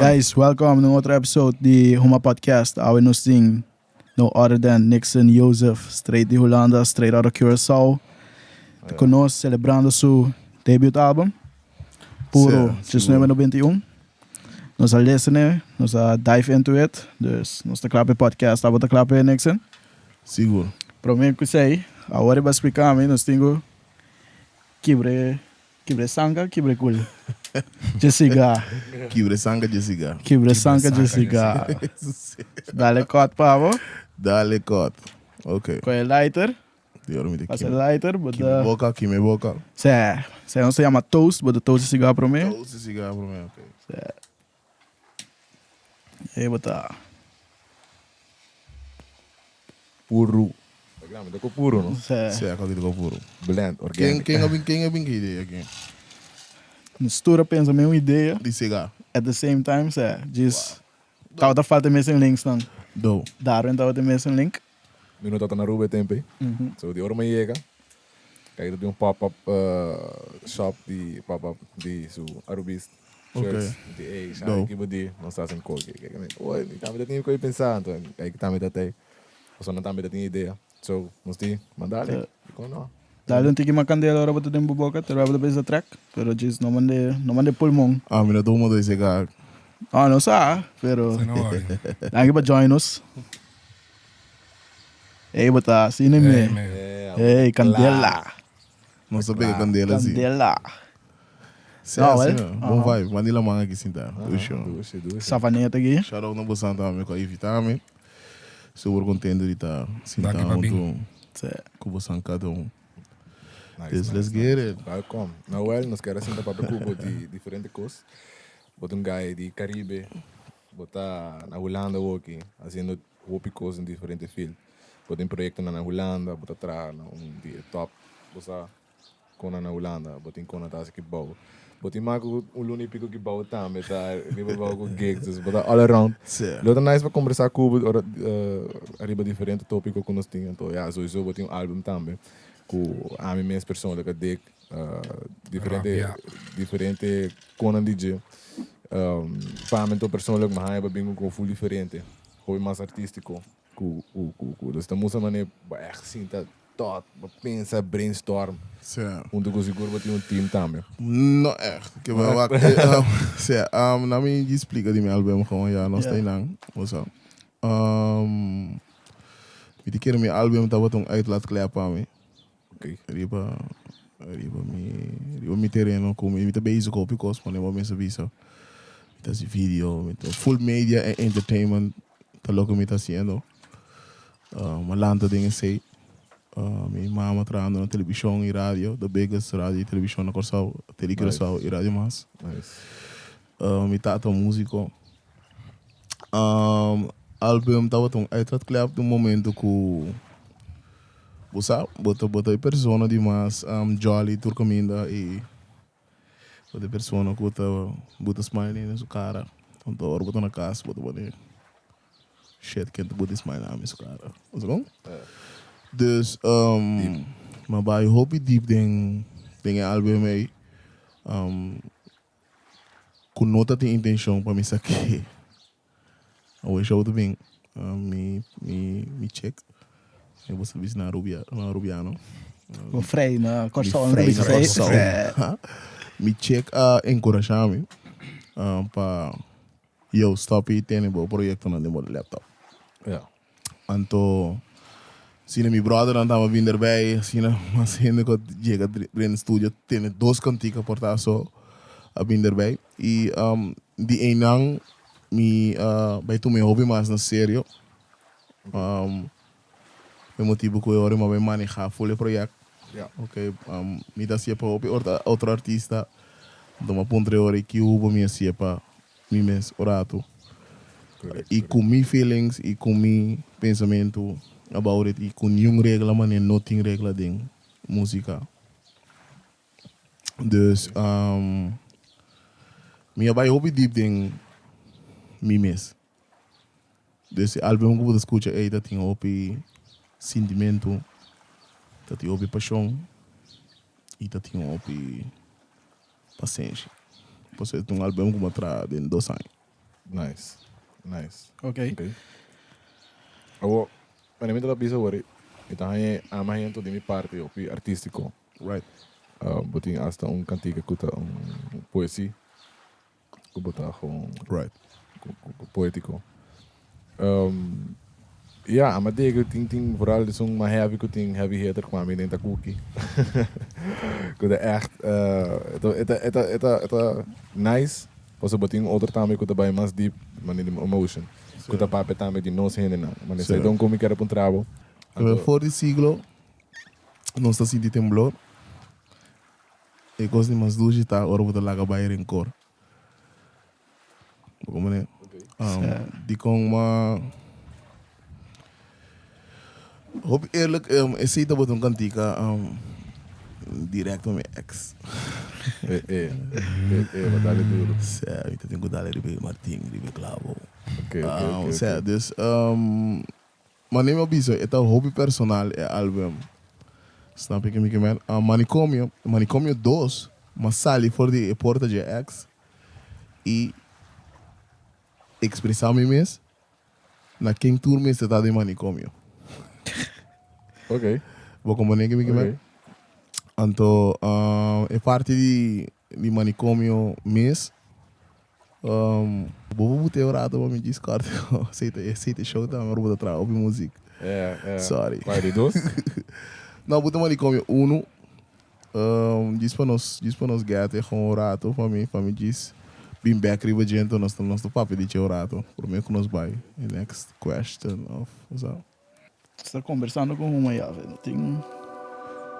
Guys, welcome na un otro episode di Huma Podcast. Awe nos tin no other than Nixon Joseph, straight di Hulanda, straight out of Curaçao. Ta cu nos celebrando su debut album, Puro Sí, seguro. 1991. Nos a listen e, nos a dive into it, dus nos ta kla pa e podcast. Abo ta kla pa e, Nixon? Sigur. Prome cu esey, awor e ba splica mi, nos tin cu kibra e Kibre sanka, kibre kul. Jessica. Kibre sanka, Jessica. Kibre sanka, Jessica. Dale cut pa bo. Dale cut. Ok. Koe lighter. Dios mi te Pasa lighter, but Kime boca, kime boca. Se, se nos ta yama toast, but toast e cigar prome. Toast e cigar prome, ok. Se. Ey bo ta. Puru. Mi ta ku puru, no? Se. Se, ako ta ku puru. Blend, organic. Ken, ken a bin, ken a bin ku idea aki? Nos tur a pensa mesmo idea. Di cigar. At the same time, se, djis. Tabata falta e missing links nan. Do. Darwin tabata e missing link. Mi no tabata na Aruba e tempo ei. So di ora mi yega, kijk ta tin un pop-up shop di pop-up di su Arubist shirts. Mi di, ey, Shari, ki bo di? Nos ta hasi un koki. Kijk mi, oy, mi tambe ta tin koki pensa. Anto kijk tambe ta tei. Pasobra nan tambe ta tin idea. So nos di, mandale. Dikon no? Dale un tiki mas kandela ora bo ta den bo boka, terwijl bo ta bisa trek, pero djis no mande, no mande pulmon. Ah, mi no ta huma dois sigar. Ah, no sa, pero Sa no worry. Danki pa join nos. Ey, bo ta asina me. Ey, me. Ey, kandela. Nos ta pega kandela si. Kandela. Si, No, asina. wel. Bon vibe. Mandi laman aki sinta. Dushi. Dushi, dushi. Savaneta aki. Shout out na bosan tambe ku a invita mi. Super contento di ta sinta Danki pa bin. hunto Sí. ku bosan kada un. Nice, Dus nice, let's nice. get it. Welkom. Nou wel, nos kier a sinta papia ku bo di diferente kos. Bo ta un guy di Caribe, bo ta na Hulanda awoki haciendo hopi kos den diferente field. Bo tin proyectonan na Hulanda, bo ta traha na un di e top, bo sa. Kona na Hulanda, bo tin kona ta hasi ki bou. Bo tin mas ku un luna i piko ki bou tambe ta riba bou ku gigs, dus bo ta all around. Sí. Lo ta nice pa kombersá ku bo ora ariba diferente topiko ku nos tin. Anto ya, souiso bo tin un album tambe ku ami mes persoonlijk a dik diferente Rabia. diferente konan di dje. Pa ami anto persoonlijk mi haña bo bin ku un full diferente, hopi mas artístiko ku ku ku. Dus ta mustra manera bo ègt sinta Thought, bo pensa, brainstorm. Sí. Hunto cu sigur bo tin un team tambe. No echt. Ke bo wak, sí, na mi di splica di mi album gewoon ya nos ta einan. Osa. Mi ta kere mi album tabata un uitlaatklep pa mi. Oké. Riba, riba mi, riba mi tereno cu mi ta bezig hopi cos pone bo mester bisa. Mi ta haci video, mi ta full media en entertainment ta loke mi ta haciendo. Mi a lanta den esei. Mi mama trahando na televishon i radio, the biggest radio i televishon na Kòrsou, Tele Curaçao i Radio Mas. Mi tata un músiko. Album tabata un uitlaatklep di un momento ku bo sa, bo ta bo ta e persona di mas jolly tur kaminda i bo ta e persona ku ta buta smiley na su kara. Anto ora bo ta na kas bo ta pone. Shit, ken ta bota smile na mi su cara? Sa kon? Dus, m'a bai hopi diep den den e album ei. Ku no ta tin intencion pa mi sak'é. Awe show ta bin, mi mi mi chick, mi boso bisa na Arubia, na Arubiano. Bo frei na Kòrsou, Mi frei na Kòrsou. Kòrsou. Mi chick a enkurashá mi pa. Yo, stop y tene bo proyectonan den bo laptop. Ja. Anto, asina mi brothernan taba bin derbij, asina mas hende cu a yega den studio tene dos cantica por ta so a bin derbij. Y di eynan mi a bay tuma e hopi mas na serio. E motibu cu e ora mi a bay maneha full e project. Ja. Ok, mi ta hacié pa hopi otro artista, anto mi a puntra e ora ki hubo mi hacié pa mi mes un rato. Correct, Y cu mi feelings y cu mi pensamentu about it y cu niun regla manera no tin regla den musica. Dus mi a bay hopi diep den mi mes. Dus e album ku bo ta skucha ei ta tin hopi sintimentu, ta tin hopi pashon i ta tin hopi pasenshi. Pasobra e ta un album ku bo a traha den dos aña. Nice. Nice. Ok. Ok. Awo, wanneer mi ta bisa awor, mi ta haña ama haña di mi parti hopi artístiko. Right. Bo tin hasta un kantika ku ta un poesie ku bo ta gewoon Right. poétiko. Ya, ama dego tin tin vooral esun mas heavy ku tin heavy hitter ku ami den ta cookie. Ku ta echt e ta e ta e ta e ta e ta nice pasobra bo tin otro tambe ku ta bai mas deep manera di emotion ku ta papia tambe di nos hendenan. Manera esei ta un ku mi kere puntra bo. Anto for di siglo nos ta sinti temblor. E kos di mas dushi ta ora bo ta laga bai rencor. Bo comprende? Dikon ma hopi eerlijk esei tabata un kantika direct pa mi ex. E e e e bo dale duro. Sè, mi ta tin ku dale riba e martin, riba e klabo. Ok ok ok. Sè, dus Manera mi a bisa e ta hopi personal e album. Snap je mi ke men? Manicomio, Manicomio dos, m'a sali for di e porta dje ex i expresa mi mes na ken tur mester ta den manicomio. Ok. Bo comprende ke mi ke men? Ok. Anto e parti di di manicomio mes Bo por bute un rato pa mi djis kòrta esei ta e show tambe ora bo ta traha hopi muzik. Sorry. Kua di dos? No, bo ta manicomio unu. Djis pa nos, djis pa nos gèt e gewoon un rato pa mi, pa mi djis bin bèk riba dje enton nos ta nos ta papia di dje un rato promé ku nos bai e next question of sa. Sta kombersando ku Huma ya ve no tin.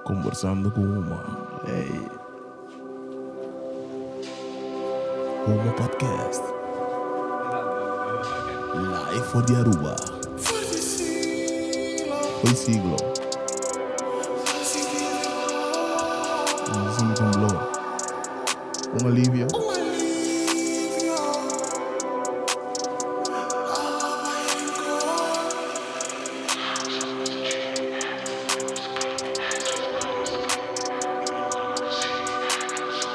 Kombersando ku Huma. Ey. Huma Podcast. Live for di Aruba. Foi siglo. Nos a temblor. Un alivio.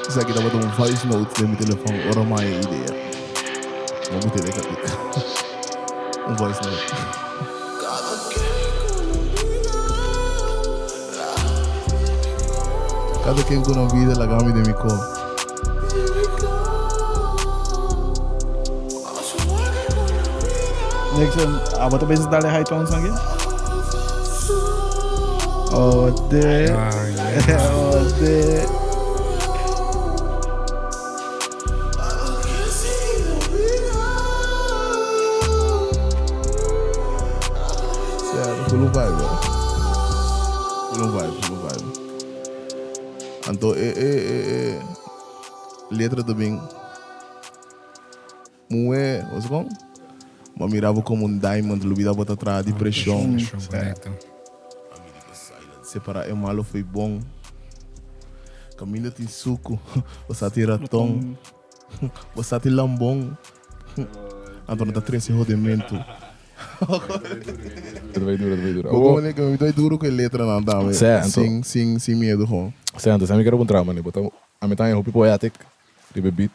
Esaki tabata un voice note den mi telefon ora mi haya idea. Mi a bute den katika. Un voice note. Kada ken ku na bida laga mi den mi kor. Nixon, abo ta bisa dale high tones aki? Oh, de. Oh, de. Sero, full un vibe, bro. Full un vibe, full un vibe. Anto e e e e letra ta bin muhe, what's it called? Bo a mira bo como un diamond, lubida bo ta traha di presion. Presion, correcto. Separa e malo fo'i bon. Caminda tin sucu, bo sa tin raton, bo sa tin lambon. Anto no ta trece hodementu. Ta bai duro, ta bai duro. Bo como nigga, mi ta bai duro cu e letranan tambe. Sè, anto. Sin, sin, sin miedo gewoon. Sè, anto sa mi kere puntra mane, bo ta, ami ta haña hopi poetic riba e beat.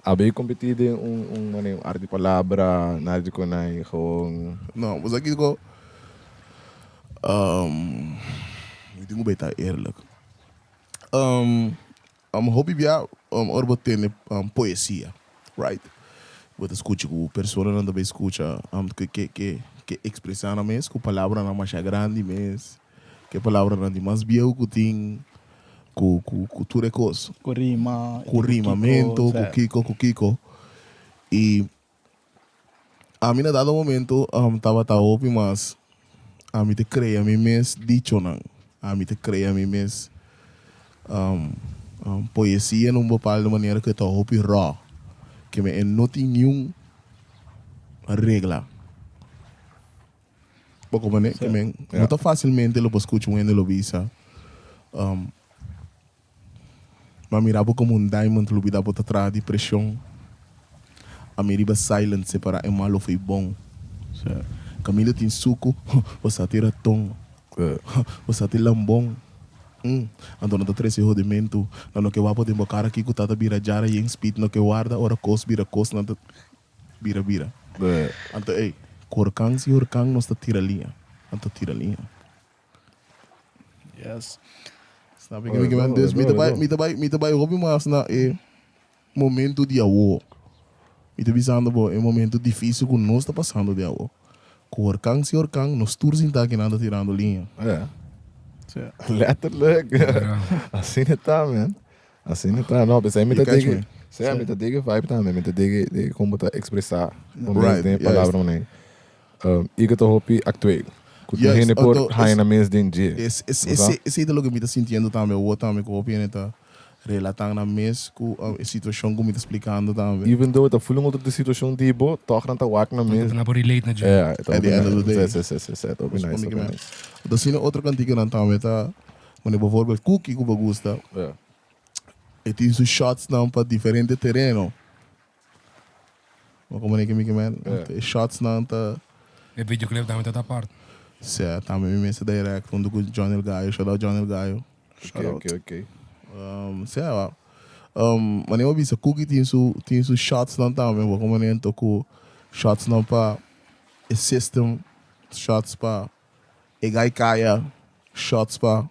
A bay competi den un, un mane, un arte di palabra, nada di konai, gewoon. No, bo sa kiko, mi tin ku bay ta eerlijk. Hopi bia ora bo tene poesia, right? Bo ta skucha ku personanan ta bay skucha ke ke ke ke ekspresá nan mes ku palabranan masha grandi mes, ke palabranan di mas bieu ku tin, ku ku ku tur e kos. Ku rima, Ku rimamentu, ku kiko ku kiko. I ami na dado momento tabata hopi mas ami ta krea mi mes dichonan, ami ta krea mi mes poesia na un bepaalde manera ku e ta hopi raw, ke mi e no tin niun regla. Bo komprende? Ke men no ta fasilmente lo por skucha un hende lo bisa. M'a mira bo como un diamond lubida bo ta traha di presion A mi riba silent separa e malo fo'i bon Caminda tin sucu bo sa tin raton Bo sa tin lambon Anto no ta trece hodimentu Nan no ke wak bo den bo cara kico ta ta bira jara yen speed No ke warda ora cos bira cos nan ta. Bira bira. Anto ey, ku horkan si horkan nos ta tira liña. Anto tira liña. Yes. Snap je? Mi men? Dus mi ta bai, mi ta bai, mi ta bai hopi mas na e momento di awo. Mi ta bisando bo e momento dificil ku nos ta pasando di awo. Ku horkan si horkan nos tur sinta akinan ta tirando liña. Ja. Letterlijk. Asina ta, man. Asina ta, no, p'esei mi ta digi, sea, mi ta digi vibe tambe, mi ta digi di kon bo ta ekspresá bo mes den e palabranan. I ku ta hopi aktueel, ku tur hende por haña nan mes den dje. Esei ta loke mi ta sintiendo tambe awor tambe, ku hopi hende ta relatá nan mes ku e situashon ku mi ta splikando tambe. Even though e ta ful un otro situashon di bo, tòg nan ta wak nan mes. Nan por relate na dje. Ja, e ta At the hopi end of the day. nice. Si, si, si, e ta hopi nice, hopi nice. Asina otro kantikanan tambe ta. Mane bijvoorbeeld Cookie ku bo gusta, e tin su shotsnan pa diferente tereno. Bo komo ke mi ke men? E shotsnan ta. E videoclip tambe ta apart. Sea, tambe mi mester direct hunto ku John El Gallo. Shout out John El Gallo. Oké, oké, oké. Sea, wou. Mane bo bisa Cookie tin su tin su shotsnan tambe. Bo komo anto ku shotsnan pa e system, shots pa. E gai kaya shots pa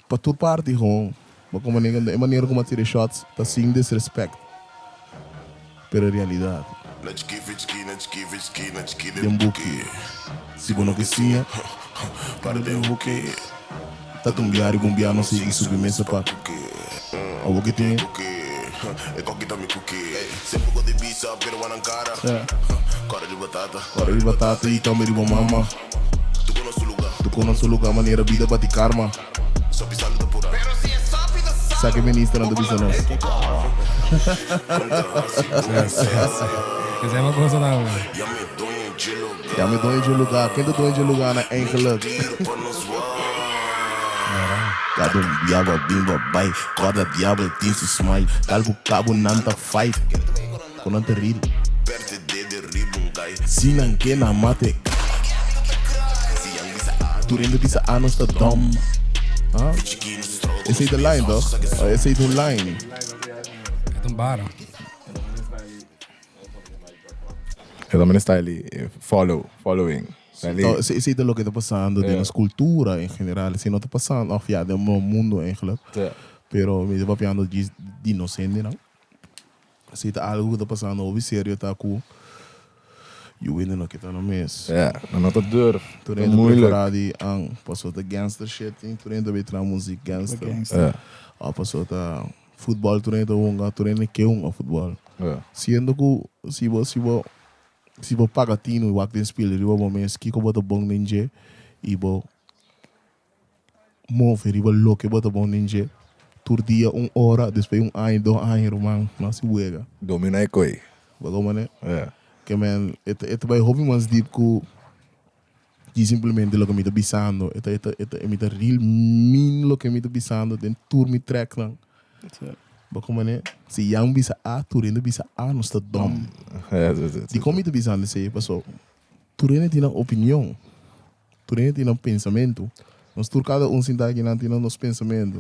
pa tur parti gewoon. Bo como nega e manera como a tira e shots ta sin disrespect pero e realidad. Den buki si bo no ke siña ta tumbiá riba un bia no sigui subi mesa pa awor ke tin. Kòrda di batata i tambe di bo mama. Tu konos su lugá manera bida bati karma. Sa ke ministernan ta bisa nos. Ya mi doño dje lugá. Ken ta doño dje lugánan eigenlijk? Kada un diabel bin bo bai. Kòrda diabel tin su smile. Tal ku kabo nan ta fight. Ku nan ta real. Si nan ke nan mate. Tur hende bisa a nos ta dom. Esei ta line toch? Esei ta un line. E ta un bara. E ta mene style di follow, following. No, esei ta loke ta pasando den nos cultura en general. Esei no ta pasando, of ya, den nos mundo eigenlijk. Pero mi ta papiando djis di nos hendenan. Esei ta algo ku ta pasando hopi serio ta ku yu hende no ke ta na mes. Ja, nan no ta durf. Tur hende ta prefera di an paso ta gangster shit tin tur hende ta bay traha muzik gangster. Of paso ta futbol tur hende ta hunga tur hende ke hunga futbol. Siendo ku si bo si bo si bo paga tinu i wak den spil riba bo mes kiko bo ta bon den dje i bo Move riba loke bo ta bon den dje. Tur dia un ora, despues un aña, dos aña ruman, no hasi wega. Domina e koe. Bo ta mane? Ke men, e ta e ta bai hopi mas diep ku di simplemente loke mi ta bisando. E ta e ta e ta mi ta real mean loke mi ta bisando den tur mi tracknan. Bo ta mane? Si Jan bisa A, tur hende bisa A, nos ta dom. Dikon mi ta bisando esei? Paso tur hende tin nan opinion. Tur hende tin nan pensamentu. Nos tur kada un sinta aki nan tin nan nos pensamentu.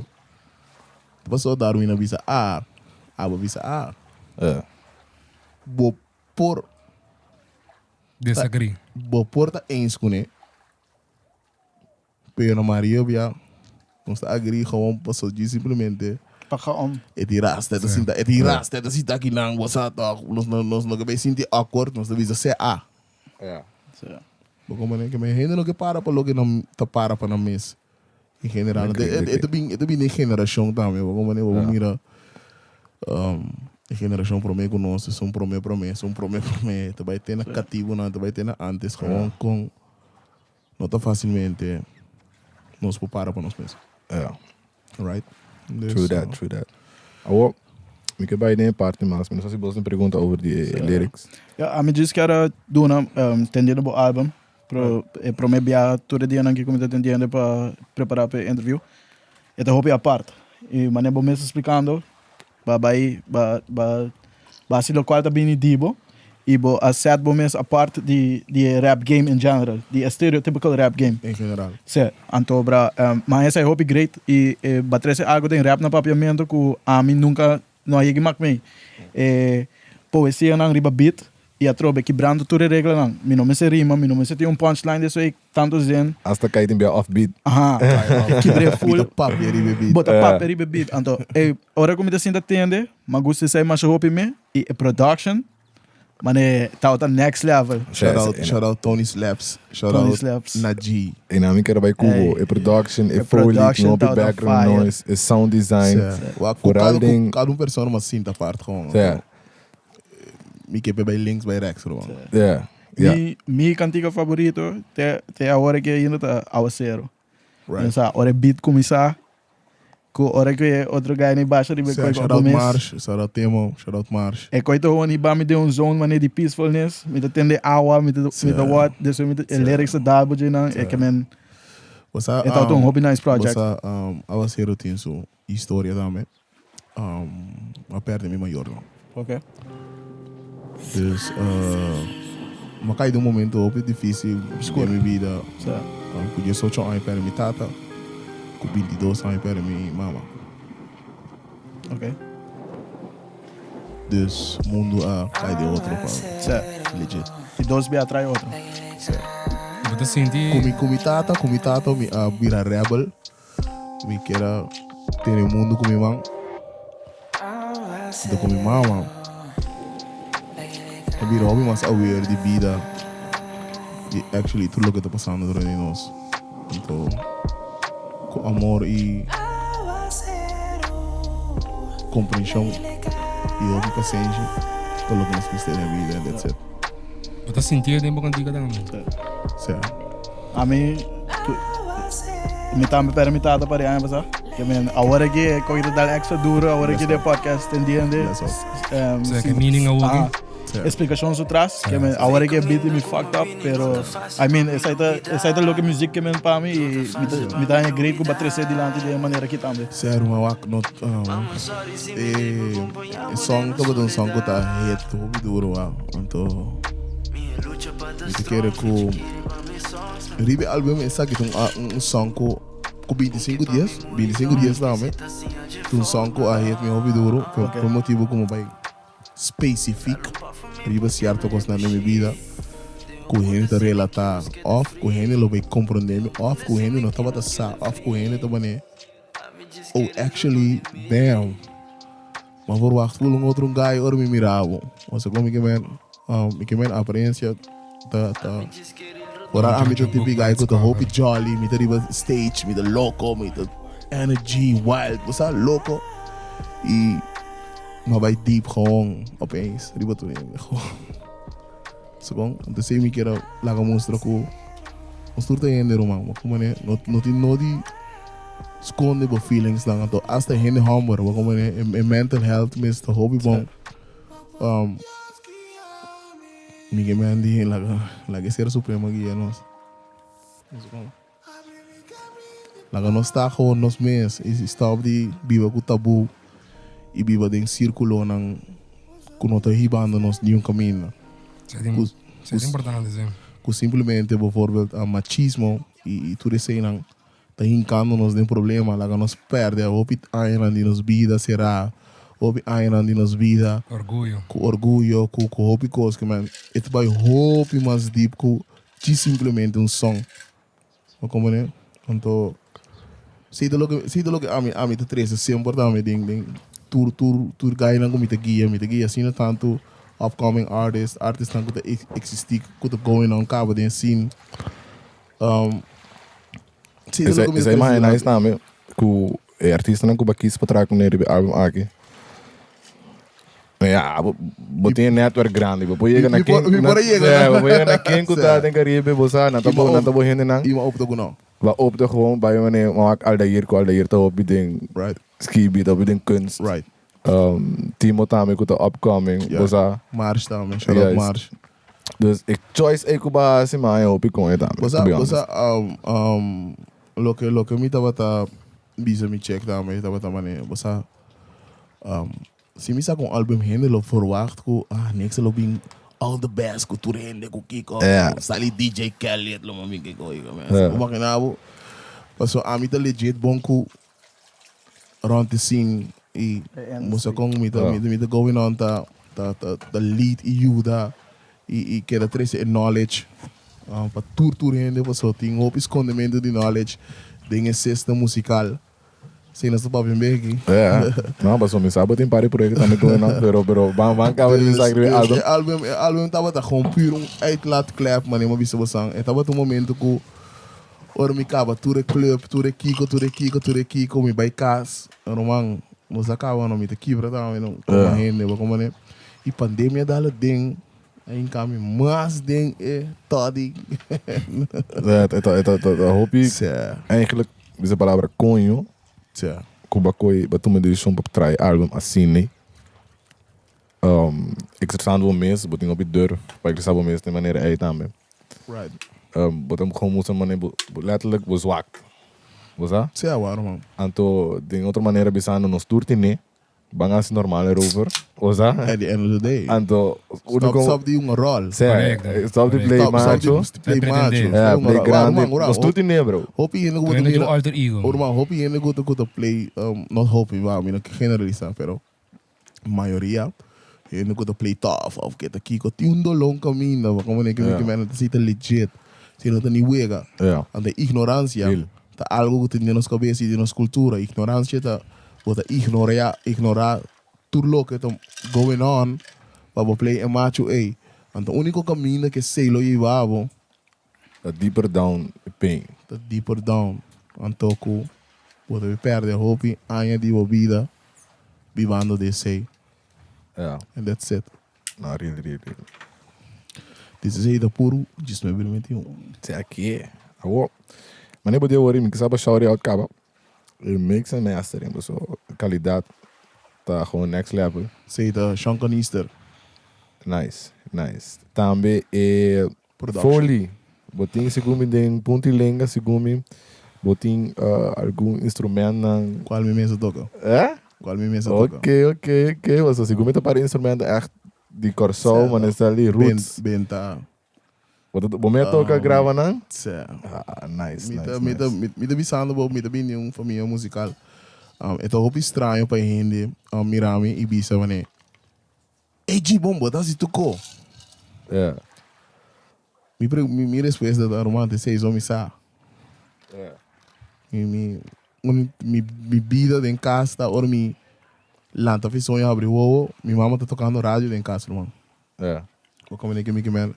Ta pasobra Darwin a bisa A, abo a bisa A. Bo por Disagree. Bo por ta eens kuné, pero na mayoria bia nos ta agree gewoon pasobra djis simplemente Pa gewoon. e tin rasta, e ta sinta, e tin rasta, e ta sinta aki nan, bo sa tòg, nos no nos no ke bai sinti awkward, nos ta bisa sè A. Bo comprende? Ke men hende no ke para pa loke nan ta para pa nan mes. En general. E ta bin, e ta bin den generacion tambe. Bo comprende? Bo mira e generacion prome ku nos, esun prome prome, esun prome prome. Ta bai te na katibunan, ta bai te na antes. Gewoon kon no ta facilmente nos por para pa nos mes. Right? True that, true that. Awo, mi ke bai den e parti mas, mi no sa si bos tin pregunta over di e lyrics. Ja, ami djis kier a duna, tendiendo bo album, pero e prome biaha tur e dianan ki ku mi ta tendiendo pa prepara pa e interview, e ta hopi apart. I manera bo mes ta splikando, Ba bai ba ba ba hasi lokual ta bini di bo i bo a set bo mes apart di di e rap game in general, di e stereotypical rap game. En general. Sí, anto bra ma esei hopi great i e ba trese algo den rap na papiamento ku ami nunka. No a yega mak mei. E poesianan riba beat i atrobe kibrando tur e reglanan. Mi no mester rima, mi no mester tin un punchline deso ei tanto zin. Hasta kai tin bia off beat. Aha, kibr'é full. Mi ta papia riba e beat. Bo ta papia riba e beat. Anto e ora ku mi ta sinta tende, m'a gusta esei masha hopi mi i e production Mane tabata next level. Shout out, shout out Tony Slaps. Shout Tony out Slaps. Najee. E na mi kere bai cubo. E production, e E foley, production no tabata background fire. noise, e sound design. Sa. Wa ku Vooral kada, ku den- kada un persona mas sinta apart gewoon. Sa. Mi ke pe bai links bai rechts gewoon. Yeah, yeah. Mi, mi cantica favorito te, te awor que ainda ta Awacero. Right. Sa, ora e beat cuminsa, Ku ora ku e otro guy ni basha riba e Sa, koi ku shout out mes. Marsh, shout out Temo, shout out Marsh. E koi ta hoon hiba mi den un zone manera di peacefulness. Mi ta tende awa, mi ta mi ta what, despues mi ta e lyrics ta dal bo dje nan. E ke men Bo sa, e tabata un um, hopi nice project. Bo sa, um, Awacero tin su historia tambe. Um, a perde mi mayor no. Ok. Dus, uh, m'a kai den un momento hopi dificil den mi bida. Sa. Um, ku diesocho aña perde mi tata, ku bintidos aña perde mi mama. Ok. Dus mundu a kai den otro pa mi. Sa. Legit. Di dos bia trai otro. Sa. Bo ta sinti. Ku mi, ku mi tata, ku mi tata mi a bira rebel. Mi kier a tene mundu ku mi man. Anto ku mi mama a bira hopi mas aware di bida di actually tur loke ta pasando durante di nos. Anto ku amor i komprenshon i hopi pasenshi ta loke nos mester den bida and that's it. Bo ta sintié den bo kantika tambe? Sea. Ami mi tambe perde mi tata pa di aña pasá. Ke men awor aki e koki ta dal extra duro awor aki den podcast entiende. Sa ke meaning awor aki. Explicacion su tras. Ke men awor aki e beat mi fucked up pero I mean esai ta esai ta loke music ke men pa mi i mi ta mi ta haña great ku bo a trese dilanti den e manera aki tambe. Seru ma wak no e song tabata un song ku ta hit hopi duro wak anto mi ta kere ku Riba e album esaki ta un song ku ku bintisinku dies, bintisinku dies tambe, ta un song ku a hit mi hopi duro pa un motibu ku mi bai spesifik riba sierto kosnan den mi bida ku hende ta relatá òf ku hende lo bai komprondé mi òf ku hende no tabata sa òf ku hende ta manera oh actually damn mi a verwacht ful un otro guy ora mi mira bo. Osea kon mi ke men mi ke men apariencia ta ta ora ami ta tipi guy ku ta hopi jolly mi ta riba stage mi ta loko mi ta energy wild bo sa loko i mi a bai deep gewoon opeens riba tur hende gewoon so kon entonces mi kier a laga mustra ku nos tur ta hende ruman bo komo manera no tin nodi skonde bo feelings nan anto hasta hende homber bo komo manera e mental health mes ta hopi bon. Um, mi ke men di laga laga e ser supremo guia nos. Laga nos ta gewoon nos mes i stop di biba ku tabu i biba den sirkulonan ku no ta hibando nos niun kaminda. Sa ta importante, si. Ku simplemente bijvoorbeeld machismo i tur eseinan ta hinkando nos den problema, laga nos pèrdè hopi añanan di nos bida será, hopi añanan di nos bida Orguyo. ku orguyo, ku ku hopi kos ke men e ta bai hopi mas dip ku djis simplemente un song. Bo komprende? Anto si ta loke si ta loke ami ami ta trese semper tambe den den tur tur tur guynan ku mi ta guia, mi ta guia asina tantu upcoming artist, artistnan ku ta eksistí ku ta going on kaba den scene. Sí, Esei esei mas nice tambe ku e artistanan ku bakis pa traha kuné riba e album aki. Ya, bo bo tin e netwerk grandi, bo por yega na Mi por ken mi por a yega na na bo por yega na ken ku ta den Caribe, bo sa nan ta bo nan ta bo hendenan. I mi opta ku no. Bo a opta gewoon bai manera wak Aldair ku Aldair ta hopi den Right. skibi, ta hopi den kunst. Right. Timo tambe ku ta upcoming, bo sa. Marsh tambe, shout out Marsh. Dus e choice ei ku bo a hasi ma a hopi kon e tambe, Bo to sa, be bo honest. sa, loke, loke mi tabata bisa mi check tambe tabata manera, bo sa, si mi saka un album hende lo verwacht ku, ah, niks lo bin all the best ku tur hende ku kiko, Ja. sali DJ Khaled lo mami kiko, oiga man. Ja. Bo makina bo? Paso ami ta legit bon ku rond di sin. I musa kon mi ta mi ta going on ta ta ta lead i yuda i i keda trese e knowledge pa tur tur hende pasobra tin hopi skondementu di knowledge den e system musikal. Si nos ta papia un bek aki. Ja, no, pasobra mi sa bo tin par di proyekto tambe going on, pero pero ban ban kaba di bisa riba e album. E album e album tabata gewoon pur un uitlaatklep manera mi a bisa bosan. E tabata un momento ku ora mi kaba tur e club, tur e kiko, tur e kiko, tur e kiko, mi bai kas, ruman, nos a kaba no, mi ta kibra tambe no, komo hende, bo komo ne. I pandemia a dal aden, a hinka mi mas den e tòdi. Ja, e ta e ta e ta hopi eigenlijk bisa palabra koño ku bo a koy bo a tuma desishon pa traha e album asina. Expresando bo mes, bo tin hopi durf pa expresa bo mes den manera ei tambe. Bo ta gewoon mustra manera bo letterlijk bo zwak. Bo sa? Sí, awor man. Anto den otro manera bisando nos tur tene, ban hasi normal erover. Bo sa? At the end of the day. Anto Stop, stop di un rol. Sí, stop di play macho. Stop di play macho. Ja, play grande. Nos tur tene, bro. Hopi hende ku bo ta mira. Ruman, hopi hende ku ta play, not hopi, mi no ke generalisa, pero. Mayoria hende ku ta play tough of ke ta kiko tin un dolon kaminda pa komo ke mi mena ta si ta legit si no ta ni wega. Anto ignoransia ta algo ku tin den nos kabes i den nos kultura. Ignoransia ta bo ta ignorea ignora tur loke ta going on pa bo play e machu ey. Anto uniko kaminda ke esey lo yiba bo. Ta deeper down e pain. Ta deeper down. Anto ku bo ta perde hopi aña di bo bida bibando di esey. Ja. And that's it. No, really, really, really. This is ta puru djis me bira meti un. Sea ke. Awo. Mane bo di awor mi kisa pa shout out kaba. E mix and mastering paso calidad ta gewoon next level. Esey ta Sean Canister. Nice, nice. Tambe e Foley, bo tin segun mi den punta y lenga segun mi bo tin algun instrumentnan. Cual mi mes a toca. Eh? Cual mi mes a toca. Ok, ok, ok. Pasobra segun mi ta para instrumento echt di Kòrsou, manera sa di roots. Benta. Bo ta, bo mes a toca graba nan? Sè. Ah, nice, Mi ta, nice, mi ta, nice. mi ta bisando bo, mi ta bini di un famia musical. E ta hopi straño pa e hende mira mi y bisa manera. Ey G-Bom, bo ta hasi tuko? Yeah. Mi pre mi mi respuesta ta ruman te seis mi sa. Yeah. Mi mi un mi mi bida den kas ta ora mi lanta fi soño habri wowo, mi mama ta tokando radio den kas ruman. Yeah. Bo komende ke mi ke men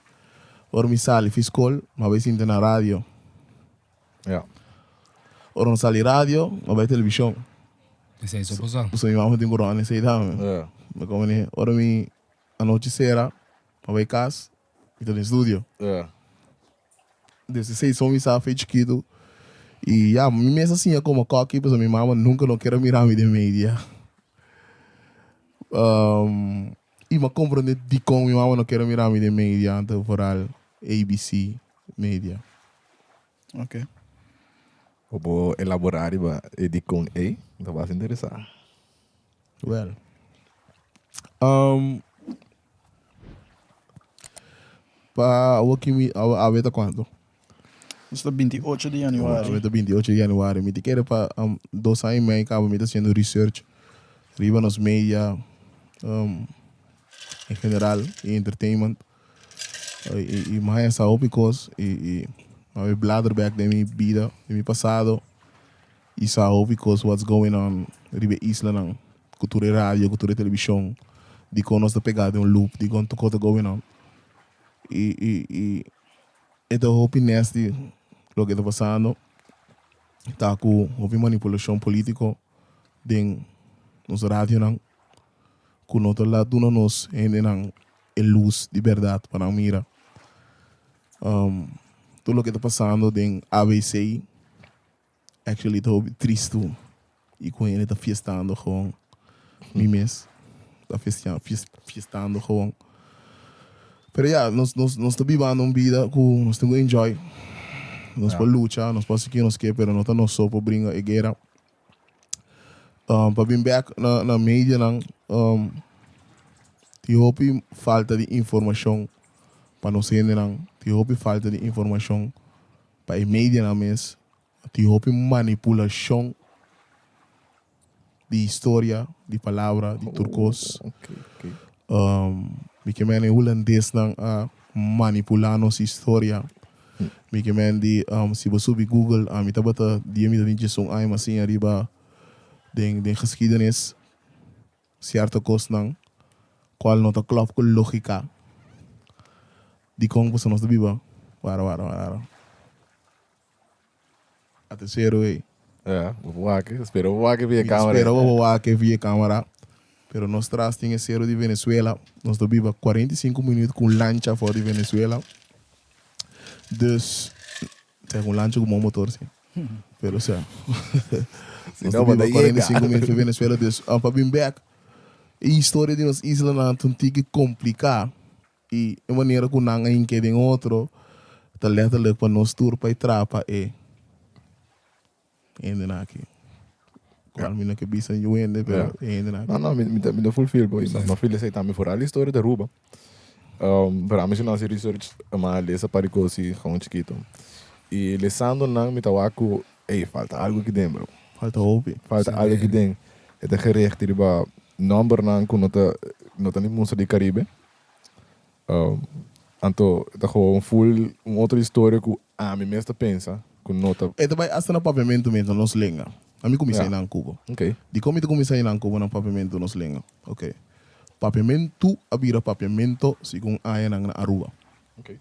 ora mi sali fi skol, mi a bai sinta na radio. Ja. Ora no sali radio, no bai televishon. Esei so por sa. So mi mama tin ku rònde esei tambe. Ja. Mi komo ni ora mi anochi sera, mi bai kas, mi ta den studio. Ja. Desde esei so mi sa fe chikitu. I ya, mi mes a siña komo kòki pasobra mi mama nunka no kier a mira mi den media. I mi a komprende dikon mi mama no kier a mira mi den media, anto vooral ABC Media. Ok. Bo por elaborá riba e dikon ei? Mi ta basta interesá. Well. Pa awor ki mi, awe ta kuantu? Nos ta 28 di januari. Awe ta 28 di januari. Mi ta kere pa dos aña i mei kaba mi ta hasiendo research riba nos media en general i entertainment. I mi haña sa hopi kos i i mi a blader bek den mi bida, den mi pasado i sa hopi kos what's going on riba e islanan ku tur e radio, ku tur e televishon, dikon nos ta pegá den un loop, dikon tur kos ta going on. I i i e ta hopi nasty loke ta pasando, ta ku hopi manipulashon politiko den nos radionan ku no ta la duna nos hendenan e lus di bèrdat pa nan mira. Tur loke ta pasando den ABC actually ta hopi tristu i ku hende ta fiestando gewoon. Mi mes ta fiestando gewoon. Pero ya, nos nos nos ta bibando un bida ku nos tin ku enjoy. Nos por lucha, nos por hasi kiko nos ke, pero no ta nos so por bringa e guera. Pa bin bek na na medianan tin hopi falta di informashon pa nos hendenan, tin hopi falta di informashon pa e medianan mes, tin hopi manipulashon. Di historia, di palabra, di tur kos. Oké, oké. Mi ke men e hulandesnan a manipulá nos historia. Mi ke men di si bo subi Google, ami tabata dia mi ta tin djesun aña mas siña riba den den geschiedenis sierto kosnan kual no ta klòp ku lógika. Dikon pasobra nos ta biba wara wara wara. A tercero ey. Ja, bo por wak, spera bo wak via camera. Spera bo por wak via camera. Pero nos tras tin e cero di Venezuela. Nos ta biba 45 minuut cu un lancha for di Venezuela. Dus, sea cu un lancha cu bon motor si. Pero sea, nos ta biba 45 minuut for Venezuela. Dus, pa bin bek, e historia di nos islanan ta un tiki complica. I e manera ku nan a hink'é den otro ta letterlijk pa nos tur pa e trapa e hendenan aki. Kual mi no ke bisa yu hende, pero e hendenan aki. No, no, mi ta, mi ta fulfill bo. Mi a feel esei tambe foral historia di Aruba. Pero ami si no hasi research, mi a lesa par di kos si gewoon chikito. I lesando nan mi ta wak ku, ey, falta algu aki den, bro. Falta hopi. Falta algu aki den. E ta gericht riba nombernan ku no ta, no ta ni mustra di Caribe. Anto e ta gewoon full un otro historia ku ami mes ta pensa ku no ta. E ta bai asta na papiamentu mes, na nos lenga. Ami kuminsá Ja. einan Cuba. Oké. Dikon mi ta kuminsá einan Cuba na papiamentu nos lenga? Oké. Papiamentu a bira papiamento segun añanan na Aruba. Oké.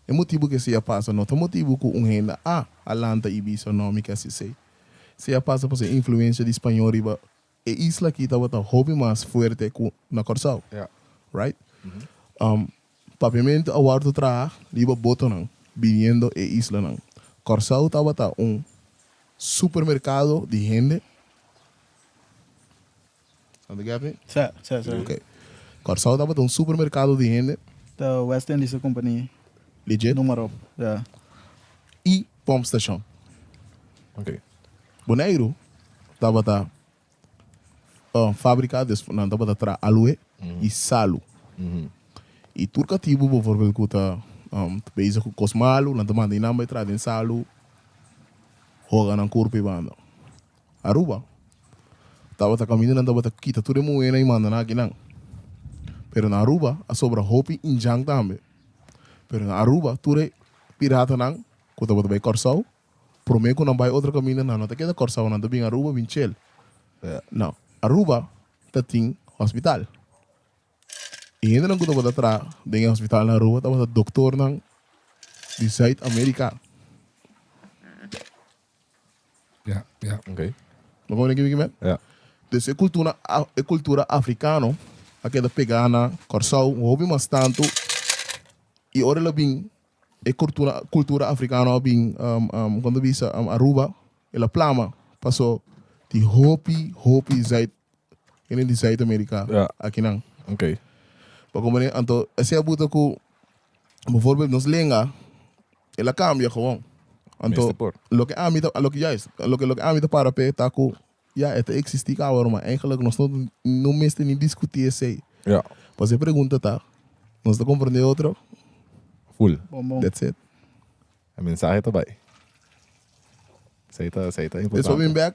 E motibu ku esei a pasa no ta motibu ku un hende a a lanta i bisa no mi ke hasi esei. Esei a pasa pasobra e influensia di spañó riba E isla aki tabata hopi mas fuerte ku na Kòrsou. Ja. Right? Papiamentu a wòrdu traha riba botonan biniendo e islanan. Kòrsou tabata un supermerkado di hende. Nan ta get me? Sa, sa, sa. Ok. Kòrsou tabata un supermerkado di hende. Ta West Indische Compagnie. Legit. Noem maar op, ja. I pompstation. Ok. Boneiru tabata fabrika, dus nan tabata traha aloe i salu. I tur katibu bovoorbeeld ku ta bezig ku kos malu, nan ta manda i nan bai traha den salu, hoga nan kurpa i banda. Aruba tabata kaminda nan tabata kita tur e muhénan i manda nan akinan. Pero na Aruba a sobra hopi indjan tambe. Pero na Aruba tur e piratanan ku tabata bai Kòrsou Prome ku nan bai otro kaminda nan no ta keda Kòrsou, nan ta bin Aruba bin chel. No, Aruba ta tin hospital. E hendenan ku tabata traha den e hospital na Aruba tabata doktornan di Zuid Amerika. Ja, ja. Oké. Bo komprende kico mi kimen? Ja. Dus e kultura, e kultura afrikano a keda pegá na Kòrsou hopi mas tantu i ora el a bin E kultura kultura afrikano a bin kon ta bisa Aruba el a plama paso di hopi hopi zuid hende di Zuid Amerika Ja. akinan. Oké. Pa komprende anto esei a buta ku bovoorbeeld nos lenga el a kambia gewoon. Anto Mester por. loke ami ta loke juist loke loke ami ta para p'e ta ku ya e ta eksistí kaba ma eigenlijk nos no no mester ni diskutí esei. Ja. Pasobra e pregunta ta, nos ta komprendé otro? Full. Bon bon. That's it. E mensahe ta bai. Esei ta, esei ta Despues importante. bin bek,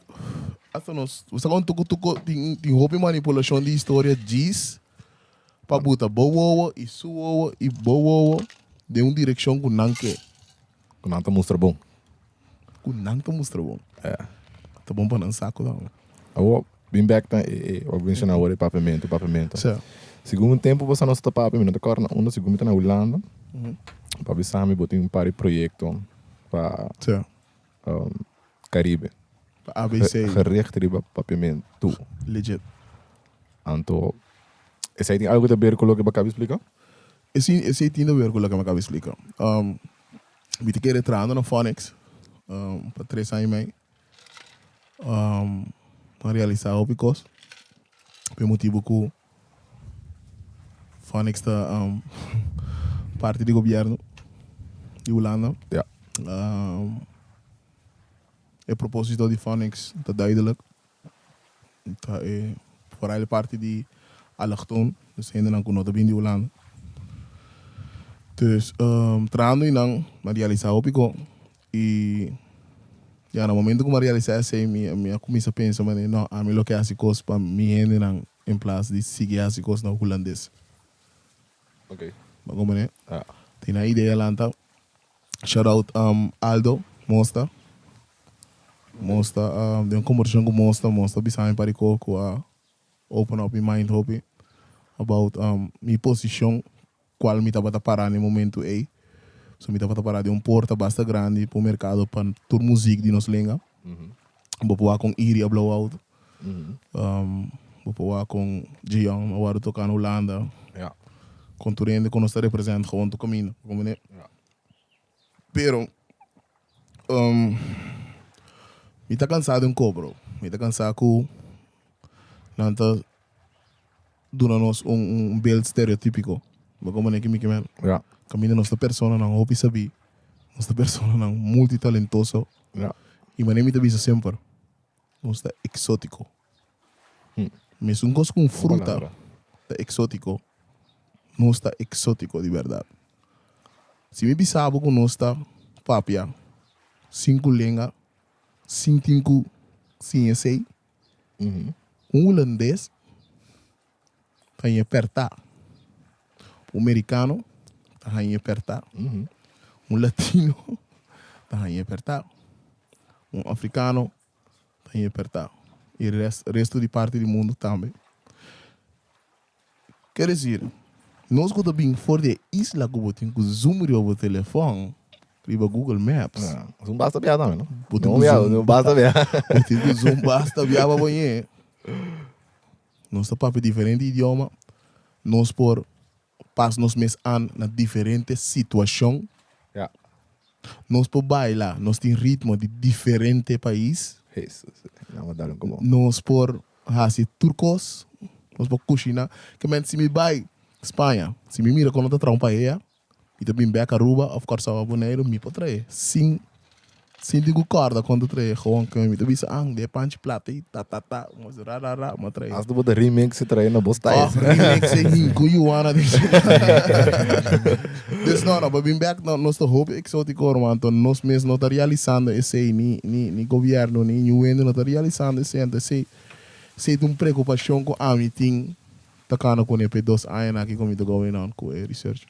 hasta nos, bo sa kon tuku tuku tin tin hopi manipulashon di historia djis pa buta bo wowo i su wowo i bo wowo den un direkshon ku nan ke. Ku nan ta mustra bon. Ku nan ta mustra bon. Ja. Ta bon pa nan saku tambe. Awor, bin bek na e, e, wak menshona awor e papiamentu, papiamentu. Sa. Segun un tempu boso nos ta papia, mi no ta kòrda na unda, segun mi ta na Hulanda, pa bisa mi bo tin un par di proyekto pa Sa. Caribe. Pa ABC. Gericht riba papiamentu. Legit. Anto, esei tin algu ta ber ku loke bo a kaba di splika? Esei, esei tin ta ber ku loke mi a kaba di splika. Mi ta kere trahando na Phonics pa tres aña i mei. Mi a realisa hopi kos pa e motibu ku Phonics ta parti di gobierno di Hulanda. Ja. E proposito di Phonics ta duidelijk. Ta e foral e parti di allochtoon, dus hendenan ku no ta bin di Hulanda. Dus trahando einan mi a realisa hopi ko i Ya, na momento ku mi a realisá esei, mi mi a kuminsá pensa manera, no, ami lo ke hasi kos pa mi hendenan en plas di sigui hasi kos na hulandes. Ok. Bo a komprendé? Ja. Tin nan idea lanta. Shout out Aldo Mosta. Mosta, den un kombersashon ku Mosta, Mosta bisa mi par di kos ku a open up mi mind hopi about mi posishon cual mi tabata para na e momento ey. So mi tabata para den un porta basta grandi pa un mercado pa tur muziek di nos lenga. Bo por wak con Iri a blow out. Bo por wak con Jeyoung a worde toca na Hulanda. Con tur hende cu nos ta represent gewoon tur caminda. Bo comprende? Pero mi ta cansa den cobro. Mi ta cansa cu nan ta duna nos un beeld stereotípiko. Bo komo neki Mickey Man? Ja. Kaminda nos ta personanan hopi sabí, nos ta personanan multitalentoso. Ja. I manera mi ta bisa semper, nos ta eksótiko. Mesun kos ku un fruta ta eksótiko, nos ta eksótiko di bèrdat. Si mi bisa bo ku nos ta papia sinku lenga sin tin ku siña esei, Un hulandes ta haña pèrtá. Un merikano ta haña pèrtá. Un latino ta haña pèrtá. Un afrikano ta haña pèrtá. I resto di parti di mundu tambe. Ker desir, nos ku ta bin for di e isla ku bo tin ku zoom riba bo telefòn, riba Google Maps. Ja, zoom basta bia tambe, no? Bo tin ku zoom. Basta bia. Bo tin ku zoom basta bia pa bo ñe. Nos ta papia diferente idioma, nos por pas nos mes an na diferente situashon. Ja. Nos por baila, nos tin ritmo di diferente pais. Jesus, nan a dal un komo. Nos por hasi tur kos, nos por kushiná. Ke men si mi bai Spaña, si mi mira kon nan ta traha un paella, mi ta bin bek Aruba òf Kòrsou òf Boneiru, mi por trahe sin sin tin ku kòrda kon ta trahe. Gewoon ke mi ta bisa, ah, de panchi plata ei, ta ta ta, mi ra ra ra, mi a trahe. Asta bo ta remix e trahe na bo style. Òf remix e hinku yuana den su. Dus no, no, pa bin bek nos ta hopi eksótiko ruman, anto nos mes no ta realisando esei, ni ni ni gobièrnu ni niun hende no ta realisando esei, anto esei esei ta un preokupashon ku ami tin tokando kuné pa e dos añanan aki ku mi ta going on ku e research.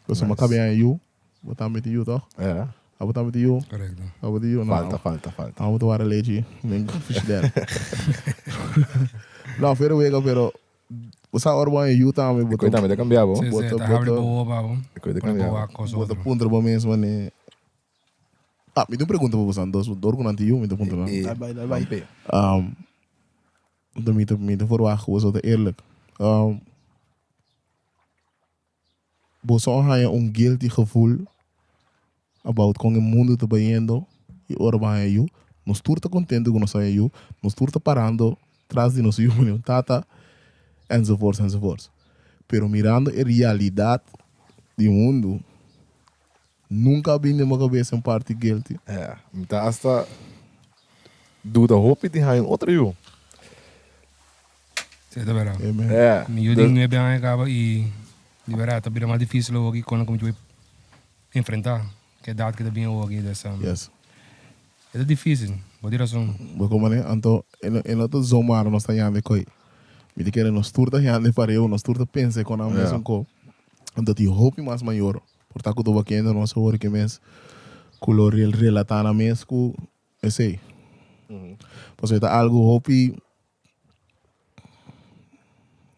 Pasobra mi a kabia aña yu. Bo tambe tin yu toch? Ja. Abo tambe tin yu? Correcto. Abo tin yu? No. Falta, falta, falta. Abo ta wara lechi den frigidaire. No, pero wega, pero bo sa ora bo haña yu tambe bo E koe ta tambe ta cambia bo. Sí, Bo sí, ta ta bo habri ta bo opa bo. E koe ta Pone cambia bo bo. wak kos bo ta otro. puntra bo mes mane Ah, mi tin un pregunta pa boso anto, dor ku nan tin yu mi ta puntra nan. E, Dai bai, dai bai. Pampe. Um, mi ta mi ta verwacht ku boso ta eerlijk. Um, Boso a haña un guilty gevoel about kon e mundu ta bayendo i ora bo haña yu? Nos tur ta kontentu ku nos haña yu, nos tur ta parando tras di nos yu ku un tata enzovoorts enzovoorts. Pero mirando e realidat di mundu nunka a bini den bo kabesa un parti guilty. Ja, mi ta hasta duda hopi di haña un otro yu. Sí, ta berdad. Amen. Ja. Mi yu tin nuebe aña caba y di berdad ta bira mas dificil awoki con loke mi ta enfrenta cu edad cu ta bin awoki. Dus Yes. e ta dificil, bo tin razon. Bo como ne? Anto e no e no ta zomaar nos ta yanda e koe. Mi ta kere nos tur ta yanda e pareu, nos tur ta pensa e con nan mesun ko. Anto tin hopi mas mayor por ta cu ta wakiendo nos awor ki mes cu lo relata nan mes cu esey. Pasobra e ta algo hopi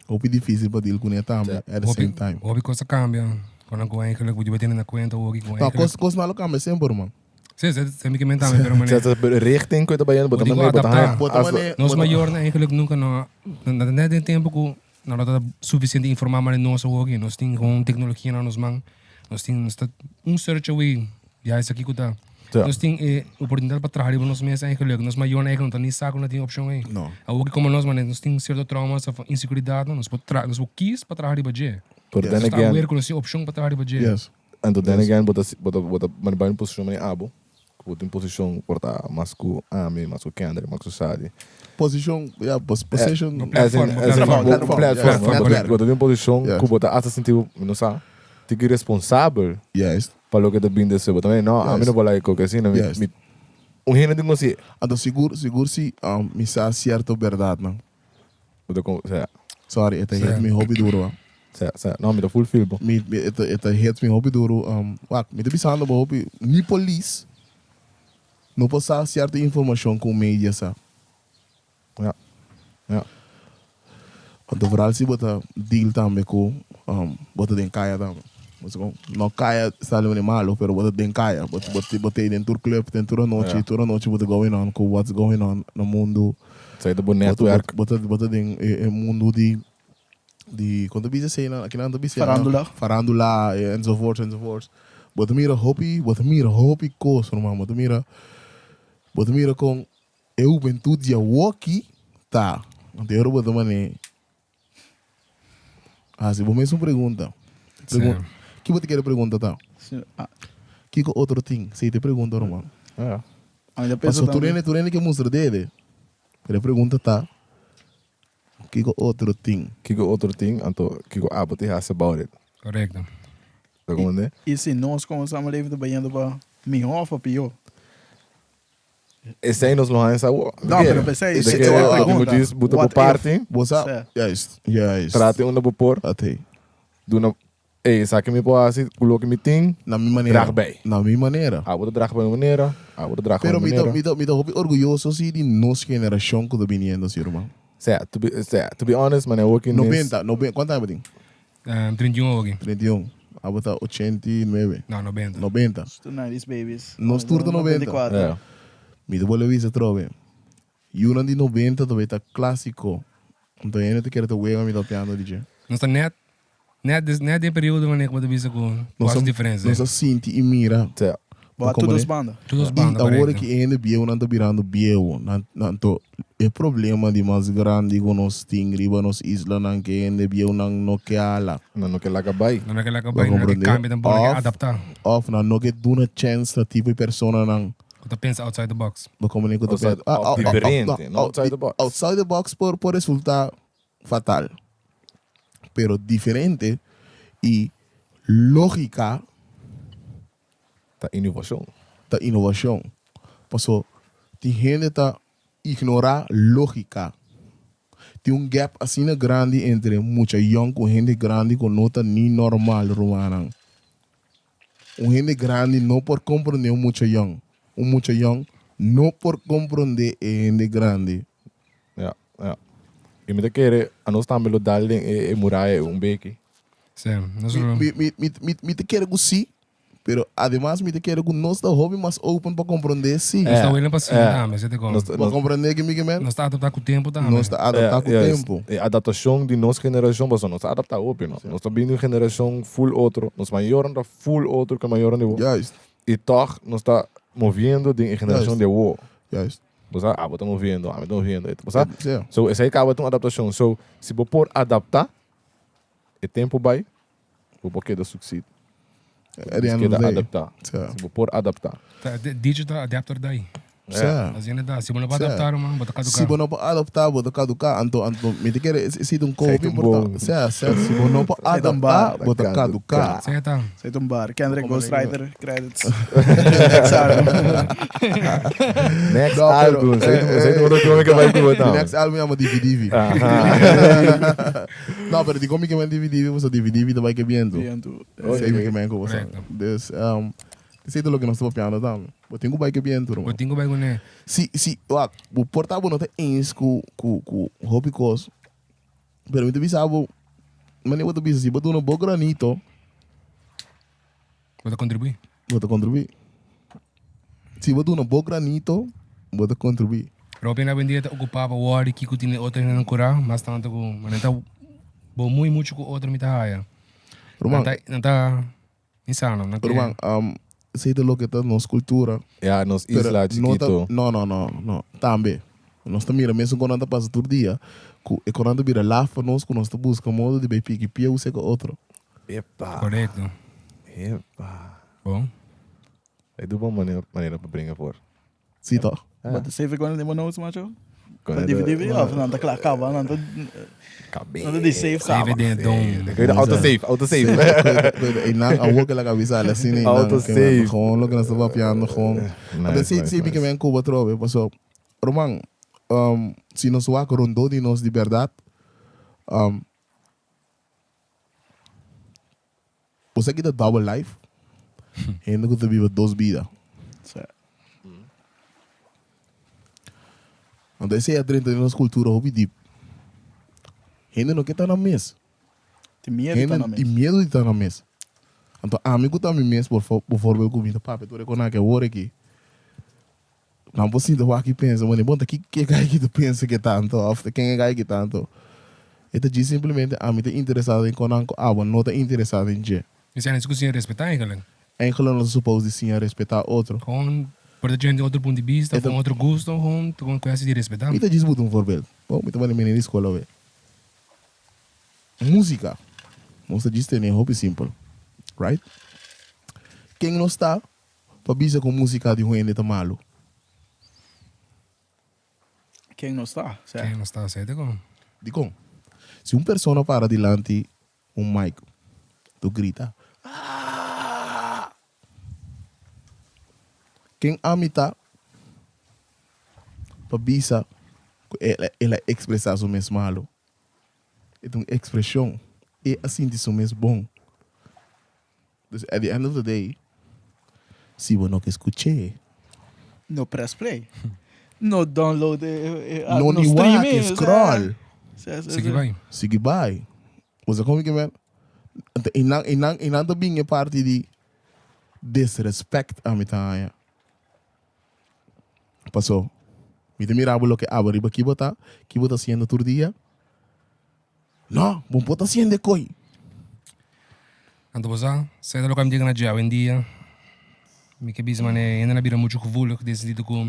Hopi difícil pa deal kuné tambe at the same time. Hopi kos a kambia ku nan ku eigenlijk bo debe tene na kuenta hopi ku No, eigenlijk. kos kos malo kambia semper man. Sí, sí, sí, mi ke men tambe pero mane. Sa richting ku e ta bayendo bo ta Bo tin ku mane bo ta adaptá. Bo ta mane Nos mayornan eigenlijk nunka no a net den tempo ku nan no ta sufisiente informá mane nos awoki. Nos tin gewoon teknologia na nos man. Nos tin nos ta un search away ya esaki ku ta. Ja. Nos tin e oportunidat pa traha riba nos mes eigenlijk. Nos mayornan eigenlijk no ta ni sa ku no tin opshon ei. No. Awoki komo nos manera nos tin sierto traumas of inseguridatnan nos por tra nos por kies pa traha riba dje. Pero Yes. then Nos ta again, aware ku nos tin opshon pa traha riba dje. Yes. anto then again bo ta bo ta bo ta mane bai un posishon mane abo, ku bo tin posishon por ta mas ku ami, mas ku Kendrick, mas ku Sadi. Posishon, ya, pos position. Bo As in, platform, bo as in, platform. bo Platform, platform, yes, no? Bo netwerk. bo ta den un posishon Yes. ku bo ta hasta sinti bo, mi no sa, tiki responsabel Juist. pa loke ta bin despues. Bo ta mira, no, ami Juist. no por laga e koke asina, mi Juist. mi. Un hende tin konsi. Anto sigur, sigur si mi sa sierto berdadnan. Bo ta kon, sea. Sorry, e ta hit mi hopi duro a. Sea, sea. No, mi ta full feel bo. Mi, mi, e ta, e ta hit mi hopi duro. Wak, mi ta bisando bo hopi, ni polis no por sa sierto informacion cu media sa. Ja, ja. Anto vooral si bo ta deal tambe cu bo ta den caya tambe. Bo sa con? No caya sa lo malo, pero bo ta den caya. Bo bo bo ta den tur club, den tur anochi, tur anochi bo ta going on cu what's going on na mundo. Esaki ta bo netwerk. Bo ta bo ta den e mundo di di con ta bisa esey nan? Aki nan ta bisa Farandula. Farandula enzovoorts enzovoorts. Bo ta mira hopi, bo ta mira hopi cos ruman. Bo ta mira bo ta mira con E hubentud di awoki ta. Anto e ora bo ta man'é hasi bo mes un pregunta. Pregun Ki bo ta kere pregunta ta? Kiko otro tin? Esei ta e pregunta ruman. Pasobra tur hende tur hende ke mustra dede, pero e pregunta ta, kiko otro tin? Kiko otro tin, anto kiko abo tin hasi about it? Korekto. Ta komprende? I si nos komo samenleving ta bayendo pa mihó òf pa pió? Esei nos lo haña sa awor. No, pero p'esei E e pregunta. Djis buta bo What if? parti. Bo sa, juist, juist. Trate unda bo por. Ate. Duna, ey, esaki mi por hasi ku loke mi tin. Na mi manera. Drag bij. Na mi manera. Abo ta drag bij mi manera, abo ta drag bij Pero mi mi ta, manera. mi ta, mi ta hopi orguyoso si di nos generashon ku ta biniendo si, ruman. Sea, to be, sea, to be honest, manera awor ki nes. Nobenta, nobe, kuantu aña bo tin? 31 awor ki. 31. Abo ta 89. No, 90. 90. Nos tur 90's babies. Nos tur ta 90. 94. Ja. Mi ta bolbe bisa atrobe. Yunan di 90 ta bay ta clásico. Anto hende ta kere ta wega mi ta piando di dje. Nos ta net, net, net den periodo wanneer ku bo ta bisa ku Nos ku a, hasi diferensia. nos a sinti i mira. Ja. Bo a tur dos banda. Tur dos banda, I awor korekto. ki hende bieunan ta birando bieu, nan, nan to e problema di mas grandi ku nos tin riba nos islanan ke hende bieunan no ke hala. Nan no ke laga bai. Nan no ke laga Bo bai, nan no ke komprende? kambia tampoko, nan ke Òf, adaptá. òf nan no ke duna chèns na tipo e personanan. Ku ta pensa outside the box. Bo komprende ku ta Outside, pensa, ah, òf ah, ah, diferente, ah, no outside the box. Outside the box por por resultá fatal. Pero diferente i lógika. Ta inovashon. Ta inovashon. Paso tin hende ta ignorá lógika. Tin un gap asina grandi entre mucha yòn ku hende grandi ku no ta ni normal, rumannan. Un hende grandi no por komprondé un mucha yòn. Un mucha yòn no por komprondé e hende grandi. Ja, ja. I mi ta kere anos tambe lo dal den e muraya ei un beki. Sí, nos lo. Mi, mi, mi, mi, mi ta kere ku sí, pero ademas mi ta kere ku nos ta hopi mas open pa komprondé sí. Nos ta willing pa siña tambe, si te kon. Nos ta, Bo nos, komprondé ke mi ke men? Nos ta adaptá ku tempu tambe. Nos ta adaptá ku juist. tempu. E adaptashon di nos generashon, pasobra nos ta adaptá hopi, no? Nos ta bini di un generashon full otro, nos mayornan ta full otro ku e mayornan di bo. Juist, I tòg nos ta moviendo den e generashon Juist. di awo. juist. Bo sa, abo ta moviendo, ami ta moviendo. Bo sa? Sí. So, esei kaba ta un adaptashon. So, si bo por adaptá, e tempu bai, bo por keda succeed. At the end of Keda the day. adaptá. Sí. Si bo por adaptá. Ta digital adapter dai. Sí. Asina ta. Si bo no por Sí. adaptá, ruman, bo ta kaduká. Si bo no por adaptá, bo ta kaduká. Anto, anto, mi ta kere, esei ta un koho Esei ta un importante. bon. Sí, sí. Si bo no por Esei ta un adaptá, bar. bo ta kaduká. Esei ta. Esei ta un bar. Kendrick Ghostwriter credits. Next album. Next No, pero- album. Esei ta esei ta otro kome ke bai ku bo Mi tambe. next album yama Divi Divi. Aha. No, pero di kon mi ke men Divi Divi, pasobra Divi Divi ta bai ke bientu. Bientu. Esei mi ke men ku bo sa. Correcto. Dus, um, esei ta loke nos ta papiando tambe. Bo tin ku bai ke bientu, Bo ruman. tin ku bai kuné. Si, si, wak, bo por ta bo no ta eens ku, ku, ku hopi kos, pero mi ta bisa bo, manera bo ta bisa, si bo duna bo granito, Bo ta kontribuí. Bo ta kontribuí. Si bo duna bo granito, bo ta kontribuí. Pero hopi hende awendia ta okupá pa wòrdu kiko tin e otro hendenan kurá, mas tantu ku nan ta bo muy muchu ku otro mi ta haya. Ruman, Nan ta nan ta insano, nan ke. ruman, esei ta loke ta nos kultura. Ya, nos Pero isla no ta, chikito. no, no, no, no. Tambe, nos ta mira mesun kon nan ta pasa tur dia, ku e kon nan ta bira laf pa nos, ku nos ta buska modo di bai piki pia un seko otro. Epa. Korekto. Epa. Bon. Ei du bon manera, manera pa bringa for. Sí, toch? But save it den bo notes, macho. Pa DVD of nan ta kla kaba, nan ta nan ta di save kaba. Save den don. Cuida autosave, autosave. Cuida, y nan awor que la cabeza la asina y nan Autosave. Gewoon lo que nos ta papiando gewoon. Nice, Si nice, si mi nice. ke men Cuba trobe, paso Roman, um, si nos wak rondó di nos di berdad, um, bo sa kita double life? Hende ku ta biba dos bida. Sí. Anto esei a drenta den nos kultura hopi diep. Hende no ke ta na mes. Tin miedu di ta na Hende mes. tin miedu di ta na mes. Anto ami ku ta mi mes, por voorbeeld ku mi ta papia tur e konaki awor aki, Nan por sinta wak i pensa, Bueno, bon, ta ki ke guy ki ta pensa ke tanto of ta ken e guy ki tanto? E ta djis simplemente ami ta interesado den konan ku abo no ta interesado den dje. Mi sa ku siña respetá eigenlijk. Eigenlijk nos ta supos di siña respetá otro. Gewoon por ta djente otro punto di bista of un otro gusto, gewoon ta un kwestie di respetá. Mi ta djis buta un voorbeeld. Bon, mi ta manda mene di skol awe. Músika. Nos ta djis tene hopi simpel, right? Ken nos ta Pa bisa ku músika di un hende ta malu. Ken nos ta, sè. Ken nos ta, sè dikon? Dikon? Si un persona para dilanti un mic tur grita, Aah! Ken ami ta pa bisa ku el a ekspresá su mes malu? E ta un ekspreshon. E a sinti su mes bon. Dus at the end of the day, si bo no ke skuch'é. No press play. No download e app. No ni stream wak e, e scroll. Sigui bai. Sigui bai. Bo sa kon mi ke men? Anto einan einan einan ta bin e parti di disrespect ami ta haña. Paso mi ta mira bo loke abo riba ki bo ta, ki bo ta hasiendo tur dia. No, bo por ta haciendo e koe. Anto bo sa, seta loke ami yega na dje awendia, mi ke bisa manera hende na bira muchu gevoelig den sentido ku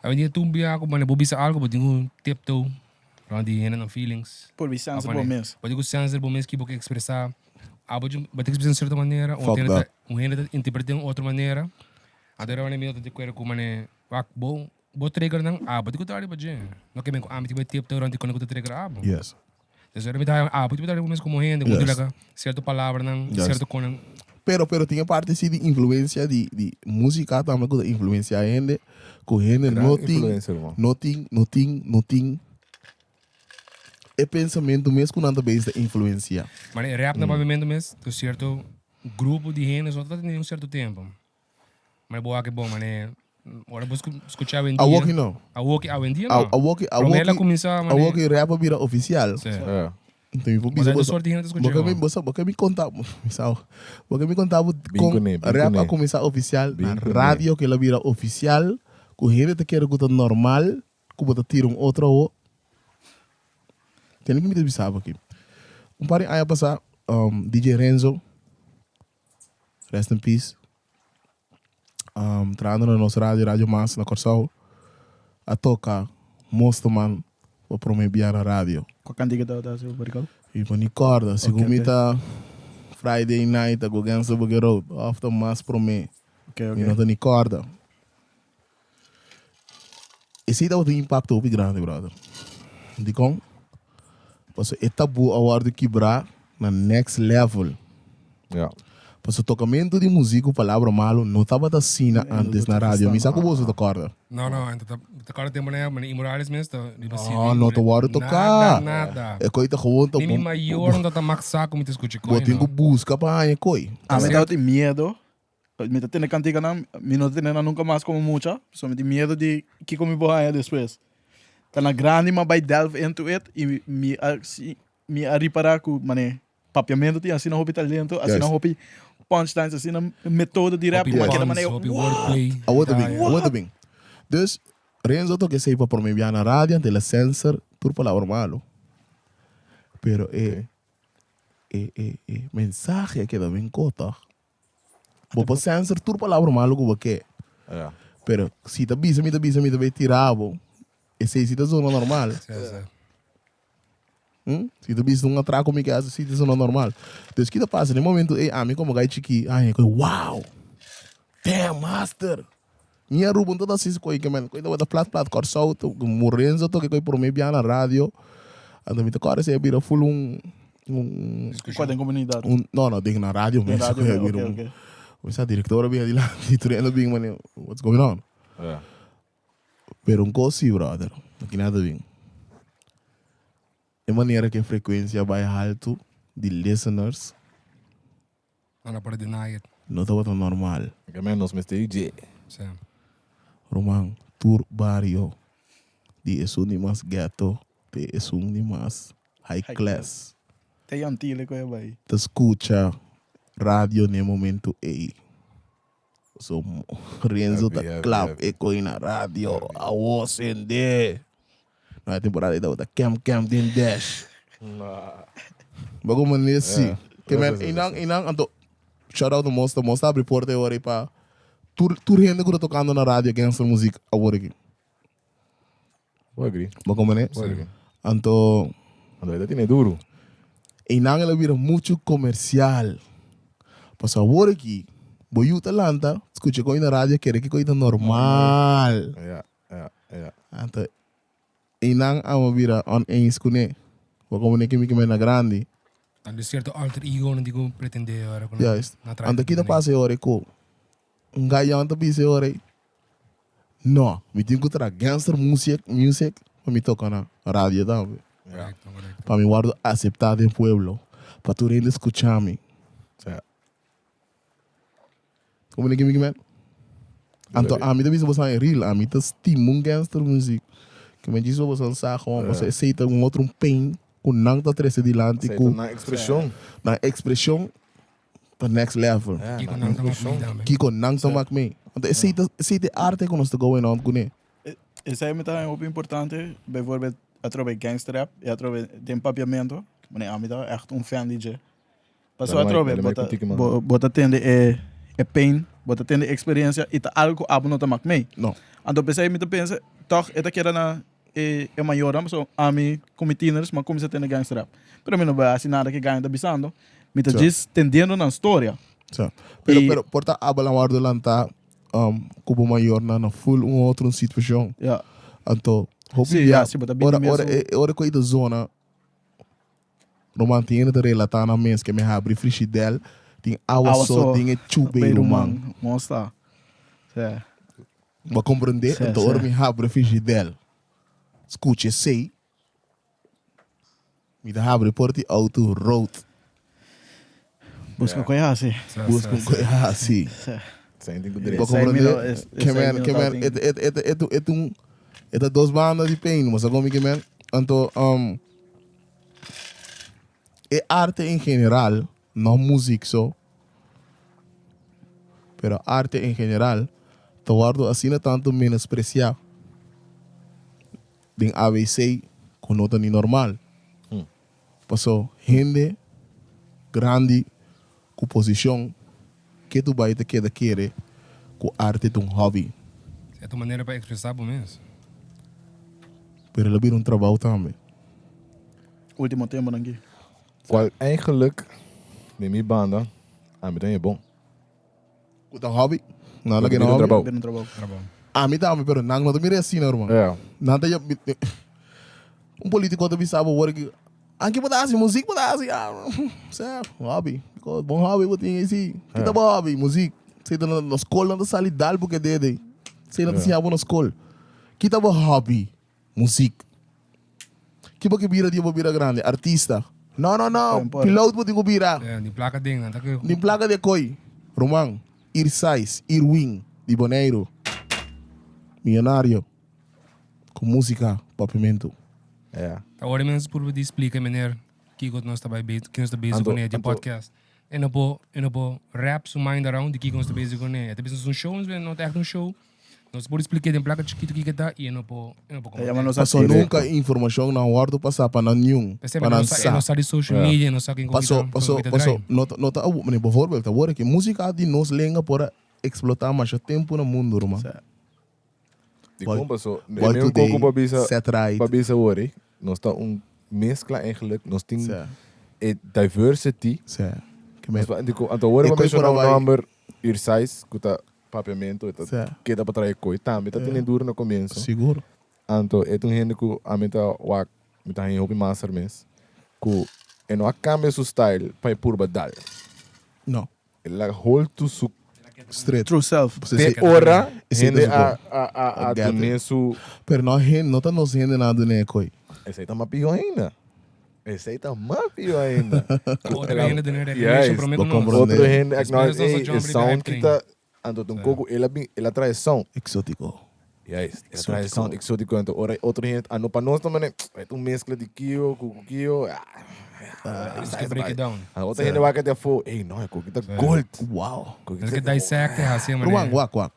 awendia tur bia ku manera bo bisa algu bo tin ku tiptoe rond di hende nan feelings. Por bi sense bo mes. Bo tin ku sense bo mes ki bo ke ekspresá. Abo bo ta ekspresá di un sierto manera, un hende ta un hende ta interpret'é un otro manera. Anto era manera mi no ta di akuerdo ku manera wak bo Bo trigger nan abo di ku ta riba dje. No ke men ku ami tin bai tiptoe rond di kone ku ta trigger abo. Yes. Des ora mi ta haña abo ti bai riba mes komo hende, ku Yes. laga sierto palabranan, Yes. sierto konan. Pero, pero tin e parti si di influencia di, di musica tambe ku ta influencia hende, ku hende Gran no tin, influencia, hermano. no tin, no tin, no tin e pensamentu mes ku nan ta bezig ta influencia. Maar e rap na papiamento mes, tin sierto grupo di hende so ta tene un sierto tempo. Maar bo wak bon, mane, ora bo scucha awendia. Awoki no. Awoki, awendia no. Awoki, Prome el a awoki, cuminsa, mane. awoki rap a bira oficial. Sí. Ja. Enton mi por Bo bisa sa boso, soort di hende ta scucha bo ke mi, bo. bo sa, bo ke mi conta, mi sa, bo ke mi conta bo Bin con kuné, bin rap a kuné. cuminsa oficial Bin na kuné. radio ke el a bira oficial, ku hende ta kere ku ta normal ku bo ta tira un otro awo. Tene ke mi ta bisa bo aki. Un par di aña pasa, DJ Renzo, Rest in peace. Um, trahando na nos radio, Radio Mas na Kòrsou, a toka Mosterman pa promé bia na radio. Kua kantika tabata hasi bo Ricardo? Mi por ni kòrda, segun Ok, mi ok. ta Friday night a go Gangsta Boogie Road òf ta mas promé, Ok, mi ok. no ta ni kòrda. Esei tabata un impakto hopi grandi, brother. Dikon? Pasobra e tabú a wòrdu kibrá na next level. Ja. Pasobra tokamentu di muzik ku palabra malu no tabata asina antes na radio. Mi sa ku boso ta kòrda. No, no, enta ta ta kòrda tempu na e Imorales mes ta riba CD. No, no ta wòrdu toká. Nada, nada. E koi ta gewoon ta. Ni mi mayor no ta mak sa ku mi ta skucha koi, Bo tin no. ku buska pa haña koi. Ami tabatin miedo. Mi ta tene kantikanan, mi no ta tene nan nunka mas komo mucha, pasobra mi tin miedu di kiko mi por haña despues. Ta na grandi mi a bai delve into it i mi a si mi a ripará ku manera papiamentu tin asina hopi talento, asina hopi punchlines, asina metodo di rap Hopi ku a keda puns, manera hopi what? wordplay. Awor ta Ja, bin, ja. awor ta bin. Dus, Renzo toka esei pa prome bia na radio, anto el a censor tur palabra malo. Pero e e e e mensahe a keda bin ko tòg. Bo por censor tur palabra malo ku bo ke. Ja. Pero si ta bisa mi ta bisa mi ta bay tira bo, esei si ta zona normal. Sí, sí. Hm? Si ta bisa un atraco mi ke hasi si ta zona normal. Dus ki ta pasa den momento ey ami como guy chiki a hende koe wow! Damn master! Ni Aruba no ta así koe ke men. Koe tabata plat plat Kòrsou to Morenzo toke koe promé bia na radio. Anto mi ta kòrda si a bira full un un Kua den komunidat? un no no den na radio Den mes radio koe a mes, bira oké un oké. Kuminsá direktor a bira dilanti tur hende a bin mane what's going on. Ja. Pero un kos si brother, aki nan ta bin. E manera ku e frekuensia bai haltu di listeners. No no por deny it. No tabata normal. Ke men nos mester dje. Sí. Ruman, tur bario di esun di mas ghetto te esun di mas high class. Te Yantile ku e bai. Ta skucha radio n'e momento ei. So Renzo ta klap e koi na radio. Awo sende. Na e temporada ei tabata kem kem den dash. Bo como nesi. Ke men einan einan anto shout out to Mosta. Mosta abri porta e ora ei pa tur tur hende ku ta tokando na radio gangster muzik awor aki. Bo agree. Bo comprende? Bo agree. Anto. Anto e ta tene duru. Einan el a bira muchu comercial. Pasobra awor aki, bo yu ta lanta, scucha con na radio, kere ki con ta normal. Ja, ja, ja. Anto, einan amo bira oneens cune. Bo comprende ki mi ke mena grandi. Anto cierto alter ego nan tin cu pretende ora cu Juist. nan traha. Anto ki ta pasa e ora cu un gayon ta bisa e ora ei, No, mi tin ku traha gangster music, music pa mi toka na radio tambe. Correcto, correcto. Pa mi wòrdu aseptá den pueblo, pa tur hende skucha mi. Ja. Komo di kimi kimen? Anto ami ta bisa boso en real, ami ta stima un gangster music. Ke men djis pa boso sa gewoon, pasobra esei ta un otro pain ku nan ta trese dilanti Esei ku ta nan ekspreshon. Nan ekspreshon ta next level. Kiko nan ta mak mee tambe. Kiko nan ta mak mee. Anto esei ta esei ta e arte ku nos ta going on kuné. Esei mi ta haña hopi importante, bijvoorbeeld atrobe gangster rap i atrobe den papiamento, manera ami ta echt un fan di dje. Pasobra atrobe bo ta bo ta tende e e pain, bo ta tende e experiencia i ta algo ku abo no ta mak mee. No. Anto p'esei mi ta pensa tòg e ta keda na e e mayornan pasobra ami ku mi tieners mi a kuminsá tende gangster rap. Pero mi no bai hasi nada ku e gangster ta bisando. Mi ta djis tendiendo nan storia. Sa. Pero pero por ta aba lan wòrdu lantá ku bo mayornan na ful un otro un situashon. Ya. Anto hopi Sí, bia ya, si bo ta bini ora mes ora un e ora ku e ta zona ruman tin hende ta relatá nan mes ke mi habri frishidèl tin awa Awa so so den e chubei Bay ruman. ruman. Mosta. Sí. Bo a komprendé? Sí, Anto ora sí. mi habri frishidèl skucha esei Mi ta habri por di auto road. Busca koe hasi. Busca un koe hasi. Bo comprende? Ke men, ke men, et, et, et, et, et un, et a dos banda di pain, bo sa kon mi ke men? Anto, um, e arte en general, no muziek so, pero arte en general, ta wordo asina tanto menosprecia. Den ABC ku no ta ni normal. Paso hende grandi ku posishon ke tu bai ta keda kere ku arte ta un hobby. E ta un manera pa ekspresá bo mes. Pero el a bira un trabou tambe. Ultimo temponan aki. Cual eigenlijk den mi banda ami ta e bon. Ku ta hobby. Nan ta Bira kere un hobby. trabou. Bira un trabou. Trabou. Ami tambe, pero nan no ta mira asina, ruman. Ja. Nan ta ya- Un politico ta bisa bo wor ki, Anke bo ta hasi muziek bo ta hasi? Ah, sef, hobby. Ko bon hobby bo tin esi. Ki ta bo hobby? Muziek. Sei ta na skol nan ta sali dal bo ke dede. Sei nan ta siña bo na skol. Ki ta bo hobby? Muziek. Ki bo ke bira dia bo bira grandi? Artista. No, no, no. Piloot bo tin ku bira. Ja, di plaka den nan ta ke. Di plaka de koi. Ruman, Irsais, Irwin, di Boneiru. Millonario. Ku músika, papiamentu. Ja. Ta ora mi nos purba di splika meneer kiko nos ta bai be, kiko nos ta bezig Anto, kuné di anto. podcast. E no por, e no por wrap su mind around di kiko nos ta bezig kuné. E ta bisa nos un show, nos no ta echt un show. Nos por expliqué den placa chiquito kiko ta y e no por, e no por Ta llama nos Paso artista. nunca informacion nan wordo pasa pa nan niun, P'esei pa no nan sa, e sa. no sa di social media, e no sa ken ku Paso, kita, paso, ku kita paso, draai. no ta, no ta awo, mane, bijvoorbeeld, awor aki musica di nos lenga por a explota masha tempo na mundo, ruman. Sa. Di Boy- kon paso, e Boy mi un Today, koko pa bisa, Set Right. pa bisa awor, eh, nos ta un mezcla eigenlijk, nos tin Sa. e diversity. Sa. Ke men- Nos pa- di kon, anto awor E pa koi menshoná por un a bai- nomber, Irsais, ku ta. Papiamento e ta Sa. keda pa trae koi tambe ta tene duro na komienso. Sigur. Anto e ta un hende ku ami ta wak mi ta haña hopi master mes ku e no a kambia su style pa e purba dal. No. El a hold to su Straight. True self. Te ora Esei ta hende su a kos. a a a Get it. dun'é su. Pero no hende, no ta nos hendenan a dun'é e koi. Esei ta mas pió ainda. Esei ta mas pió ainda. Otro hende dun'é recognition promé ku Bo nos. comprende. Otro hende Despues acknowledge, nos a ey, jump e riba sound hype ki train. ta, anto ta un koko, el a bin, el a trae sound. Exótico. Juist, el a trae sound exótico, anto ora otro hende, ah no, pa nos ta mane, e ta un mezcla di kio ku ku kio, ah, Nos ke break it down. Ah, otro hende wak di afó, ey no, e koki ta gold. Wow. Koki Nos ta ke dissect e hasi mane. Ruman, wak, wak.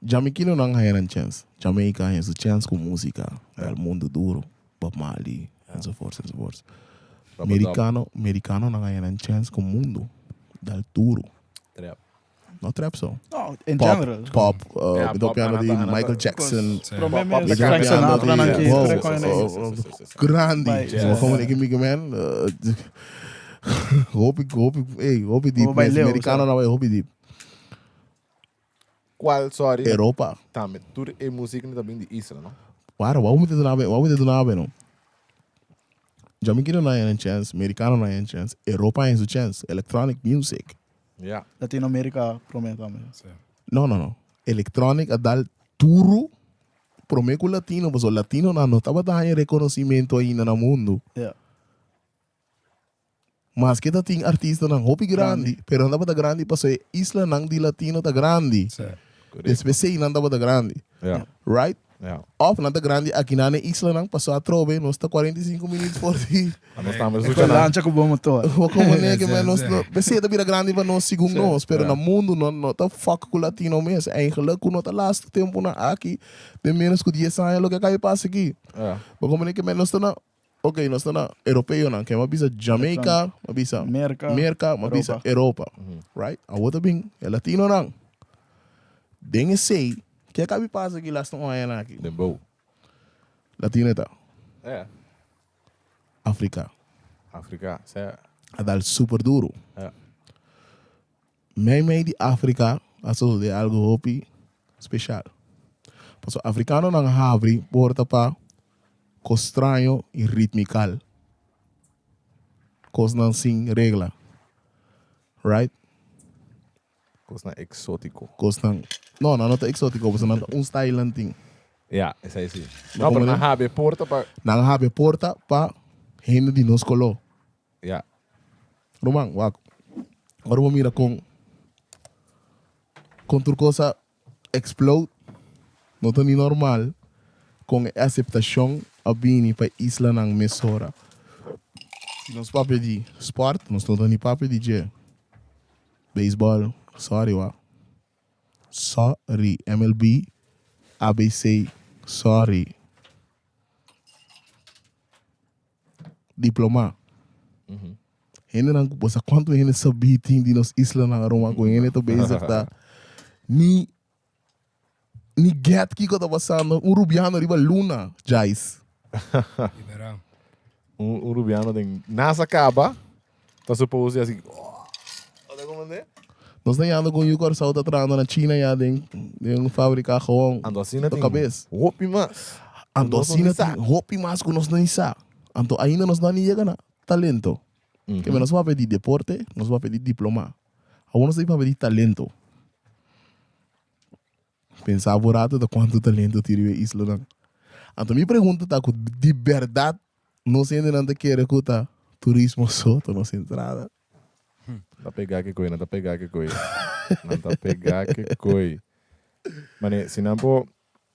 Jamaiquino nan haya nan chance. Jamaica haya su chance ku música. El mundo duro, Bob Marley, enzovoorts, enzovoorts. Mericano, mericano nan haya nan chance ku mundo dal duro. Trap. No trap so. No, in Pop, general. pop, Ja, mi pop, piano di anata, anata. Michael Jackson. Sí. Prome Pop, pop, mes ta Frank cambiando Sinatra nan di- ki Wow, trek on sí, nee. sí, sí, sí, sí, sí. Grandi. Bai, So, como ik mi man, hopi, hopi, hey, hopi diep. Hopi bai mes. leu, Americano so. na bai hopi diep. Cual, sorry. Europa. Tambe, tur e muziek ta bin di isla, no? Para, wou moet het nou wou moet het nou no? Jamaica no een chance, Americano no een chance, Europa heeft een chance, electronic music. Ja. Latinoamerica prome tambe. No, no, no. Electronic a dal duro prome ku latino, paso latino na no tabata haña reconocimiento ainda na mundo. Ja. Maske ta tin artistanan hopi grandi, pero nan tabata grandi paso e islanan di latino ta grandi. Sí. Despues ei nan tabata grandi. Ja. Right? Ja. Of nan ta grandi akinan e islanan paso atrobe nos ta 45 minuut for di Nos tambe Con escucha nan. lancha cu bon motor. Bo como nege Sí, man nos sí. no Pesey ta bira grandi pa nos segun nos pero Ja. na mundo no no ta fuck cu latino mes eigenlijk cu no ta laatste temponan aki den menos cu 10 aña loke a cay pasa aki. Ja. Bo como nege man nos ta na Ok, nos ta na europeonan, ke m'a bisa Jamaica, m'a bisa Merca, Merca, m'a bisa Europa. Right? Awor ta bin e latinonan. Den esei, ke a kabi pasa aki laatste un añanan aki? Dembow. Latino e ta. Ja. Afrika. Afrika, sa. A dal super duro. Ja. Mei mei di Afrika a sosode algo hopi special. Pasobra afrikanonan habri porta pa kos straño i ritmikal. Kosnan sin regla. Right? Kosnan eksótiko. Kosnan, no, nan no ta eksótiko pasobra nan ta un style nan tin. Ja, esei si. Bo No, pero komprende? nan habri porta pa. Nan habri porta pa hende di nos koló. Ja. Ruman, wak. Ora bo mira kon kon tur kos a explode, no ta ni normal kon e aseptashon a bini pa e islanan mesora. Si nos papia di sport, nos no ta ni papia di dje. Beisbòl, sorry wak. Sorry. MLB, ABC, sorry. Diploma. Hendenan ku bo sa kuantu hende sabí tin di nos islanan Roma ku hende ta bezig ta ni ni get kiko ta pasando. Un rubiano riba luna, Jais. Liberá. Un, un rubiano den NASA kaba ta suppose di así. Oh, ta comprende? Nos ta yanda ku un yu Kòrsou ta trahando na China ya den den un fábrika gewoon. Anto asina To tin kabes. hopi mas. Anto Nos no asina ni sa. tin hopi mas ku nos no ni sa. Anto ainda nos no a ni yega na talento. Keme nos papia di deporte, nos papia di diploma. Awor nos ta papia di talento. Pensa bo rato ta kuantu talento tin riba e islanan. Anto mi pregunta ta ku di bèrdat nos hendenan ta kere ku ta turismo so ta nos entrada? Ta pega ke koe, nan ta pega ke koe. Nan ta pega ke koe. Mane, si nan por.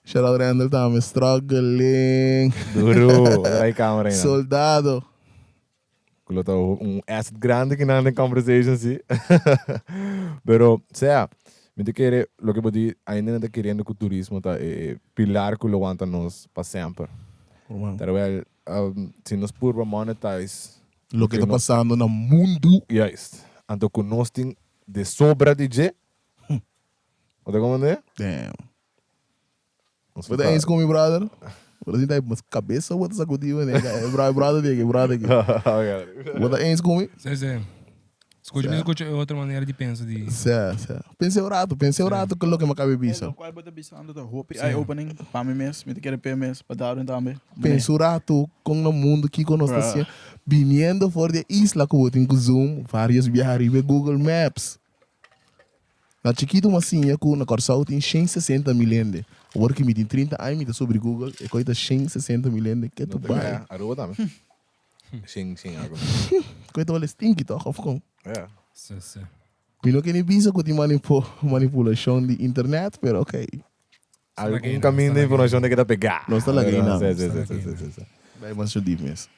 Shout out Randall tambe, struggling. Duro, draai camera einan. Soldado. Ku lo ta un asset grandi ki nan den conversation si. Pero, sea, mi ta kere loke bo di ainda nan ta keriendo ku turismo ta e pilar ku lo wanta nos pa semper. Terwijl, si nos purba monetize Loke ta pasando na mundu. Juist. Anto ku nos tin de sobra di dje. Bo ta komprende? Damn. Nos Bo ta eens ku mi brother? Bo ta sinta mas kabesa bo ta sakudi bo nega. E brother di aki, brother aki. Bo ta eens ku mi? Sí, sí. Scucha, mi scucha e otro manera di pensa di. Sí, sí. Pensa un rato, pensa un rato cu loke mi acaba di bisa. Locual bo ta bisando ta hopi eye opening pa mi mes, mi ta kere p'e mes, pa Darwin tambe. Pensa un rato con na mundo kico nos ta haciendo, biniendo for di e isla cu bo tin cu zoom varios biaha riba e Google Maps. Na chikito mi a siña cu na Corsou tin shen sesenta mil hende. Awor cu mi tin 30 aña mi ta subri Google e coy ta shen sesenta mil hende, ke tu bay? Aruba tambe. Sin, sin algo. Koe ta wale stinky toch, of kon? Ja. Sí, sí. Mi no keni bisa ku tin manipulashon di internet, pero ok. Algun kamin di informashon ta keda pegá. Nos ta laga einan. Sí, sí, sí, sí, sí, sí. Bai mas yo diep mes.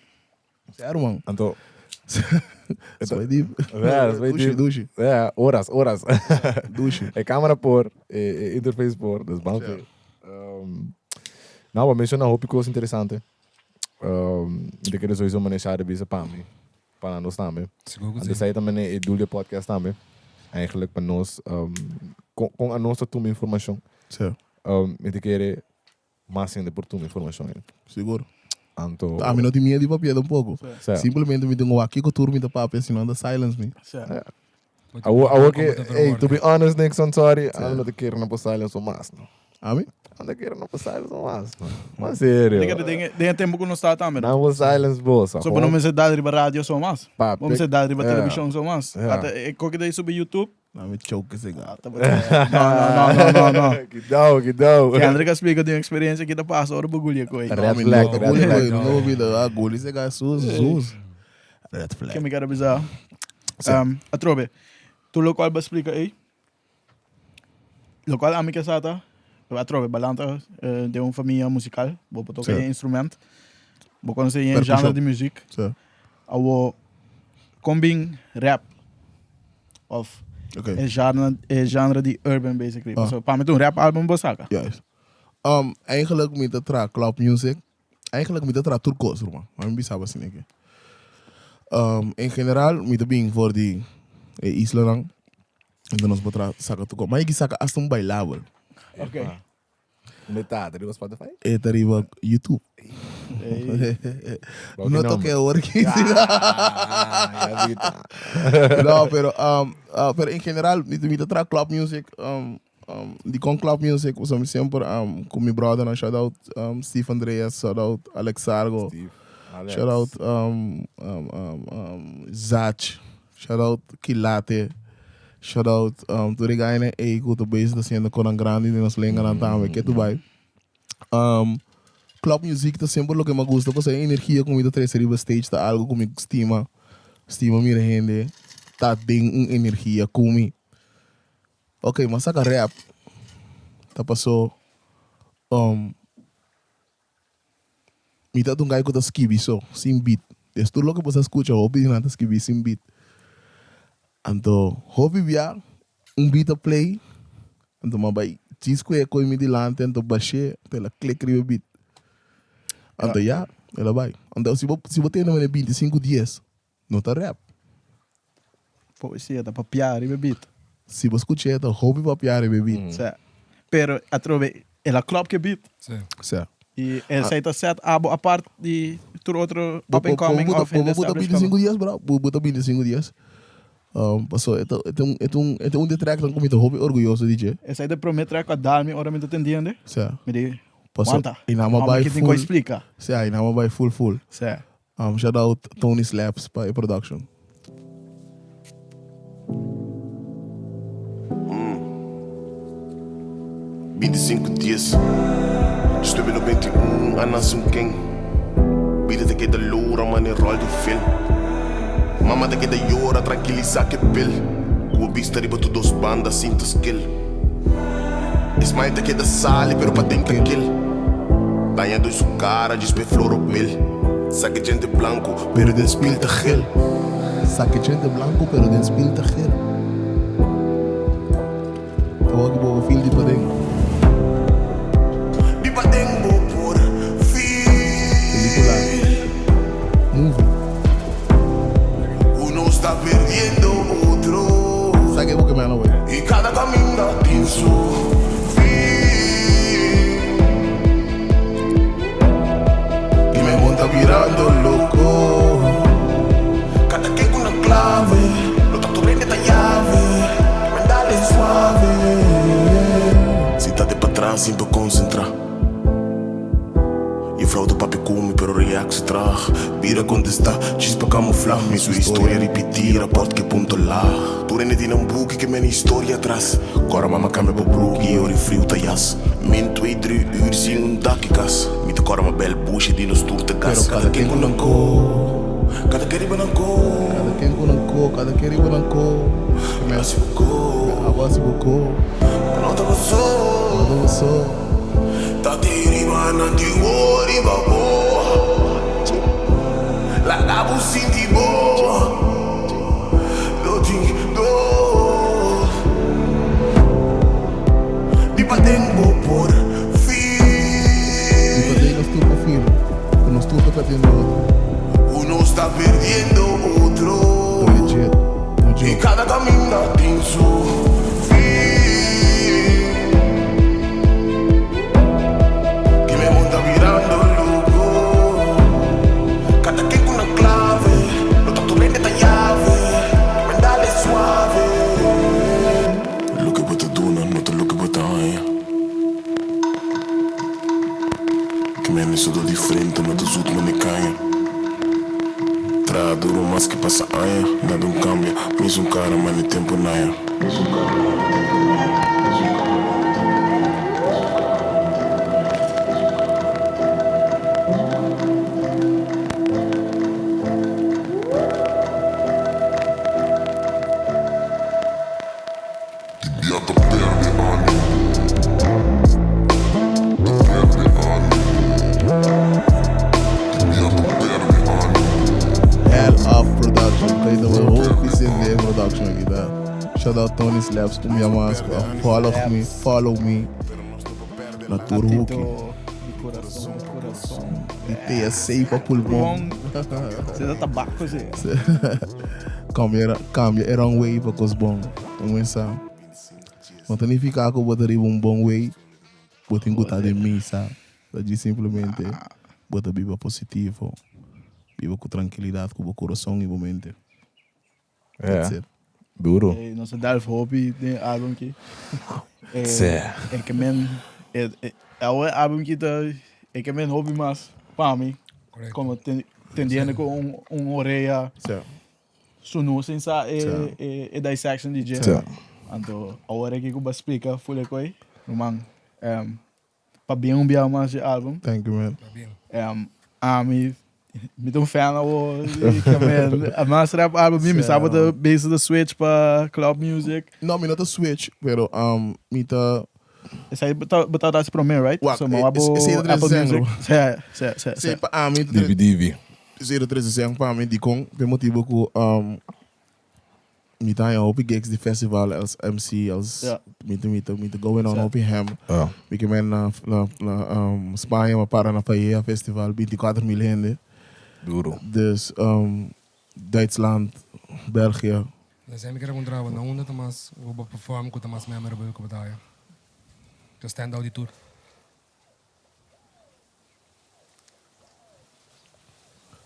Serio man. Anto. Soy diep. Ja, soy Dushi, diep. dushi. Ja, horas, horas. Dushi. E camera por, e interface por, dus ban Ja. Nou, bo menciona hopi cos interesante. Mi ta kere sowieso maneja de bisa pa mi, pa nos tambe. Sigur ku Anto si. esei tambe e doel di e podcast tambe. Eigenlijk pa nos, kon kon a nos ta tuma informashon. Sí. Mi ta kere mas hende por tuma informashon ei. Sigur. Anto. Ami no tin miedu di papia tampoco. Sí. Simplemente mi tin wak kiko tur mi ta papia, si no nan ta silence mi. Sí. Awo, awo ke, ey, to be honest, Nixon, sorry, ami no ta kere no por silence bo mas, no. Ami? Ami no ta kere no por silence bo mas, no. Man serio. Den den den e tempo ku nos ta tambe. Nan por silence bo, sa. So bo no mester dal riba radio so mas. Pa, Bo mester dal riba yeah. televishon so mas. Yeah. Ata e koke dei subi YouTube. Ami choke ese gato. No, no, no, no, no. Kidao, kidao. Kendrick a splika di un experiencia ki ta pasa ora bo gulia koe. Red flag, red Guli flag. koe, no bo bida, ah, guli ese gato, sus, sus. Red flag. Ke mi kere bisa? Atrobe, tur lokual bo a splika ei, lokual ami ke sa ta, atrobe, Balanta den un famia musikal, bo por toka e instrument, bo konosé e genre di muzik, awor kon bin rap of e genre di urban basically? Pasobra pa mi ta un rap album bo saka. Juist. Eigenlijk mi ta traha club music. Eigenlijk mi ta traha tur kos ruman, maar mi bisa bo asina aki. En general mi ta bin for di e islanan, enton nos por traha saka tur kos. Ma e ki saka hasta un bailabel. Ok. Unda e ta? Ta riba Spotify? E ta riba YouTube. Welke No nomber? toke awor aki. Ah, ya vi ta. No, pero, pero en general mi ta traha club music. Dikon club music? Pasobra mi semper ku mi brothernan, shout out Steve Andreas, shout out Alex Sargo, Steve, Alex. shout out Zach, shout out Kilate, shout out tur e gainan ei ku ta bezig ta hasiendo konan grandi den nos lenganan tambe, ke tu bai. Club music ta semper loke mi a gusta pasobra e energia ku mi ta trese riba stage ta algu ku mi stima, stima mira hende ta den un energia ku mi. Ok, m'a saka rap ta paso mi ta un guy ku ta skibi so, sin beat. Des tur loke bo sa skucha hopi di nan ta skibi sin beat. Anto hopi bia un beat a play, anto m'a bai djis ku e koe mi dilanti anto bash'é, anto el a klik riba e beat. Anto ya, el a bai. Anto si bo si bo tende manera binti sinku dies, No ta rap. Poesia ta papia riba e beat. Si bo scuch'é ta hopi papia riba e beat. Sa. Pero atrobe el a klop ke beat. Sí. Sa. I esei ta set abo apart di tur otro up and coming of Bo hende bo ta established binti sinku komo. dies bro. Bo bo ta binti sinku dies. Paso e ta e ta un e ta un e ta un di e tracknan ku mi ta hopi orguyoso di dje. Esei ta e prome track ku a dal mi ora mi ta tendiende. Sa. Mi di, Paso wanta. i nan a Homber bai ki tin ku full. explica. Sa, i nan a bai full full. Sa. Shout out Tony Slaps pa e production. 25 dies, Estuve no 21, a nace un ken. Bida ta keda loura mane rol di film. Mama ta keda yora, trankilisa ke pel. Ku bo bista riba tur dos banda sinta skel. E smile ta keda sali pero paden ta kel. Daña doy su cara djis p'e flor o pel. Sa ke djente blanco pero den spil ta gel. Sa ke djente blanco pero den spil ta gel. Ta wak bo feel di paden. Di paden bo por feel. Pelicula. Movie. Uno sta perdiendo otro. Sa ke bo ke mano wey. Y cada caminda tin su fin. Y me monta birando loco. Cada ken cu na clave. No ta tur. Papia ku mi pero reactie traag Bira contesta, djis pa camufla Mi su historia ripiti, rapport ke punto laag Tur hende tin un buki ke meni historia atras Kora mama cambia bo broek i ora e friu ta jas Min twee drie uur sin un dak i kas Mi ta kora ma bel bushe di nos tur ta gas Pero Kada ken ku nan ko, kada ken riba nan ko Kada ken ku nan ko, kada ken riba nan ko Hasi bo ko, Abo hasi bo ko Pa no ta bo so Pa no ta bo so. Ta te riba nan di wo riba bo Laga bo sinti bo Lo tin dos Di paden bo por Di paden feel nos tur por feel Ku nos tur ta perdiendo otro. Uno sta perdiendo otro. Ta legit, no Y joke. kada kaminda tin su fin. Ki me monta birando loco. Kada ken ku nan clave. No ta tur hende ta yave. Men dale suave. Loke bo ta duna no ta loke bo ta haña. Ki men eso do diferente no ta zoet mane caña. Traha duro mas ke pasa aña, nada un cambia, mesun cara mane tempo naya. Di bia ta perde animo, ta perde animo. Di bia ta perde animo. Hell of production. Kay ta hopi sin den production aki ta. Shout out Tony Slaps ku mi amas ku a follow me, follow me na tur hoki. Tito di corazon, corazon. Di TSC pa pulmon. Se ta tabaco se. Cambia, cambia e wrong way pa cos bon. Kuminsá. No ta nifiká ku bo ta riba un bon way, bo tin ku ta den misa. Ta djis simplemente bo ta biba positivo, biba ku trankilidat ku bo kurason i bo mente. That's it. Duro. Ey, nos a delf hopi den e album ki. Sè. E ke men, e, e, awe album ki ta, e ke men hopi mas pa mi. Correcto. Como ten, tendiendo ku un, un orea. Sè. Su no sin sa e, Sa. e, e dissection di dje. Sa. Anto, awor aki ku bo a splika ful e koi, ruman, em, pabien un bia mas dje album. Thank you, man. Pabien. Em, ami, mi ta un fan awor, di ke men, a mas rap album mi, mi sa bo ta bezig ta switch pa club music. No, mi no ta switch, pero um, mi ta... Esei bo ta, bo ta hasi promé, right? Wak, So, ma bo esei ta Apple tres Music. zenro. Sa, sa, sa, Esei sa. pa ami ta Divi divi. 036 pa mi dikon p'e motibu ku mi ta haña hopi gigs di festival als MC als Ja. mi ta mi ta mi ta going on Sa. hopi ham Ja. mi ke men na na na Spaña mi a para na Paella festival 24 mil hende Duro. dus Duitsland België. Dan zijn mi kere kontra bo na unda ta mas bo bo perform ku ta mas memorable ku bo ta haña ta stand out di tur.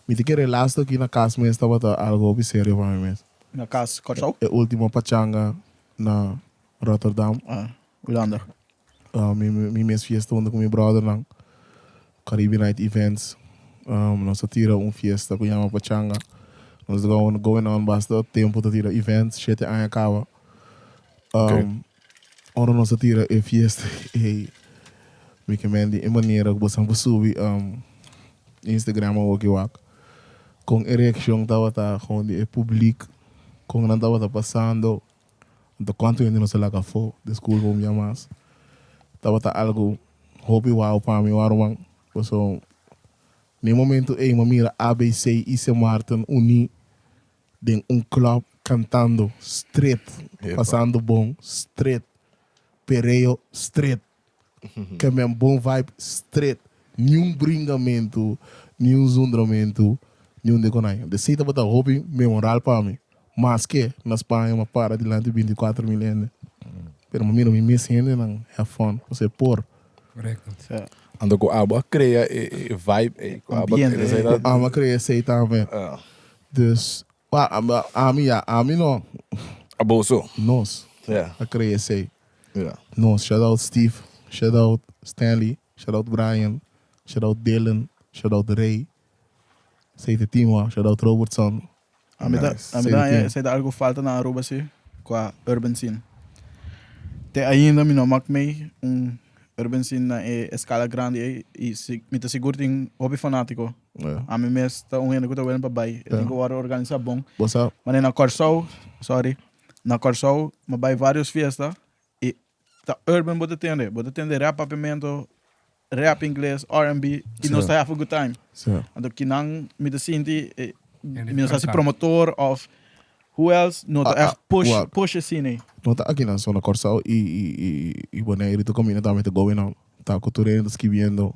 Mi ta kere laatste aki na kas mes tabata algo hopi serio pa mi mes. Na kas Kòrsou? E ultimo pachanga na Rotterdam. Ah, Hulanda. Mi mi mes fiesta hunto ku mi brothernan. Caribbean Night Events. Nos a tira un fiesta ku yama pachanga. Nos ta going on basta tempo ta tira events, shete aña kaba. Ora nos a tira e fiesta ei, mi ke men di e manera ku boso por subi Instagram awoki wak, kon e reakshon tabata kon di e publik, kon nan tabata pasando, anto kuantu hende nos a laga afó, diskulpa un bia mas, tabata algu hopi wou pa mi waruman, pasobra na e momento ei mi a mira ABC i Sint Maarten uní Den un club cantando stret, pasando bon stret, pereo stret, ke men bon vibe stret, niun bringamento, niun zundramento, niun dekonai. De esei tabata hopi memoral pa mi, maske na Spaña mi a para dilanti 24 mil hende, pero mi a mira mi mes hendenan have fun, pasobra e por. Correcto. Anto ku abo a crea e vibe ei, ku abo a Ambiente. crea esei Ku amo a crea esei tambe. Dus, wa, ami ya, ami no. Abo so. Nos. Ja. A crea esei. Ja. Nos. Shout out Steve, shout out Stanley, shout out Brian, shout out Dylan. Shout out Ray. Esei ta e team hoor. Shout out Robertson. A mi ta, a mi ta haña esei ta algo falta na Aruba si, kua urban scene. Te ainda mi no mak mei un urban scene na e escala grandi ei y si mi ta sigur tin hopi fanatico. Ami mes ta un hende ku ta welen pa bai. E tin ku wòrdu organisa bon. Bo sa. Manera na Kòrsou, sorry, na Kòrsou mi a bai varios fiesta y ta urban bo ta tende. Bo ta tende rap papiamento, rap ingles, R&B y nos ta have a good time. Anto kinan mi ta sinti mi no sa si promotor of who else no ta echt push push e scene ey. No ta aki nan so na Kòrsou y y Boneiru tur kaminda tambe ta going on. Ta ku tur hende ta skibiendo,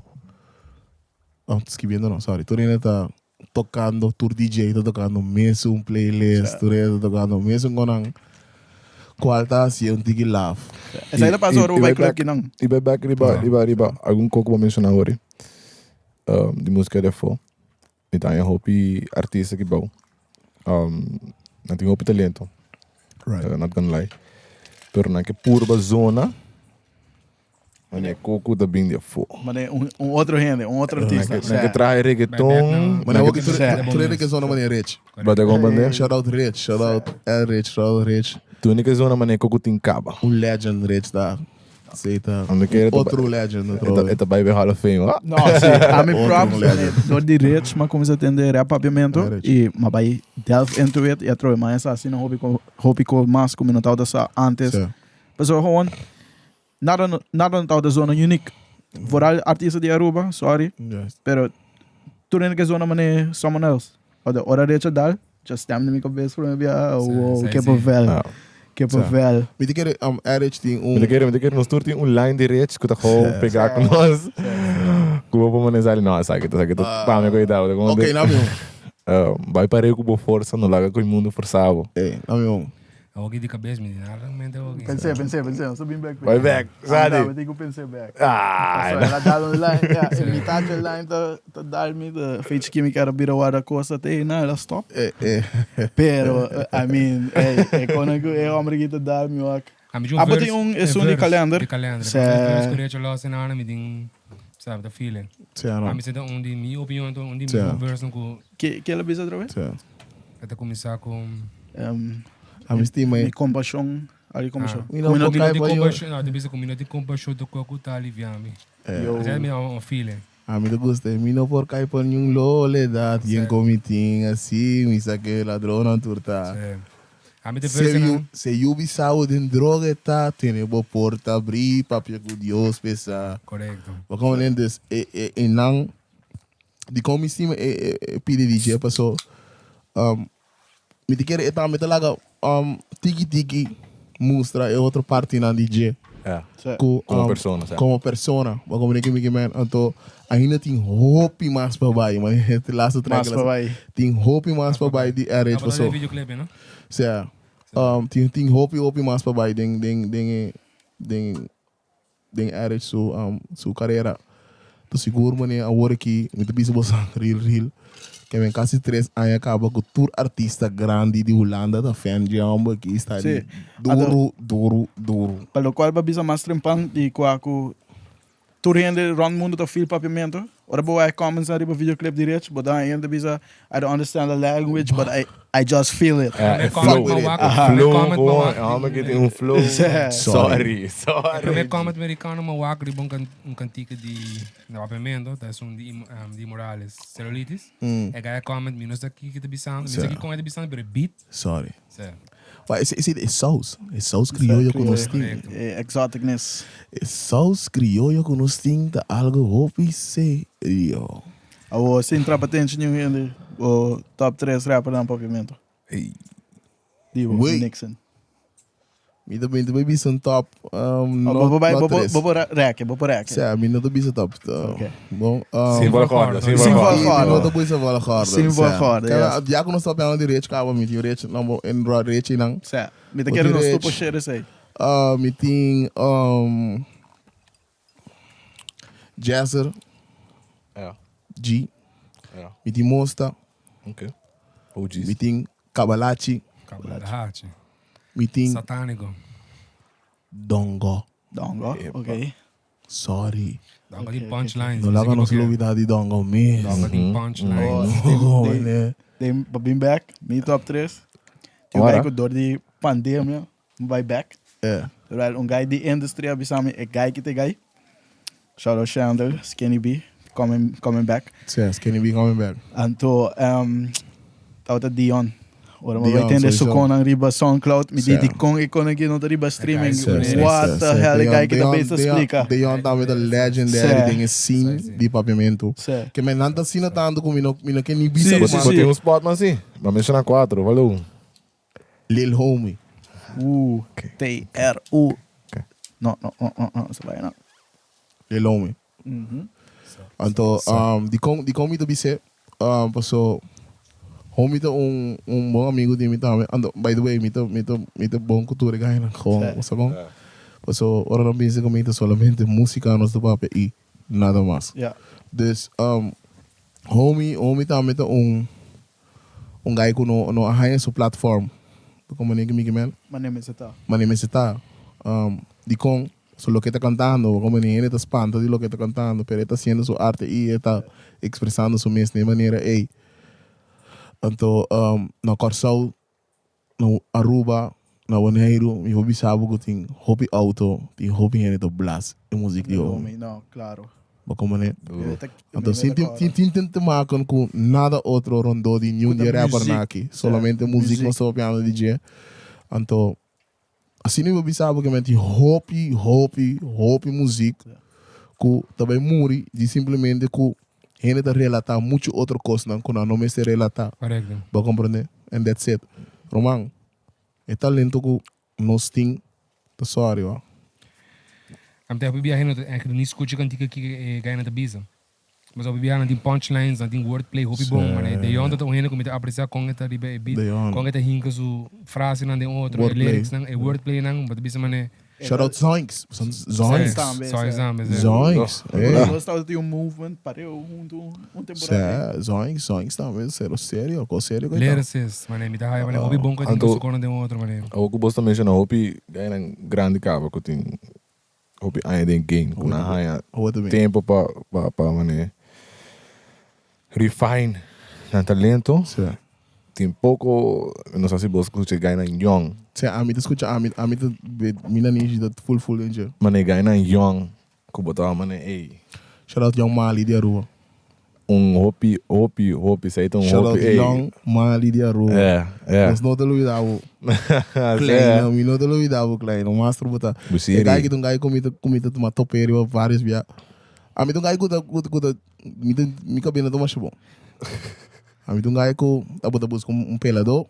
no skibiendo no sorry, tur hende ta tocando, tur DJ ta tocando mesun playlist, tur hende ta tocando mesun konan cual ta hacié un tiki laf. Esei ta pasa ora bo bai club kinan. I bai back riba riba riba algun kos ku bo menshoná awor di músika di afó. Mi ta haña hopi artista aki bou. Nan tin hopi talento. Not gonna lie. Pero nan ke purba zona. Mane Coco ta bin di afó. Mane un otro hende, un otro artista. Nan ke traha e reggaeton. Mane awor tur hende ke zona mane Rich. Bo ta comprende? Shout out Rich, shout out El Rich, shout out Rich. Tur hende ke zona mane Coco tin kaba. Un legend Rich ta. Si ta. Otro legend atrobe. E ta bai bay Hall of Fame. No, si. Ami props mane dor di Rich m'a cuminsa tende rap papiamento y m'a bai delve into it y atrobe m'a hesa asina hopi hopi cos mas cu mi no tabata sa antes. Pasobra gewoon Nada no nada no tabata zona unique. Vooral artista di Aruba, sorry. Pero tur hende ke zona mane someone else. Ora ora Richard dal, just stem di mi cabes prome bia, wow, ke pavel. Ke pavel. Mi ta kere Erich tin un. Mi ta kere, mi ta kere nos tur tin un line di Rich ku ta gewoon pega ku nos. Ku bo por manda esaki, no, esaki ta, esaki ta pa mi koitado. Ok, na mi un. Bai pareu ku bo forsa, no laga ku e mundu forsa bo. Ey, na mi un. Awoki di kabes mi di nada mente awoki. Pensé, pensé, pensé. Nos ta bin bek. Bai bek, sali. Mi tin ku pensé bek. Ah. El a dal un line, ja, e mitad dje line ta ta dal mi de fecha ki mi kier a bira warda cosa te na el a stop. Eh, eh. Pero, I mean, ey, e kona ku e hombre ki ta dal mi wak. A mi dje un Abo verse, tin un e esun di verse kalender. di kalender. Se. E verse ku Rachel Lawson ana mi tin, sabi, ta feeling. Se, no. A mi senta un di mi opinion anto un di mi Se. verse ku Ke ke el a bisa otra vez? Se. E ta kuminsá ku. A mi stima Mi kompashon, algu kompashon. Mi no por kai pa yo. No, ta bisa ku mi no tin kompashon ta kua ku ta aliviá mi. Asina mi un feeling. A mi ta gusta e mi no por kai pa niun loledat yen kon mi tin asi mi sa ke ladronnan tur ta. A mi ta verse nan. Se yu bisa bo den droga e ta tene bo porta abrí papia ku Dios p'esa. Korekto. Bo komprende? Dus e nan Dikon mi stima e e pidi di dje paso mi ta kere e tambe ta laga tiki tiki mustra e otro partinan di dje ku Komo persona sa. komo persona bo komprende ke mi ke men anto ainda tin hopi mas pa bai manera e laatste track Mas pa bai. tin hopi mas pa bai di RH Tabata paso den videoclip no? sea tin tin hopi hopi mas pa bai den den den e den Den Erich su su carera. Ta sigur mane awor aki mi ta bisa boso real real ke men casi tres aña caba cu tur artista grandi di Hulanda ta fan dje homber aki sta di duru duru duru. Pa locual bo a bisa mas trempan di cua cu tur hende rond mundo ta feel papiamento. Ora bo wak comments nan riba videoclip di Rich, bo ta haña hende ta bisa, I don't understand the language, but I, I just feel it. Eh, e Fuck flow. with it. E flow Comment gewoon. mawak E homber ki tin un flow. Sorry, sorry. E prome comment mericano mawak riba un can, un cantica di na papiamento, ta esun di, um, di Morales, Celulitis. E gaya comment, mi no sa kiko ta bisando, mi sa kiko e ta bisando, pero e beat. Sorry. Sí. Maar ese, ese e saus. E saus criollo ku nos tin. Correcto. E exoticness. E saus criollo ku nos tin ta algo hopi serio. Awor sin trapa tenchi niun hende, bo top tres rappernan papiamento. Di bo, Wey. Nixon. Mi ta mi ta bay bisa un top Oh, no bo por bay, no bo por tres. bo por reke, bo por reke. Sea, mi no ta bisa top. Ok. Bon, Sin volgorde, sin Sin volgorde. volgorde. Mi no ta bisa volgorde. Sin volgorde, Cada yes. ya ku nos ta hablando di rech kaba mi tin rech nan en rech nan. Sea, mi ta Bo kere tin nos rech. tur por share esey. Mi tin Jazzer. Ja. G. Ja. Mi tin Mosta. Ok. OG's. Mi tin Kabalachi. Kabalachi. Mi tin Satanico. Dongo. Dongo, Epa. ok. Sorry. Dongo tin punchlines. No laga nos lubida di Dongo mes. Dongo tin punchlines. Oh, ne. Den pa bin back, mi top 3. Tin un guy ku dor di pandemia bai back. Terwijl un guy di industry a bisa mi e guy ki ta e guy. Shout out Chandler, Skinny B, coming, coming back. Sí, Skinny B coming back. Anto, tabata Dion. Ora mi bai tende su konan riba Soundcloud, mi di dikon e konan aki no ta riba streaming. What the hell, e guy ki ta bezig ta splika. Dion tambe ta legendary den e scene di Papiamentu. Ke men nan ta asina tantu ku mi no mi no ke ni bisa Bo tin un spot man si? Bo a menshona kuatro, wal un? Lil Homie. U T R U. No, no, no, no, no, esei bai no. Lil Homie. Anto, dikon, dikon mi ta bis'é? Paso homie ta un un bon amigo di mi tambe. Anto, by the way, mi ta mi ta mi ta bon ku tur e gainan gewoon, bo sa kon? Paso ora nan bisa ku mi ta solamente músika nos ta papia i nada mas. Dus, homie, homie tambe ta un un guy ku no no a haña su platform. Bo komo manera ku mi ke men? Manera mester ta. Manera mester ta. Dikon? So loke e ta cantando, bo como hende ta spanta di loke e ta cantando, pero e ta haciendo su arte y e ta expresando su mes na e manera ey. Anto na Kòrsou, na Aruba, na Boneiru, mi por bisa bo cu tin hopi auto, tin hopi hende ta blas e muziek di hopi. No, claro. Bo como ne? Anto sin tin tin te maken cu nada otro rondó di niun di e rappernan aki, solamente muziek nos ta papiando di dje. Anto Asina mi por bisa bo ke men tin hopi, hopi, hopi muzik ku ta bai muri di simplemente ku hende ta relatá muchu otro kosnan ku nan no mester relatá. Korekto. Bo a komprondé? And that's it. Ruman, e talento ku nos tin ta sòri wou. Am te hopi biaha no ta ègt ni skucha kantika kiko e gainan ta bisa. Mas hopi biaha nan tin punchlines, nan tin wordplay hopi bon. Mane Deon ta ta un hende ku mi ta apresia kon e ta riba e beat, kon e ta hinka su frasenan den otro, e lyricsnan, e wordplaynan. Bo ta bisa mane. Shout out Zoinks. Zoinks. Zoinks tambe, sí. Zoinks. Nos tabata tin un movement pareu huntu un temporada. Sí, Zoinks, Zoinks tambe, sero serio, kos serio ku e ta. Lyricist, mane mi ta haya mane hopi bon ku e ta hinka su konan den otro, mane. Awor ku bos ta menshona hopi gainan grandi kaba ku tin Hopi aña den game ku nan haña tempo pa pa pa mane refine nan talento. Tin poko no sa si bo skucha gainan young. Si ami ta skucha ami ami ta mi nanishi ta full full den dje. Mane gainan young ku bo ta mane ey. Shout out Young Mali di Aruba. Un hopi, hopi, hopi. Esei ta un Shout hopi. out Ey. Young Mali di Aruba. Yeah, yeah. Nos no ta lubida bo. Kleine, mi no ta lubida bo kleine. Master bo ta. Busiri. E guy ki ta un guy ku mi ta ku mi ta tuma tope riba varios bia. Ami ta un guy ku ta ku ta ku ta mi ta mi kabia no ta masha bon. Ami ta un guy ku tabata buska un un peladó.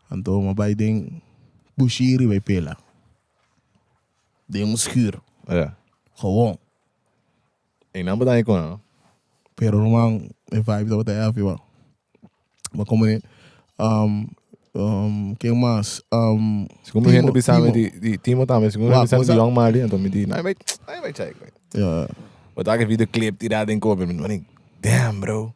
Anto mi a bai den Bushiri bai pela. Den un schuur. Yeah. Gewoon. Ey nan bo ta con no. Pero ruman e vibe tabata heavy man. Ma como e um um ken mas um Segun mi hende bisa mi di di Timo tambe segun mi bisa mi di Young Marley anto mi di nan bai nan bai check bai. Ja. Bo ta ke videoclip tira den koper mi di damn bro.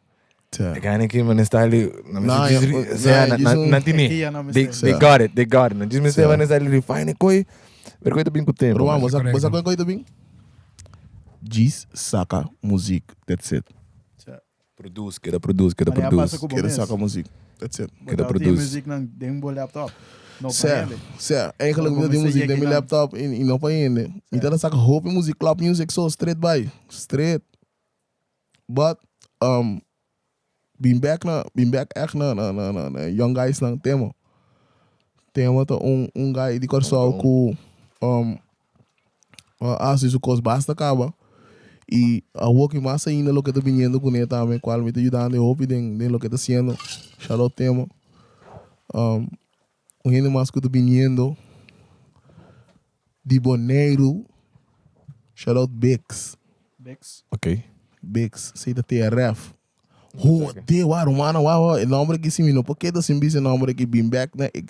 Ja. E guy nan ki man style di nan Nah, mester ja, djis nah, sea djis nan un- nan tine. Kia nan They mester. they got it they got it. Nan djis mester man style di refine e koi pero koi ta bin ku tempo. Ruman bo sa bo sa Correcto. kon koi ta bin? Djis saka muzik that's it. Produce keda produce keda Mane a produce. pasa ku bo Keda mes. saka muzik that's it. Bo Keda ta tin produce. muzik nan den bo laptop. No pa Sè, hende. sè, eigenlijk Bo mi ta tin mester muzik den mi yega laptop i i no pa hende. Mi ta saka hopi muzik, club music so, straight bai, straight. But um bin bek na bin bek echt na na na na na young guys nan Temo. Temo ta un un guy di Kòrsou ku um a hasi su kos basta kaba i awor ki mas ainda loke ta biniendo kuné tambe kual mi ta yudando e hopi den den loke ta hasiendo. Shout out Temo. Um un hende mas ku ta biniendo di Boneiru, shout out Biggs. Biggs. Ok. Biggs, esei ta TRF. Hode, wou rumannan, wou, wou, e nomber aki si mi no por keda sin bisa e nomber aki, bin bek na e,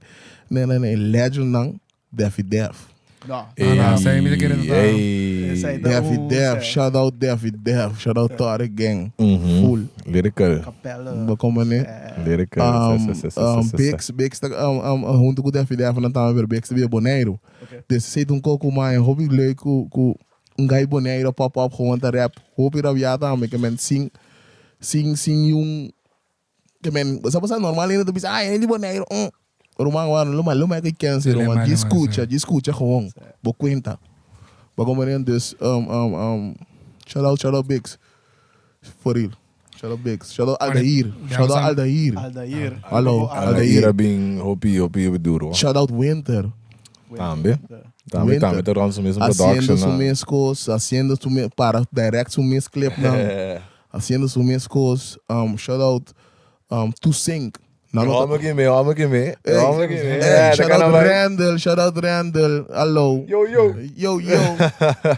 na na e legendnan, Deffy Def. No. Ah, no, esei mi ta kere ta. Ey. Esei ta Deffy un, Def, se. shout out Deffy Def, shout out Tarek Gang, full. Lyrical. Capella. Bo comprende? Lyrical. Um, Se, se, se, um, se, se, se. Biggs, Biggs ta, um, um, hunto ku Deffy Def nan tambe, pero Biggs ta bia Boneiru. Ok. Dus esei ta un koko mas hopi leuk ku, ku. un guy Bonaire pop up gewoon ta rap hopi rabiá tambe ke men sin sin sin un ke men bo sa bo sa normal hende ta bisa ay hende di Bonaire mm ruman wak lo lo mai ke kense ruman djis skucha djis skucha gewoon bo kuenta bo komprende dus shout out shout out Biggs for real shout out Biggs shout out Aldair shout out Aldair Aldair hallo Aldair a bin hopi hopi hopi duro. Shout out Winter. Tambe. Tambe Winter. tambe ta rond su mes Haciendo production. su nan. mes cos, haciendo su mes, para direct su mes clip nan. Haciendo su mes cos. Um, shout out um, To Sync. Nan no ta- Home que me, home que me, Hey, home que me. hey, Eh, shout ta out kana bai. Randall, shout out Randall. Hallo. Yo, yo. Yo, yo.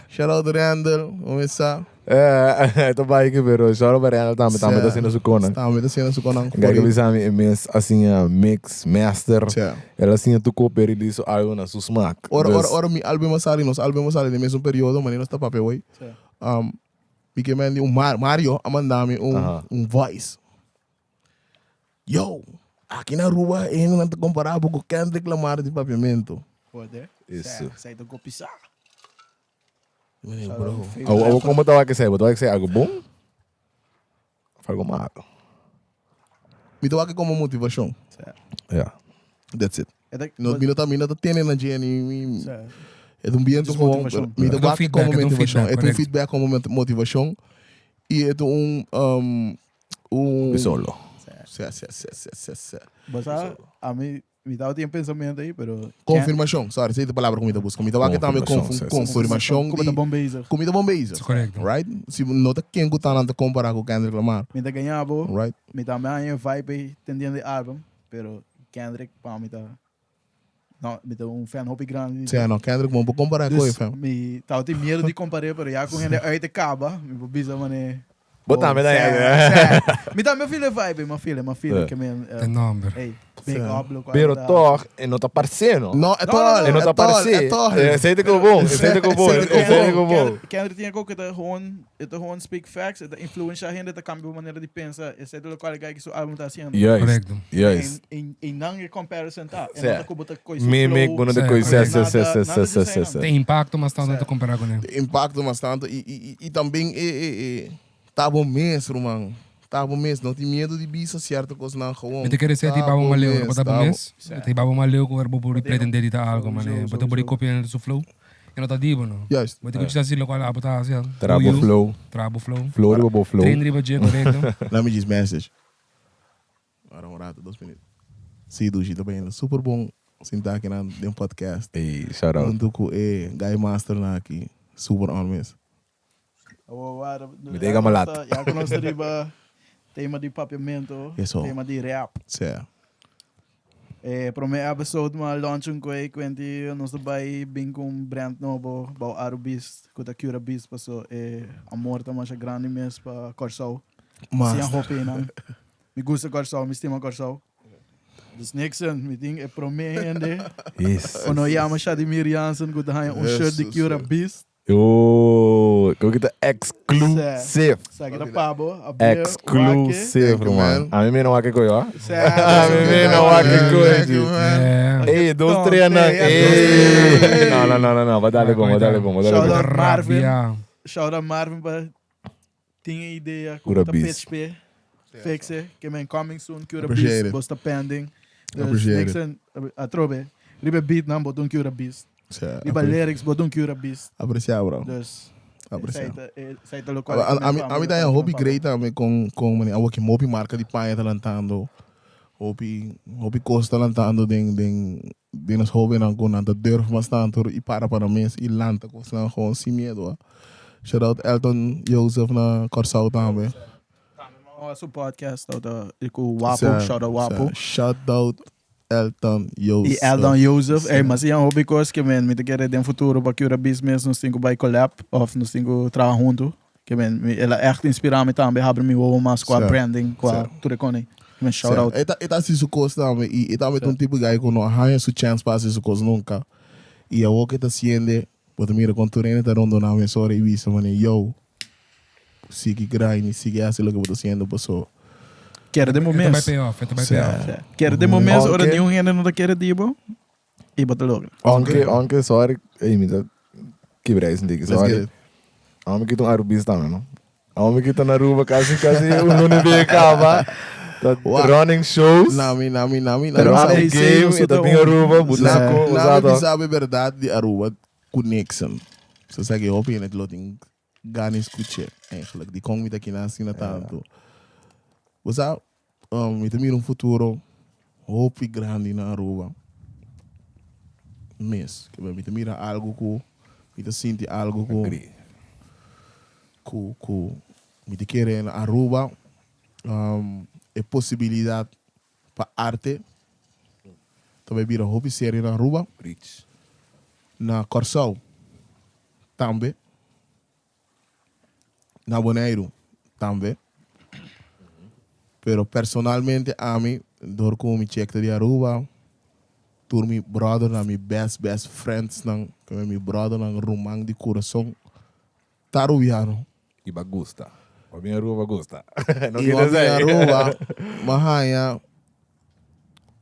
shout out Randall. Hoe is dat? Eh, ta bai que pero shout out Randall tambe, tambe ta haciendo su kona. Tambe ta haciendo su kona. Kijk, we zijn in mes assim a mix master. Tja. Ela assim a tocou per release algo na su smaak. Ora, Dus- ora, ora mi album a sali, nos album a sali den mesun periodo, manera nos ta papia hoy. Um, mi ke men di un Mar Mario a manda mi un, Aha. un voice. Yo, aki na Aruba e hendenan ta compara bo cu Kendrick Lamar di papiamento. Joder. Isso. Zij ta copisa. Mi di, bro. Awo, awo como tava que sei, tava que sei algo bom? Of algo malo? Mi ta wak como motivacion. Ja. That's it. No, mi no ta, mi no ta tene na dje ni mi, het un biento Het is gewoon, motivacion. mi ta Het is een wak feedback, como het is een motivacion. feedback, Het un correct. feedback como motivacion. Y het un, um, un... Solo. Sí, sí, sí, sí, sí, sí. Basta, a mí, mi tava tinha pensamento aí, pero... Confirmacion, sorry, esa es la palabra que mi ta busca. Mi ta wak tambe Confirmacion, sí, sí, sí. confirmacion Como di ta bom bezig. Cu mi ta bon bezig. Correcto. Right? Si no ta ken cu ta nan ta compara cu Kendrick Lamar. Mi ta ganhabo, Right? mi ta me vibe aí, entendendo de álbum, pero Kendrick, pa, mi ta... No, mi ta un fan hopi grande. Sí, no, Kendrick, bon por compara cu Dus, fam. mi tava tem medo de comparar, pero já com ele uit de caba, mi bisa mané. Bo tambe ta Mi tambe feel vibe, ma feel, ma feel Ja. que men. De number. Hey, big Ja. up, loco. Pero toch, e no ta parce, no? No, het No, no, toch, no, E no ta het toch, parce. het toch. Eh, Sei te bom, sei te bom, Sei te sei te bom. Kendrick tinha ook het gewoon, het gewoon speak facts, het influencia gente, het cambia manier de pensar, het is de qual guy que seu álbum tá haciendo. Juist. Correcto. Juist. En en dan je comparison tá. En Ja. dat komt het coisa Me make bono de Sí, coisa, correcto. se se se se se se. Tem impacto, mas tanto te comparar com ele. Impacto mas tanto e, e, e, e também e, e, e, tá bom mesmo, man. Tá bom mesmo. Não tem medo de bisa certa coisa não gewoon. Me te quer dizer, Tá tipo, babo bom maleu, mesmo, bota tá bom bom. mês. Te babo maleu com verbo por pretender e algo, mané. Bota por copiar su flow. E não tá divo, no. Juist. Bota que assim, logo lá, botar assim. Trabo flow. Trabo flow. Flow riba bo flow. Train riba G, correcto. Let me just message. Agora um rato, 2 minutos. Sim, Duji, também. Super bom sentar aqui na um podcast. Hey, shout out. Junto com e Guy Master na aqui. Super on mesmo. Me diga malat. Ja, conosco riba tema de papiamento, Isso. tema de rap. Certo. Eh, prome episode ma launch un kwe kwenti nos bay bing com brand novo bau Arubis kuta Cura Beast paso eh amor ta mas grande mes pa Corsou. Mas. Sim, hopi nan. Mi gusta Corsou, mi estima Corsou. Dus Nixon, mi ding e prome hende. Yes. Ono yama Shadimir Jansen kuta haya un shirt de Jesus, Cura sir. Beast. Yo, como que tá exclusive. Sa kita pabo, a beer, Exclusive, Thank you, man. man. A mim não há que coisa, ó. Wake. A mim não há que Thank you, coisa. man. É. Ei, dois, três, não. Ei. Não, não, não, não, não. Vai dar bom, vai dar bom, vai dar Shout bom. out Marvin. Rabia. Shout out Marvin pa tinha ideia Cura com Beast. tapete P. Fixe, que man coming soon, Cura Appreciate Beast, it. bosta pending. Dus Appreciate it. Nixon, a trobe. Ribe beat nam botum Cura Beast. Certo. Ribe lyrics botum Cura Beast. Apreciar, bro. Dus Apreciar. Zij te local. A, a, mi, a mi tá um hobby great também com com mane, a que mopi marca de panha tá lantando. Hobby hobby costa lantando den den den as hobby nan com nanta durf mas tanto e para para mens e lanta costa nan gewoon sem medo. ah. Shout out Elton Joseph na Corsau também. Nosso podcast, dat ik Wapo, shout out Wapo. Shout out Elton Joseph. E Eldon Joseph, hey, mas é um hobby coisa que man, me te quer em futuro para Cura Business, nós temos by collab of nós temos trabalhar junto. Que man, ela echt inspira me também, abre me o mas com a Certo. branding, com a Certo. tudo com ele. Man, shout out. Eta eta assim su coisa também e eta também um tipo de guy que não arranha su chance para hacer su coisa nunca. E a que tá haciendo, pues mira con tu rene tá rondo na mesora e visa mane yo. Sigue grind, sigue hace lo que você haciendo, pasó. Quero de Ito vai momento. pay off, ito vai pay off. Quero de momento, ora Ok. nenhum ainda não quer dibo. E bota logo. Aunque, aunque, sorry. Ei, me dá. Quebrar esse dick, Let's get sorry. it. Awor mi kita un Arubista tambe, no? Awor mi kita na Aruba kasi kasi un luna bia kaba. Ta running shows. Nami, nami, nami, nami. Pero sabe- running game, e ta bin Aruba, buta Nami, ko, nami usado. sabe verdad di Aruba ku Nixon. So sa que hopi in het loting gani escuche eigenlijk. Di kong mi ta kina asina tanto. Bo sa, mi ta mira un futuro hopi grandi na Aruba. Mes. Ke mi ta mira algo ku, mi ta sinti algo ku, Agree. ku, ku mi ta kere na Aruba, e posibilidad pa arte ta bai bira hopi serio na Aruba. Preach. Na Kòrsou tambe. Na Boneiru tambe. Pero personalmente ami, dor ku mi chek ta di Aruba, tur mi brothernan, mi best best friendsnan, mi brothernan ruman di kurason ta Arubiano. I ba gusta. Ba bin Aruba gusta. No I kita ba bin esei. Aruba, m'a haña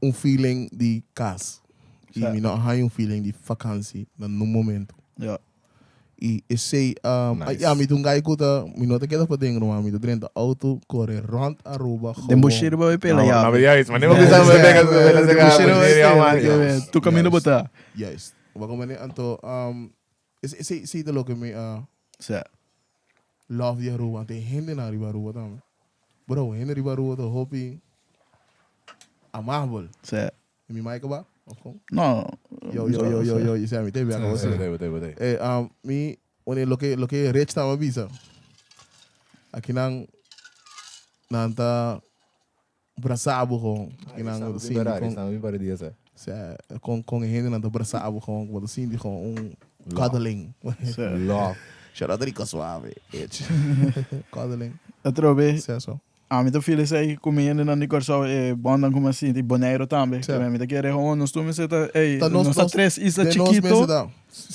un feeling di kas. I mi no a haña un feeling di vakansi na nun momento. Ja. I esei, Nice. ya, mi ta un guy ku ta, mi no ta keda paden ruman, mi ta drenta auto, kore rònt Aruba, Den gewoon. Bushiri bo e pela No, ya. no, juist. Maar niemand bisa me denken, Den Bushiri bo e Bushiri, ja, pela, man. ke be, Tu camino bo ta. Juist. Bo a komprende? Anto, esei, esei ta loke mi a Sa. love di Aruba. Anto e hendenan riba Aruba tambe. Bro, hende riba Aruba ta hopi amabel. Sa. E mi mic ba? Of kon? No. Yo, yo, yo, yo, yo, yo, mi te bia Sí, sí. te, te, te. Mi, wanneer loke Rich taba bisa. Aki nan, nan ta brasa bo gewoon. Aki nan Estamos sinti bem parado, kon, estamos bem parado, hè. sea, kon e hende nan ta brasa bo gewoon. Bo ta sinti gewoon un cuddling. Love. Shout out Rico Suave, bitch. Cuddling. Atrobe, Sea so. Ami ta feel esei ku mi hendenan di Kòrsou e bòndan ku mi a sinti, Boneiru tambe. Sí. Mi ta kere gewoon nos tur mester ta, ey, Ta nos- nos ta nos- tres isla Den nos chikito. mester ta.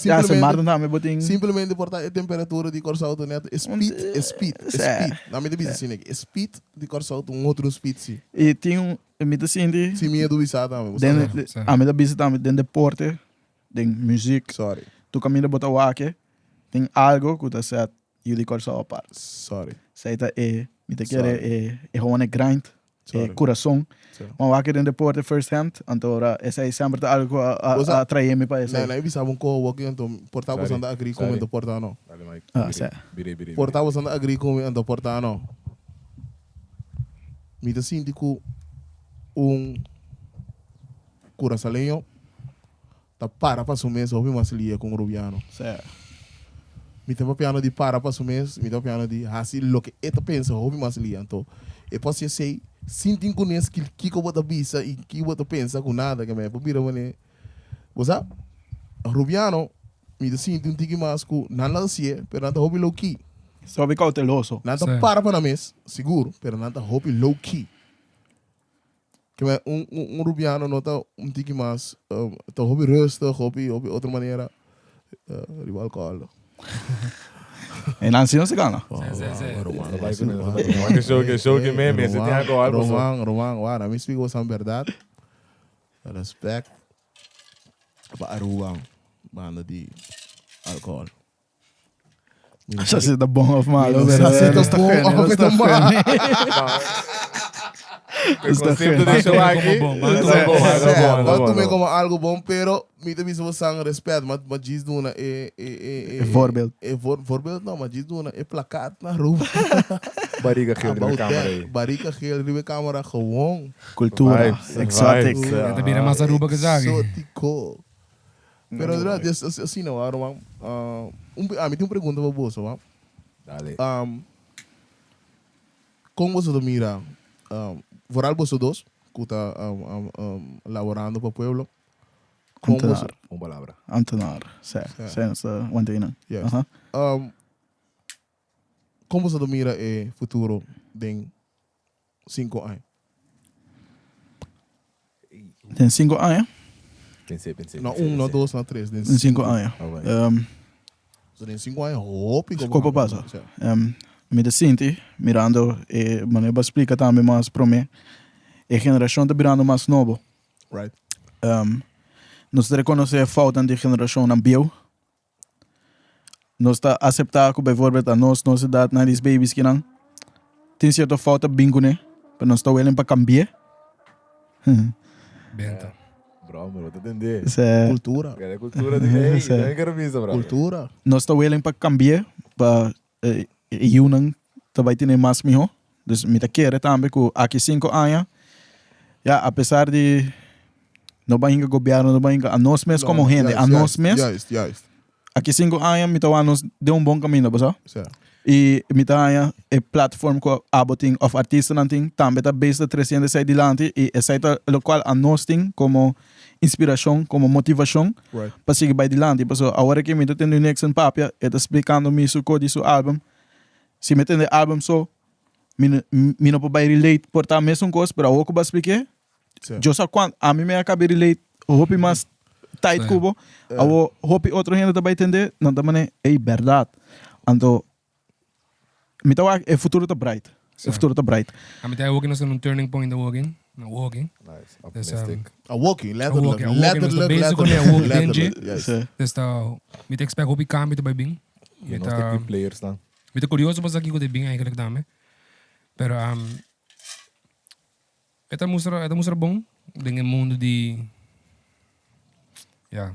Ja, Sint Maarten Simplemente, tambe bo tin. simplemente por ta e temperatura di Kòrsou ta net e speed, e speed, e Sí. speed. Na mi ta bisa asina aki, e speed di Kòrsou ta un otro speed si. I tin un, mi ta sinti, Sin miedu bisa tambe, bo den, sa. Sí. ami ta bisa tambe den deporte, den muziek, Sorry, tur kaminda bo ta wak, tin algo ku ta set yu di Kòrsou apart. sorry, Esei ta e, mi ta kere Sorry. e, e gewoon e grind, e sorry. kurason. Sí. Ma wak den deporte first hand, anto ora esei semper ta algo ku a, a, Bo sa- a atrae mi pa Nee, esei. nee, bisa un ko walking anto porta bo Sorry, anda agree con sorry. anto porta no. Dale, Mike. Ah, Bire, sí. bire, bire, Porta bo anda agree con anto porta no. Mi ta sinti ku un curaçaleño ta para pa su mes hopi mas lia ku un rubiano. Sí. Mi ta papiando di para pa su mes, mi ta papiando di hasi loke e ta pensa hopi mas lia. Anto e por si esei sin tin kunes ki kiko bo ta bisa i ki bo ta pensa ku nada ke me por bira manera. Bo sa, rubiano mi ta sinti un tiki mas ku nan la hasié pero nan ta hopi low key. Hopi kouteloso. Nan ta Sí. para pa nan mes, sigur, pero nan ta hopi low key. Ke men un un un rubiano no ta un tiki mas ta hopi rustig, hopi hopi otro manera riba alcohol. E nan si no se gana. Sí, sí, sí. Roman, Bai ku nan. Ke show ke show ke meme, se tin alcohol paso. Roman, Roman, wara, mi speak bosan berdad. Respect pa Aruba banda di alcohol. Sa si ta bon of malo, Mi no pero sa si ta nos ta bon gene, of nos ta ta mal. gene. El concepto de show Algo aki. bom, Algo algo bom, bom. algo bom, algo Mas bom, tomei algo bom. como algo bom, pero mi ta bisa bosan respect, ma ma djis duna e e e E voorbeeld. E voor, voorbeeld no, ma djis duna e plakaat na Aruba. Barriga geel riba About camera that. aí. Barriga geel riba camera gewoon. Cultura, Vibes, exotic. vibes, ja. Ta bira mas Aruba ke esaki. Exótico. Pero no, dus asina no, Roman. Un, ah, mi tin un pregunta pa boso, wa. Dale. Kon boso ta mira, vooral boso dos, ku ta laborando pa pueblo? Kon boso... Ambtenaar. Un palabra. Ambtenaar, sí. Sí. Sí, nos ta wanta einan. Juist. Aha. Kon boso ta mira e futuro den sinku aña? Den sinku aña? Pensé, pensé. No pensé, un, no pensé. dos, no tres, den Den sinku aña. Ah, bueno. So den sinku aña hopi kopo Kopo kambia. pasa. Sí. Mi ta sinti, mirando e manera bo a splika tambe mas promé, e generashon ta birando mas nobo. Right. Nos ta rekonosé e foutnan di e generashonnan bieu. Nos ta aseptá ku bijvoorbeeld anos nos edat na dis babies kinan tin sierto fout ta bin kuné, pero nos ta willing pa kambi'é. Benta. Bro, mi no ta tendé. Se. Cultura. Kere cultura di hey, Se. no kere bisa, bro. Cultura. Nos ta willing pa kambi'é pa e yunan ta bai tene mas mihó. Dus mi ta kere tambe ku aki sinku aña, ya apesar di no ban hinka gobièrnu, no ban hinka anos mes komo hende, anos mes. Juist, juist. Aki sinku aña mi ta wak nos den un bon kaminda, bo sa? Sa. I mi ta haña e platform ku abo tin òf artistanan tin tambe ta bes ta tresiendo esei dilanti i esei ta lokual anos tin komo inspirashon, komo motivashon Right. pa sigui bai dilanti. Pasobra awor aki mi ta tende Nixon papia, e ta splikando mi su kos di su album. Si mi tende e album so mi no mi no por bai relate por ta mesun kos, pero awor ku bo a splik'é Sí. Yo sa cuan ami me a cabe relate hopi mas tight Sí. cu bo. Awo hopi otro hende ta bay tende, nan ta mane, ey, berdad. Anto mi ta wak e futuro ta bright. Sí. E futuro ta bright. Ami ta woki nos ta na un turning point awoki, na woki. Nice, Dus, optimistic. Awoki, letterlijk. Awoki, awoki, nos ta Letterlijk, bezig con e letterlijk. awoki den dje. Letterlijk, juist. Sí. Dus ta mi ta expect hopi cambio ta bay bin. Y Mi nos ta ta key players dan. mi ta curioso pa sa kico ta bin eigenlijk tambe. Pero E ta mustra, e ta mustra bon den e mundu di, ya,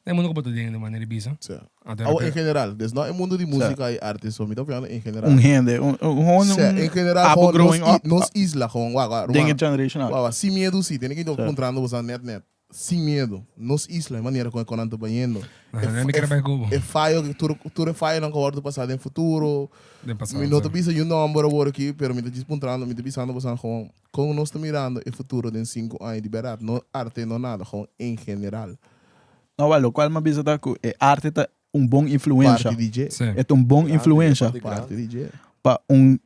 den e mundu ku bo ta den, di manera di bisa. Sí. Anto Awo en general, dus no e mundu di músika i arte so, mi ta hablando en general. Un hende, un, un, gewoon Sí, un en general, abo gewoon growing nos, up. nos isla, gewoon, wak, wak, Den e ruman. generation Wak, aki. wak, sin miedu si, tene ki Sí. puntrando boso net net. Sin miedo. Nos isla, e manera con e conan ta bayendo. Ajá, mi kere bai Cuba. E fayo, tur, tur e fayonan cu a wordo pasa den futuro. Den pasado, Mi no ta sí. bisa yu nomber awor aki, pero mi ta djis puntrando, mi ta bisando bosan gewoon, con nos ta mirando e futuro den cinco aña di berdad? No arte, no nada, gewoon en general. No, wel, locual mi a bisa ta cu e arte ta un bon influencia. Parti di dje. Sí. E ta un bon influencia. Parti di dje. Pa un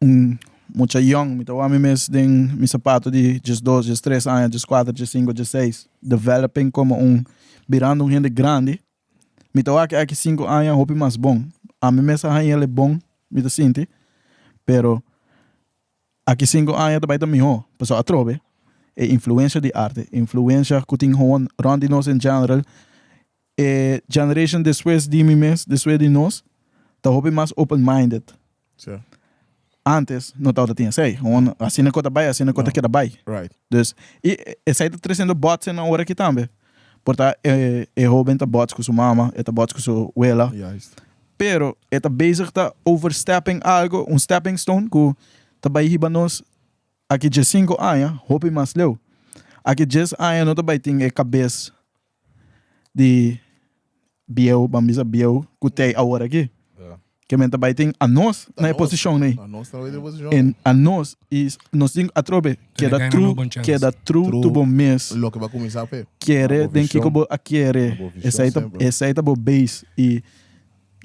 un mucha yong, mi ta wak mi mes den mi sapato di diesdos, diestres aña, dieskuater, diessinko, diesseis, developing komo un, birando un hende grandi, mi ta wak aki sinku aña hopi mas bon. Ami mes a haña el e bon, mi ta sinti, pero aki sinku aña ta bai ta mihó, pasobra atrobe e influencia di arte, influencia ku tin hon rònt di nos en general, E generation despues di mi mes, despues di nos, ta hopi mas open minded. Sí. Antes no tabata tin esei. Gewoon asina ku ta bai, asina ku ta keda bai. Right. Dus, i esei ta tresiendo bots en ora aki tambe. Por ta e e hoben ta bots ku su mama, e ta bots ku su wela. Juist. Pero e ta bezig ta overstepping algo, un stepping stone ku ta bai hiba nos Aki djes sinku aña, hopi mas leu. Aki djes aña no ta bai tin e kabes di bieu, ban bisa bieu, ku tei awor aki. Ke men ta bai tin anos na e posishon ei. Anos ta bai tin e posishon. En anos, i nos tin atrobe keda true, keda true to bo mes. Loke bo a kuminsá p'e. Kere den kiko bo a kere. Esei ta, esei ta bo base i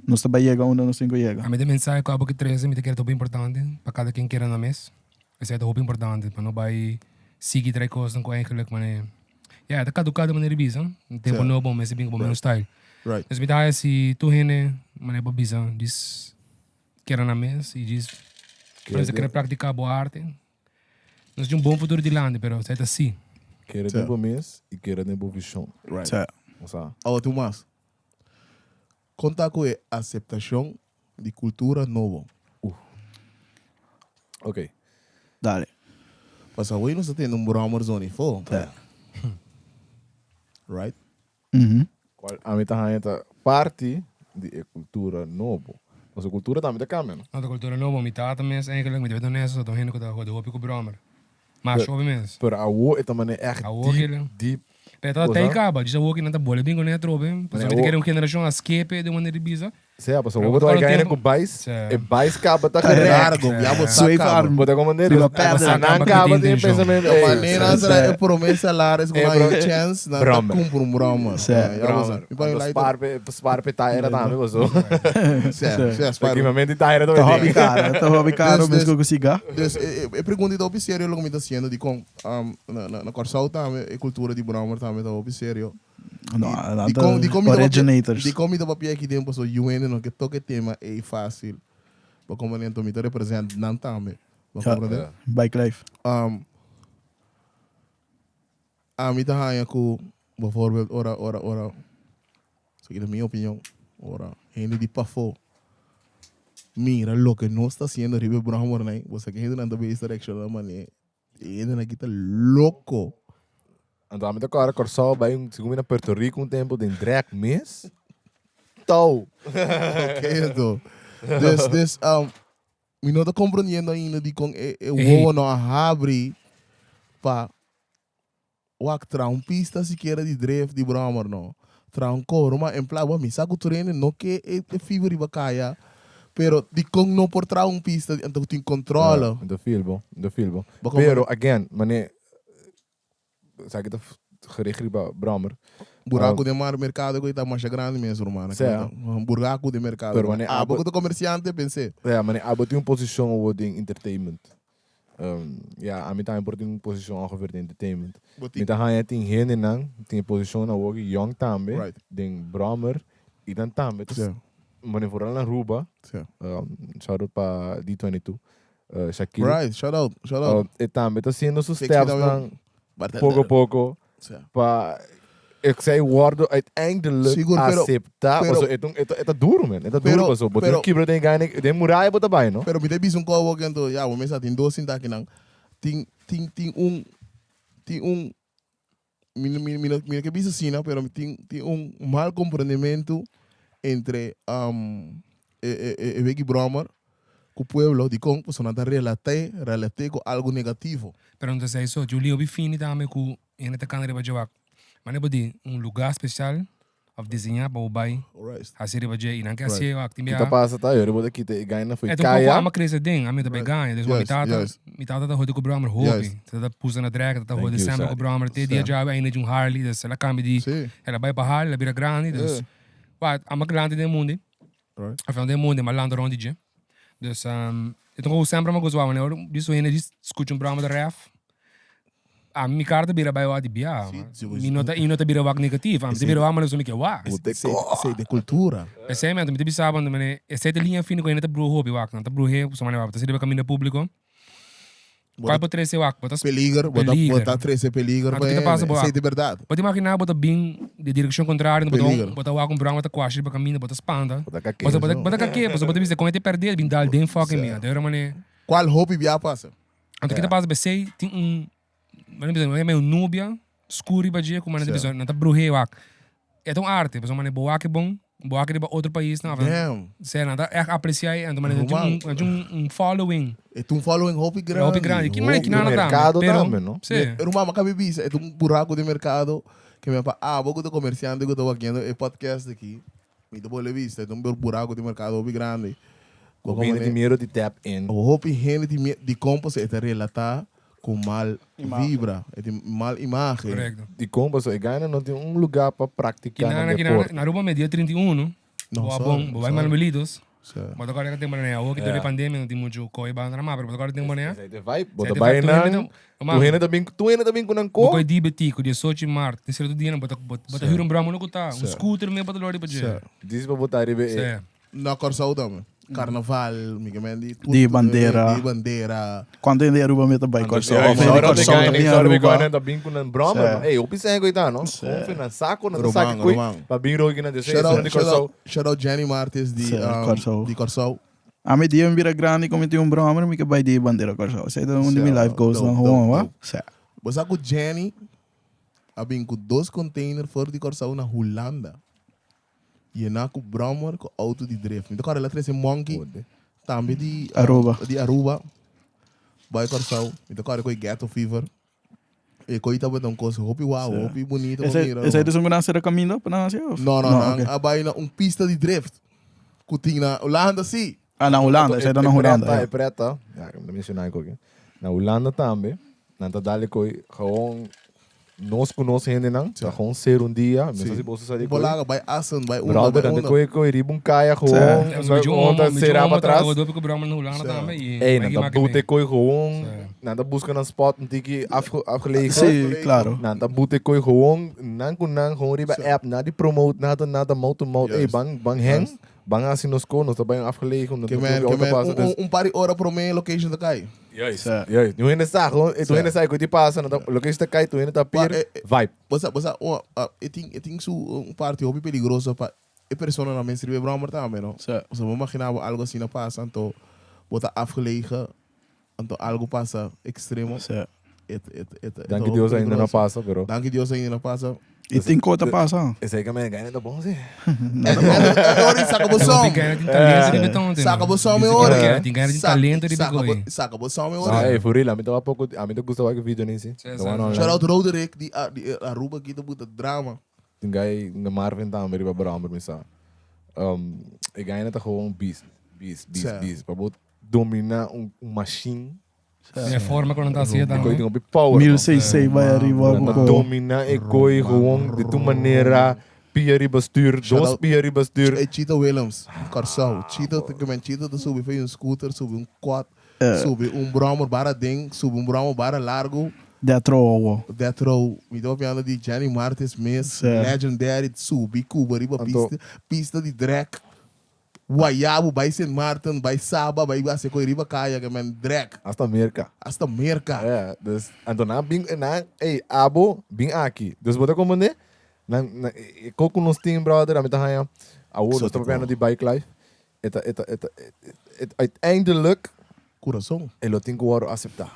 nos ta bai yega unda nos tin ku yega. Ami ta mensahe ku abo ki trese mi ta kere ta hopi importante pa kada ken kere na mes. Esei ta hopi importante pa no bai sigui trae kosnan ku eigenlijk mane ya e ta kaduká di manera di bisa. Tempu nobo mester bin ku bo mehor style. Right. Dus mi ta haya si tur hende mane bo bisa djis keda na mes i djis por ejemplo kere praktiká bo arte nos tin un bon futuro dilanti pero esei ta si. Kere den bo mes i kere den bo vishon. Right. Sa. Osea. Awa tin un mas. Konta ku e aseptashon di kultura nobo. Ok. Dale. Pasobra awor nos ta tende un brommer zoni fo. Right? Cual ami ta haña ta parti di e cultura nobo. Pasobra cultura tambe ta cambia, no? No, ta cultura nobo. Mi tata mes eigenlijk, mi ta wet honesto, ta un hende cu ta hode hopi cu brommer. Mas hopi mes. Pero awo e ta manera echt diep, diep. Pero e ta tei kaba, djis awo ki nan ta bole bin ku nan atrobe. Pasobra mi ta kere un generashon a skepe den un manera di bisa. Sea, pasobra bo ta bai gaña ku bais, e bais kaba ta gerek. Largo, ya bo sa kaba. Bo ta komprende? Riba pedra. Nan kaba tin e pensamentu, E ey. manera será e prome salaris ku nan haña chèns, nan ta kumpra un brommer. Brommer. Anto spar p'e taira tambe paso. Sea, sea, spar. Ekipamento di taira Ta tambe hopi tin. karo, ta hopi karo mes ku siga. Dus e pregunta ta hopi serio loke mi ta hasiendo dikon na Kòrsou tambe e kultura di brommer tambe ta hopi serio. No, nan ta originators. Dikon mi ta papia aki den pasobra yu hende no ke toka e tema ei fásil. Bo komprende? Enton mi ta represent nan tambe. Bo komprende? Bike life. Ami ta haña ku, bijvoorbeeld, ora, ora, ora. Esaki ta mi opinion. Ora hende di pafó mira loke nos ta hasiendo riba e bròmmernan, bo sa ke hendenan ta bisa reakshoná manera e hendenan aki ta loko. Anto ami ta kòrda Kòrsou bai un segun mi na Puerto Rico un tempu den drag mes tou. Ok anto. Dus dus mi no ta komprondiendo ainda dikon e e wowo no a habri pa Wak, traha un pista sikiera di drift di brommer no. Traha un koro, ma en pla, bo mi sa ku tur hende no ke e fever riba kaya, pero dikon no por traha un pista anto ku tin kontrole? Mi ta feel bo, mi ta feel bo. Bo komo Pero again, mane, esaki ta gericht riba brommer. Buraku den mar merkado ku ta masha grandi mes ruman. Sea. Buraku den merkado. Pero mane Abo abo ku ta komersiante pens'é. Sea, mane abo tin un posishon awor den entertainment. Ya, ami tambe por tin un posishon ongeveer den entertainment. Bo tin. Mi ta haña tin hendenan tin e posishon awor ki yong tambe Right. den brommer y nan tambe ta Sí. mane vooral na Aruba. Sí. Shout out pa D22, Shaquille. Right, shout out, shout out. E tambe ta haciendo su Sexy steps tambe. nan Bartender. poco poco Sí. pa esei wordo uiteindelijk Sigur, pero- acepta. pero- Paso e ta un- e ta e ta duro man, e ta duro Pero- paso bo tin pero- kibra den gana den muraya bo ta bai no. Pero mi ta bisa un kobo aki anto, ya bo mester tin dos sinta akinan. Tin tin tin un tin un mi no mi no mi no ke bisa asina pero tin tin un mal komprendementu entre e e e wiki bròmer ku pueblo dikon pasobra nan ta relat'é relat'é ku algu negativo. Pero no ta esei so, Julio bi fini tambe ku hende ta kanta riba dje wak. Mane bo di un lugar special of diseñá pa bo bai hasi riba dje y nan ke hasié wak tin Kita bia. pasa ta yori bo ta kita e gaina fo'i E ta un poco kaya. ama crece den, ami ta bai gaña. Dus mi tata, mi tata ta hodi cu brommer hopi. Ta ta pusa na drag, ta ta Thank hodi you, semper cu Sadi. brommer. Te dia djawe ainda dje un Harley, dus el a cambia di, el a bai pa Harley, el a bira grandi. Dus, wak, ama grandi den mundi. Of no den mundi, ma landa rond di dje. Dus, e ta un cos semper ama goza wak, wanneer di su hende djis scucha un brommer ta ref. Ami mi kara ta bira bai wak di bia. Mi no ta, i no ta bira wak negativo. Ami ta bira wak manera mi ke wak. Esei ta kultura. Esei mi anto mi ta bisa bo anto manera esei ta liña fini ku hende ta bruha hopi wak. Nan ta bruh'é pasobra manera bo ta sirbi pa kaminda públiko. Kual por trese wak? Bo ta Peliger, bo ta bo ta trese peliger Anto pa kita hende. pasa bo Esei wak. ta bèrdat. Bo ta imaginá bo ta bin di direkshon kontrario, bo ta Peliger. bo ta wak un bròma ta kuashi riba kaminda, bo ta spanta. Bo ta kak'é. Bo ta bo ta kak'é pasobra bo ta bisa kon e ta pèrdè bin dal den fucking mi. Anto e ora manera. Kual hopi bia pasa? Anto kita pasa besei tin un mane bisa mane un nubia skur riba dje ku mane ta bisa nan ta bruhé wak. E ta un arte pasobra mane bo wak e bon, bo wak riba otro paisnan of Damn. sea nan ta ègt apresiá e anto mane nan tin un nan tin un following. E ta un following hopi grandi. Hopi grandi. Ki mane Hopi ki nan grandi. tambe Merkado pero tambe no? si. Ruman mi a kabi bisa e ta un buraku den merkado ke mi a pa abo ku ta komersiante ku ta wakiendo e podcast aki Mi ta bolbe bisa, e ta un buraco di mercado hopi grandi. Hopi hende tin miedo di tap in. Hopi hende tin miedo, dikon? Pasobra e ta relata cu mal vibra, e tin mal imagen. Correcto. Dikon? Pasobra e gana no tin un lugar pa practica nan deporte. Na Aruba me dia 31, No, bo a sorry, bon, bo bai sorry. Manuelitos, Sí. bo ta corda que tempo na awor que dor di pandemia no tin mucho coy banda na ma, pero bo ta corda tempo na. Esei ta e vibe, bo Esei ta ta e bai vibe, tur hende nan, ta- man. tur hende ta bin, tur hende ta bin cu nan Bo ko. coy di betico, 18 maart, tin cierto dianan bo ta bo ta huur un broma no cu ta, un scooter me bo ta lor riba dje. Dici pa bo ta riba e. Sí. Na Kòrsou tambe. Karnaval, mi ke men di. Di bandera. Di bandera. Kuantu hende di Aruba mi ta bai Kòrsou? Ey, Of hende di Kòrsou ta bin Aruba? Ta bin ku nan broma. Sí. Ey, hopi sèn ku ta, no? Konfi nan sako, nan ta Ruman, saka kui. ruman. Pa bin roki nan dje. Shout out, di shout Kòrsou. out, shout out Jenny Martis di, Sí, Kòrsou. di Kòrsou. Ami dia mi bira grandi ku mi tin un broma mi ke bai di bandera Kòrsou. Esei ta un di mi Sí, life goals dope, nan gewoon, dope, wa? dope. Sí. Bo sa ku Jenny a bin ku dos container for di Kòrsou na Hulanda. Yená ku brommer ku auto di drift. Mi ta kòrda el a trese Monkey tambe di Aruba. di Aruba bai Kòrsou. Mi ta kòrda ku e Ghetto Fever. E koi tabata un kos hopi wou, hopi bunito pa mira. Esei ta esun ku nan a sera kaminda pa nan hasi òf? No, no, nan oké. a bai na un pista di drift ku tin na Hulanda sí. Ah, na Hulanda, esei ta na Hulanda, E ja. preta, ya, mi ta mencioná e koki. Na Hulanda tambe, nan ta dal e koi gewoon nos ku nos hendenan, ta gewoon ser un dia, mi no sa si boso sa di Bo koi. laga bai Assen, bai unda, Brother, bai nan ta unda. koi koi riba un kaya gewoon, Ja, so gewoon ta será pa tras. Ey, Ey, nan ta boete koi gewoon, nan ta buska nan spot un tiki afgelegen. Sí, claro. Nan ta boete koi gewoon, nan ku nan gewoon riba app, nada di promote, nada, nada, mouth to mouth. Ey, Juist. ban, ban hang. Ban hasi nos ko, nos ta bai un afgelegen, nos Ke no men, tin ke auto men, pasa. un, Dus, un, un par di ora promé location ta kai. juist, Sa. juist. Nu hende sa, gewoon, tu Sa. hende sa, ku ti pasa, no ta, location ta kai, tu hende ta Maar, pir, eh, eh, vibe. Bosa, bosa, oh, ah, e tin, e tin su un parte hopi peligroso pa e persona na mester riba e brommer tambe, no? Sa. Bosa, bo imagina bo algo asina pasa, anto bo ta afgelegen, anto algo pasa extremo. Sa. Et, et, et, et Danki hopi Dios ainda no peligroso. pasa, pero. Danki Dios ainda no pasa. I tin ko ta pasa. Esei ka men gaina ta bon, si. Ori, saca bo som. Tin gana tin talento riba ton. Saca bo som, ori. Tin gana tin talento riba Saca bo, koi. saca bo som, No, ori. hey, for real, a mi ta poko, a mi ta gusta wak video ni si. Sí, The sí, one sí. online. Shout out Roderick, di, ah, di eh, Aruba kita buta drama. Tin guy na Marvin tambe riba brommer mi sa. E gaina ta gewoon beast, beast, beast, Sí. beast. Pa bo domina un machine. De forma ku nan ta hasié E koi tambe. tin hopi power. Mil man. seis seis bai arriba Ta ko. domina e koi gewoon di tu manera. Pia riba stuur, Shout dos out- pia riba stuur. Hey, Chito Willems, Corsou. Chito, que men Chito te sube foi um scooter, sube um quad, sube um brommer bara ding, sube um brommer bara largo. Death row. Death Row, mi tô falando de Jenny Martins Miss, Sim. Legendary, subi Cuba, riba Anto- pista, pista de drag. Guayabo, vai St. Martin, vai Saba, vai Baseco, riba Caia, que men drag. Hasta Amerika. Hasta Merca. Ja, dus anto na bin na hey abo bin aki. Dus bota como ne? Na na koku nos team brother, amita haya. Awo nos Exótico. tá di bike life. Eta eta eta et, uiteindelijk Coração, e lo tin ku woro aceptar.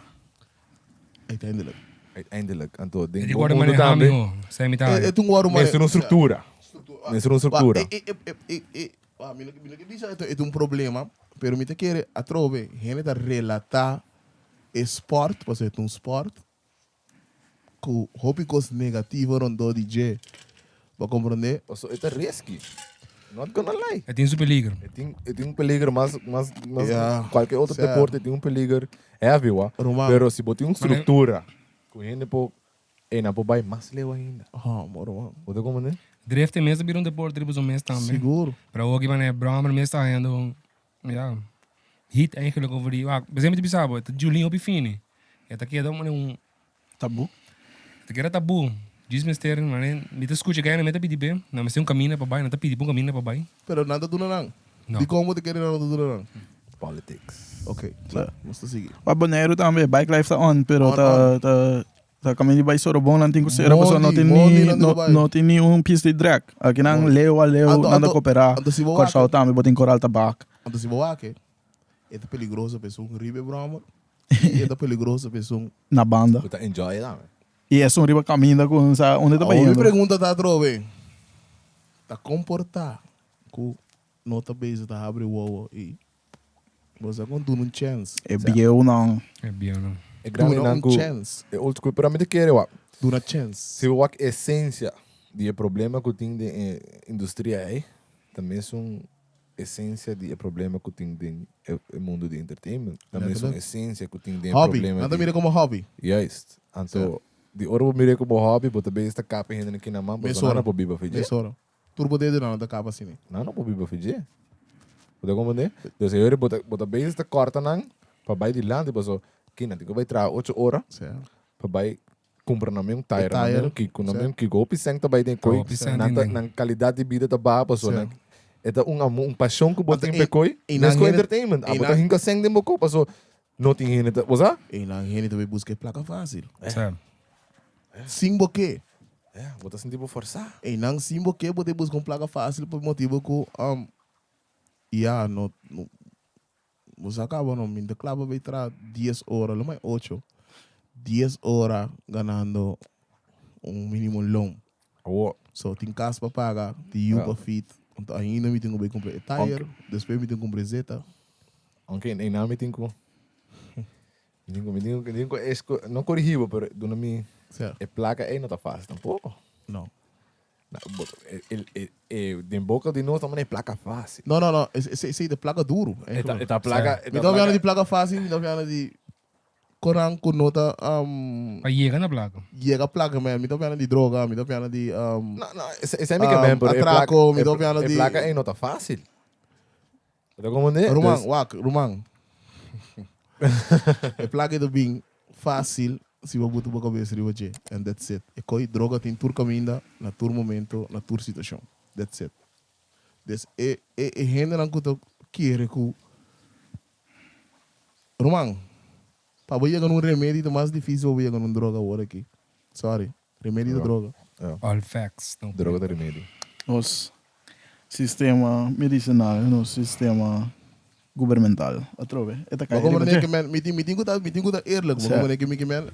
uiteindelijk. Uiteindelijk anto den Die bom worden mundo manejar, tambe. mijo. Zij met É, haar. é um guaro Mester un structura. Mester un structura. Eh, eh, eh, eh, ah, mi lo que bisa esto es un problema, pero mi te quiere atrove, gente ta relata sport, pues es un sport ku hobby cos negativo rondo DJ. Va comprender? Also, het is risky. Not gonna lie. Het is een peligro. Het is un peligro mas mas mas Ja, cualquier otro sea. deporte tiene un peligro heavy, wa. Román. Pero si botin un structura, ku hende po e na po bai mas leu ainda. Ah, moro, man. Bote como ne? Drift é mesmo vira um deporte riba zo'n mes tambe. Seguro. Pero ook iemand heeft Brahma mes ta hendo. Ja. Hit eigenlijk over die. Ah, we zijn met de bisabo, het Julien op fini. Ja, dat keer dan een Tabu. dat keer taboe. Diz mister, maar niet te escucha ganha met de PDB. Nou, mas tem um caminho para baixo, não tá pedindo um caminho para baixo. Pero nada do não. No. Di como te quere nada do não. Politics. Ok, claro. Vamos seguir. Pa Bonaire tambe bike life ta on, pero On, ta ta ta caminho bai Sorobon nan tin ku sera, paso no Mondi, tin mondi ni nan no, bai. no tin ni un pista di drag. Aki nan leu a leu Anto- nan ta anto- cooperar. anto si bo Corsou wak- tambe botin coral tabak. Anto si bo wak, é peligroso pessoa um ribe broma. E é peligroso pessoa. Na banda. Bota enjoy lá, man. E é um riba caminho com sa onde tá A minha indo. pergunta tá trove. Tá comportar com nota base tá abre o ovo e você com tu um chance. É bieu não. É bem, não. É grande Duna nan um ku chance. é old school, pero a mim te quere, wa. Duna chance. Se o essência de problema que tem de indústria aí, também são essência de problema que tem de mundo de entertainment. Também são Letterlijk. essência que tem de Hobby. problema. Nada de- mira como hobby. Juist. Anto, di ora bo mire como hobby, bo também está capa ainda aqui na mão, bo não po biba fiji. Mesora. Turbo dedo não tá capa assim. né? Não, não po biba fiji. Bo como né? Dus eu bo bo também está corta nang, pa bai di land, bo so, que não, vai tra 8 horas, Certo. pa bai compra na mesmo tire, na Tire, mesmo kiko, na certo. mesmo kiko, opi seng também tem coi, Opi seng na tem. na qualidade de vida tá ba, so na Certo. é um amor, um paixão que bo Anto, tem e- pe coi, e mas na com hene- entertainment, a e bota na- hinka seng de boko, paso não tem hene, bo sa? E na gente também busca placa fácil. Sabe? Sim, boque. É, bota sentir bo forçar. E não sim boque, bote busca placa fácil por motivo que ja, no, no você acaba no me clava vai tra 10 horas, lo mais 8. 10 horas ganando um mínimo long. Oh, So, tem casa para pagar, tem U Ja. para fit. Então, ainda me tenho que comprar tire, depois me tenho que comprar zeta. Aunque em nome tem que me tenho que não corrigiu, pero do nome Certo. e placa aí não tá fácil tampouco. Não. Na, el, el, el, de boca de nós também é placa fácil. Não, não, não. Esse, esse, esse é de placa duro. Esta, esta placa, Me tô falando de placa fácil, me tô falando de Coran com nota Para chegar na placa. llega placa, man. Me tô falando de droga, me tô falando de Não, não, esse, esse é que bem, pero e atraco, placa, me tô falando e de placa aí não tá fácil. Tá como né? Roman, Dus- wak, Roman. E placa do bem fácil se você botar a cabeça riba de and that's it. E coi droga tem tur caminho na tur momento, na tur situação. That's it. Dus e e e hendenan ku ta kere ku ruman pa bo yega na un remedi ta mas dificil pa bo yega na un droga awor aki. Sorry, remedi ta droga. All facts no Droga ta remedi. Nos sistema medicinal, nos sistema gubernamental atrobe e ta Bo kai riba komprende dje. ke men mi tin mi tin ku ta mi tin ku ta eerlijk. Bo Sa. komprende ke mi ke men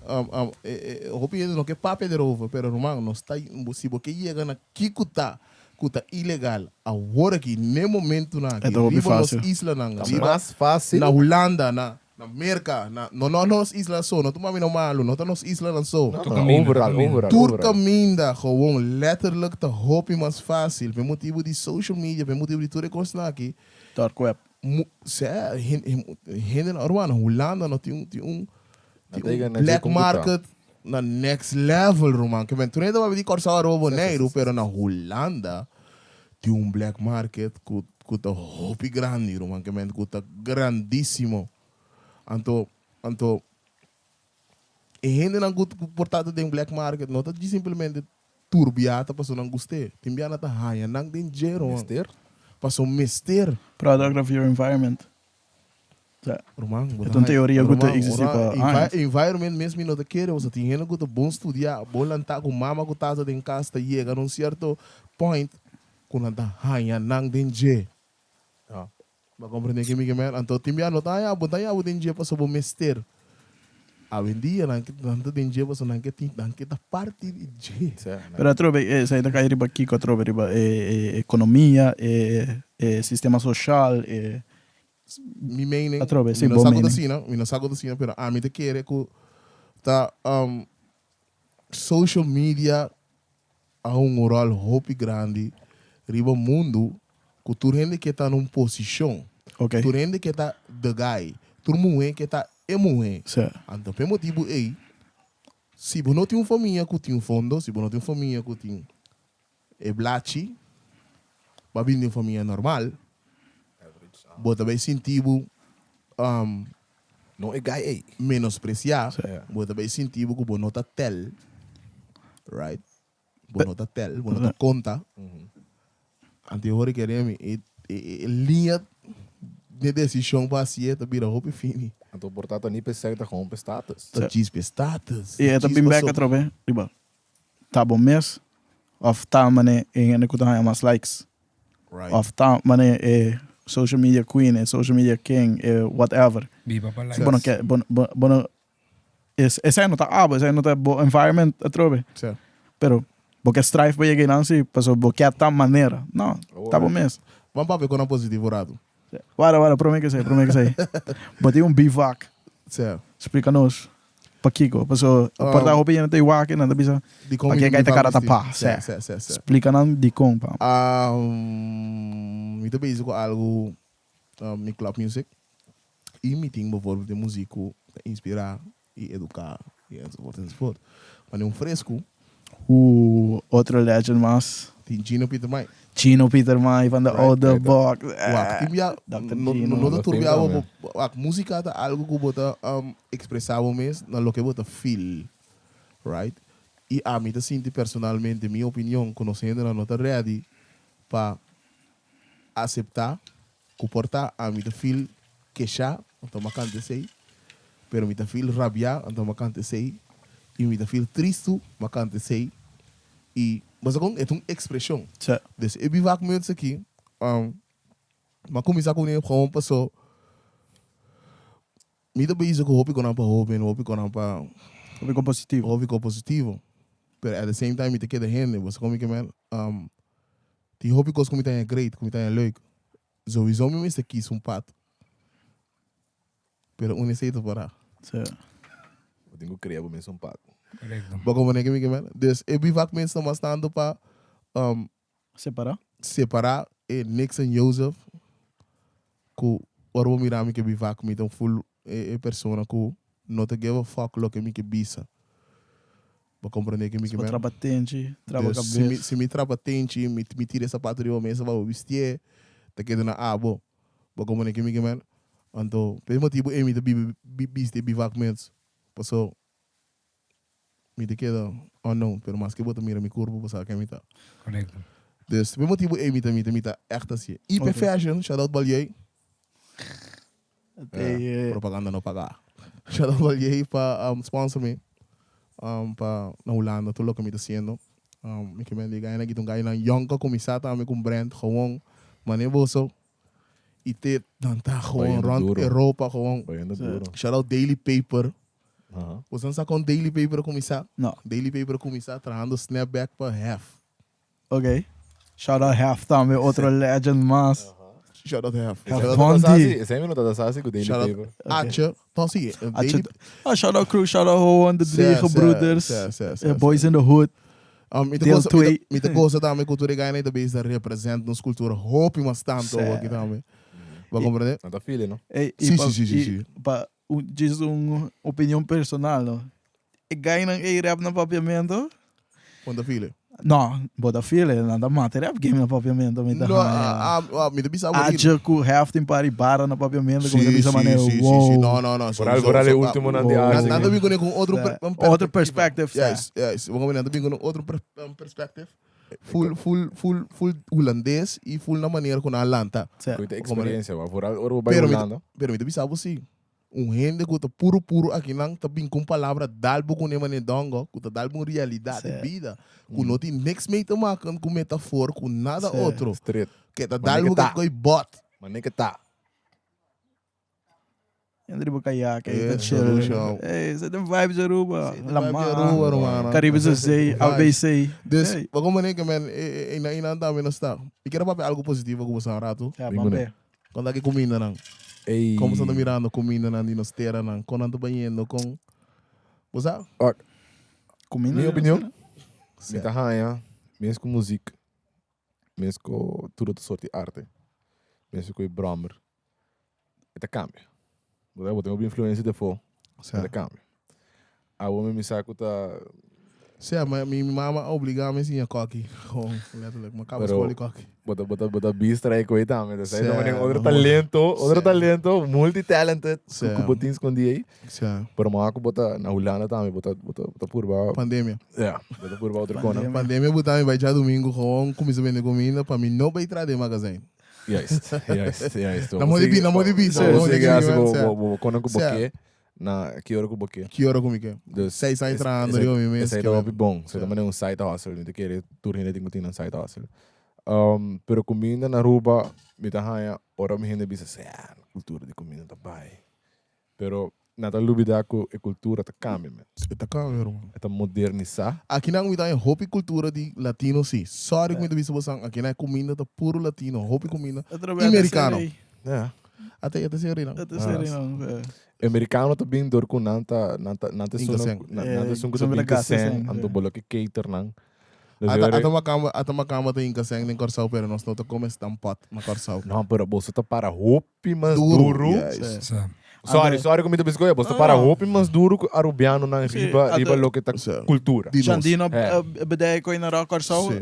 hopi hende no ke papia derover pero ruman nos ta si bo ke yega na kiko ta ku ta ilegal awor aki n'e momentunan E aki ta hopi riba nos fácil. islanan Ta riba mas fácil. na Hulanda na na Merka na no no nos isla so no tuma mi no malu no ta nos islanan so. No, Tur no, kaminda, tur overal, kaminda. overal, Tur overal. kaminda gewoon letterlijk ta hopi mas fácil p'e motibu di social media p'e motibu di tur e kosnan aki Dark web. Mu sea hende na Aruba na Hulanda no tin un tin un Na tin tega un na dje black kon ku ta. market na next level ruman. Ke men tur hende ta papia di Kòrsou, Aruba, Sí, sí, Boneiru sí, pero na Hulanda tin un black market ku ku ta hopi grandi ruman. Ke men ku ta grandisimo. Anto anto e hendenan ku ku por ta den black market no ta djis simplemente turbia ta pasobra nan gust'é. Tin bia nan ta haña nan den dje ruman. Mester. Pasobra mester. Product of your environment. Sa, Ruman, bo e ta ta un haña, teoria ku ta ruman, existi ora pa añas. environment mes mi no ta kere, pasobra tin hende ku ta bon studiá, bon lantá ku mama ku tata den kas ta yega na un sierto point ku nan ta haña nan den dje. Ja. Bo a comprende ke mi ke men? Anto tin bia no ta haña bo, ta haña bo den dje pasobra bo mester. Awendia nan ke nan ta den dje pasobra nan ke tin nan ke ta parti di dje. Sè, nan. Pero atrobe esei ta kai riba kiko atrobe? Riba e e ekonomia, e e sistema soshal, e Mi mening, Atrobe, mi si, no bo sa ku ta mening. asina, mi no sa ku ta asina, pero ami ta kere ku ta social media a hunga un ròl hopi grandi riba mundu ku tur hende ke ta na un posishon. Ok. Tur hende ke ta the guy. Tur muhé ke ta e muhé. Sí. Anto p'e motibu ei, si bo no tin un famia ku tin fondo, si bo no tin un famia ku tin e blachi, bo a bini di un famia normal, bo ta bai sinti bo No e guy ei. Menospreciá, Sí. bo ta bay sinti bo cu bo no ta tel, right? Bo no ta tel, bo no ta conta. Anto e hora kere mi, e, e, e liña di decision pa hacié ta bira hopi fini. Anto por ta ta ni p'esei, ta gewoon p'e status. Ta djis p'e status. I e ta Djis bin bek paso. atrobe riba ta bo mes of ta mane e hende cu ta haña mas likes. Right. Of ta mane e social media queen, e social media king, e whatever. Biba pa Si bo no likes. ke, bo, bo, bo no, es, esei no ta abo, esei no ta bo environment atrobe. Sí. Pero bo ke strive pa yega einan si, pasobra bo ke ta manera. No, ta bo mes. Ban papia con nan positivo rato. Wara, wara, prome ke esei, prome ke esei. Bo tin un bivak. Sí. Splika nos pakiko, paso por ta hopi hende ta wak i nan ta bisa Dikon pa mi ke tin ta kara bivak tapá. bisti? Sè. Sè, sè, sè. Splika nan dikon pa. Mi ta bezig ku algu mi club music i mi tin bijvoorbeeld e muzik ku ta inspirá i eduká i enzovoort enzovoort. Mane un fresku. Otro legend mas. Tin Gino Pietermaai. Gino Pietermaai van de Oude Right. Bok. Wak, tin bia, Dr. no, Gino. no ta Dat turbia vind bo, ik wel, bo, wak, música ta algo ku bo ta expresa bo mes na loke bo ta feel, right? I ami ta sinti personalmente, mi opinion, ku nos hendenan no ta ready pa aseptá ku por ta ami ta feel keshá, anto mi a kanta esei, pero mi ta feel rabiá, anto mi a kanta esei, i mi ta feel tristu, mi a kanta esei, i bo sa kon? E ta un ekspreshon. Sí. Dus e bivakmuts aki, mi a kuminsá kuné gewoon paso mi ta bezig ku hopi konan pa hoben, hopi konan pa. Hopi kon positivo. Hopi kon positivo. Pero at the same time mi ta keda hende, bo sa kon mi ke men? Tin hopi kos ku mi ta haña great, ku mi ta haña leuk. Sowieso mi mester kis un pad. Pero un esei ta pará. Sí. Bo tin ku krea bo mes un pad. Korekto. Bo komprende ke mi ke men? Dus e bivak mester mas tantu pa Separá? separá e Nixon Joseph ku ora bo mira mi ke bivak mi ta un full e persona ku no ta give a fuck loke mi ke bisa. Bo komprende ke mi ke Bo men? trapa tenchi, trapa Dus si mi kabes. si mi trapa tenchi, mi mi tira e sapato riba mesa pa bo bistié, ta keda na abo. Bo komprende ke mi ke men? Anto, p'e motibu ei mi ta biba bisti e bivak mes. Paso mi ta keda unknown, pero maske bo ta mira mi kurpo bo sa ken mi ta. Korekto. Dus, mi motibu ei mi ta mi ta mi ta echt hasié. IP Fashion, shout out Baljei. Propaganda no pagá. Shout out Baljei pa sponsor mi pa na Hulanda tur loke mi ta hasiendo. Mi ke mende gainan aki ta un gainan yòn ku a kuminsá tambe ku un brand gewon manera boso i te nan ta gewon rònt Europa gewon. Shout out Daily Paper. Boso nan sa kon Daily Paper a kuminsá? Daily Paper a kuminsá trahando snapback pa Hef. Ok. Shout out Hef tambe, otro legend mas. Shout out Hef. Hef Bondi. Esei mi no ta sa si ku Daily Shout out Paper. Atje. No, si. Atje. Ah, shout out crew, shout out Hoan, de drie gebroeders. Boys in the Hood. Mi ta Deel goza, 2. mi ta goza tambe ku tur e gainan ta bezig ta represent nos kultura hopi mas tantu Sí. awor aki tambe. Bo a komprende? Nan ta feel e, no? Ey, i Sí, pa, sí, sí, sí, i sí. pa un, djis un opinion personal, no? E gainan ey rap na papiamento. Bon ta feel e? No, bo ta feel e, nan ta mata e rap game na papiamento, mi ta No, haña. ah, ah, mi ta bisa bo di. Atje ku hef tin par di bara na papiamento, ku mi ta Sí, bisa sí, manera, sí, sí, sí. wow. No, no, no. Vooral, vooral e ultimo nan di Wow. Atje. Nan ta bin ku un otro Sa, per, un otro perspectiva. perspective, sa. Juist, juist. Bo nan ta bin ku un otro per, un perspective. Full, full, full, full hulandes i full na manera ku nan a lanta. Sa. Ku ta experiencia, wa. Vooral ora bo bai Pero mi, Hulanda. pero mi ta bisa bo si. Un hende ku ta puru puru akinan ta bin ku un palabra dal bo kuné manera dongo, ku ta dal bo un realidat di bida, ku no tin niks mee te maken ku metafor, ku nada otro. Straight. Ke ta dal bo ke koi bot. Manera ke ta. Entra riba kayak, ey, ta chill. Ey, esei ta vibes di Aruba. Esei ta vibes di Aruba, ruman. Caribische Zee, ABC. Dus, bo kon manera ke men, einan tambe nos ta. Mi kier a papia algo positivo ku boso un ratu. Ja, papia. Kon ta ki kumindanan? Ey. Kon boso ta mirando kumindanan di nos teranan? Kon nan ta bayendo? Kon Bo sa? Ok. Kuminda Mi di nos opinion, tera? mi ta haña mes ku muzik, mes ku tur otro sort di arte, mes ku e bròmer, e ta kambia. Bo ta bo tin hopi influensia di afó, e ta kambia. Awor mi mi sa ku ta. Sea, ma mi mama a obliga mi siña koki. Gewoon, letterlijk. Mi a kaba skol di koki. Bo ta, bo ta, bo ta bistra e koe tambe. Dus ei ta manera otro talento, otro talento, multi-talented ku bo tin skondí ei. Sea. Pero moa ku bo ta na Hulanda tambe, bo ta, bo ta, bo ta purba. Pandemia. Ja, bo ta purba otro kona. Pandemia buta mi bai djadumingu gewoon kuminsa bende kuminda pa mi no bai traha den magazijn. Juist, juist, juist. Na modo di, na modo di bisa. Bo sigui hasi bo, bo, bo kona ku bo ke. Na ki ora ku bo ke? Ki ora ku mi ke. Dus, Seis aña trahando riba mi mes. Esei ta hopi bon. Esei ta manera un side hustle. Mi ta kere tur hende tin ku tin nan side hustle. Pero kuminda na Aruba mi ta haña ora mi hende bisa sea kultura di kuminda ta bai. Pero nan ta lubida ku e kultura ta kambia men. E ta kambia ruman. E ta modernisa. Akinan mi ta haña hopi kultura di latino si. Sorry ku mi ta bisa bosan akinan e kuminda ta puru latino. Hopi kuminda i merikano. Ja. Ata e ta seri nan. E ta seri nan, E merikano ta bin dor ku nan ta nan ta nan ta Inka esun sen. nan nan ta esun ku ta bin ka sen, anto bo lo ke cater nan. Dus Ata ora ata makamba ata makamba ta inka sen den Kòrsou pero nos no ta kome stampot na Kòrsou. No, pero boso ta para hopi mas Duru, duru. juist. Sa. Sorry, sorry ku mi ta bisa koe, boso ta para hopi mas duru ku Arubianonan riba riba loke ta Sa. kultura. Di nos. Shandino Eh. bedei koe na Rock Kòrsou, Sí.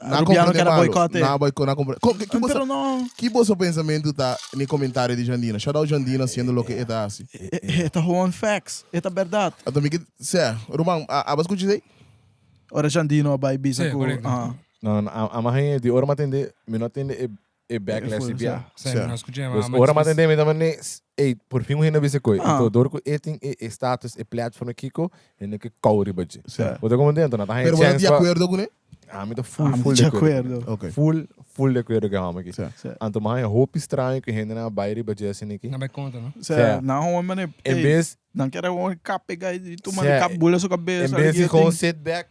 Na Arubiano comprende keda malo. boycotte. Na boycott, na comprende. Ko, ki, ki boso, Pero no. ki boso pensamentu ta ni comentario di Jandina? Shout out Jandina haciendo loke e ta haci. E ta gewoon facts. E ta berdad. Anto mi ke, sè, ruman, a, abo a scucha esei? Ora Jandino a bai bisa Sí, ku, correcto. aha. No, no, a, a mahin di ora m'atende, mi no atende e e backlash di bia. Sí, mi no scucha, Dus ma ora m'atende mi ta mane, ey, por fin un hende a bisa koe. Ah. Anto dor ku e tin e, e status, e platform kiko, hende ke kou riba dje. Sí. Bo ta como dentro, nan ta haña Pero bo ta chance di pa acuerdo kuné? Ami ta full, Ami full di de acuerdo. acuerdo. Ok. Full, full de acuerdo ku e hòmber aki. Sí. Sí. Anto mi haña hopi straño ku hendenan a bai riba dje asina aki. Nan bai konta, no? Sea, Sea. nan gewoon mane, En ey, bes, nan kier gewoon kap e guy, y tuma Sea, di kap bula su cabeza. en bes di algo gewoon ting. sit back,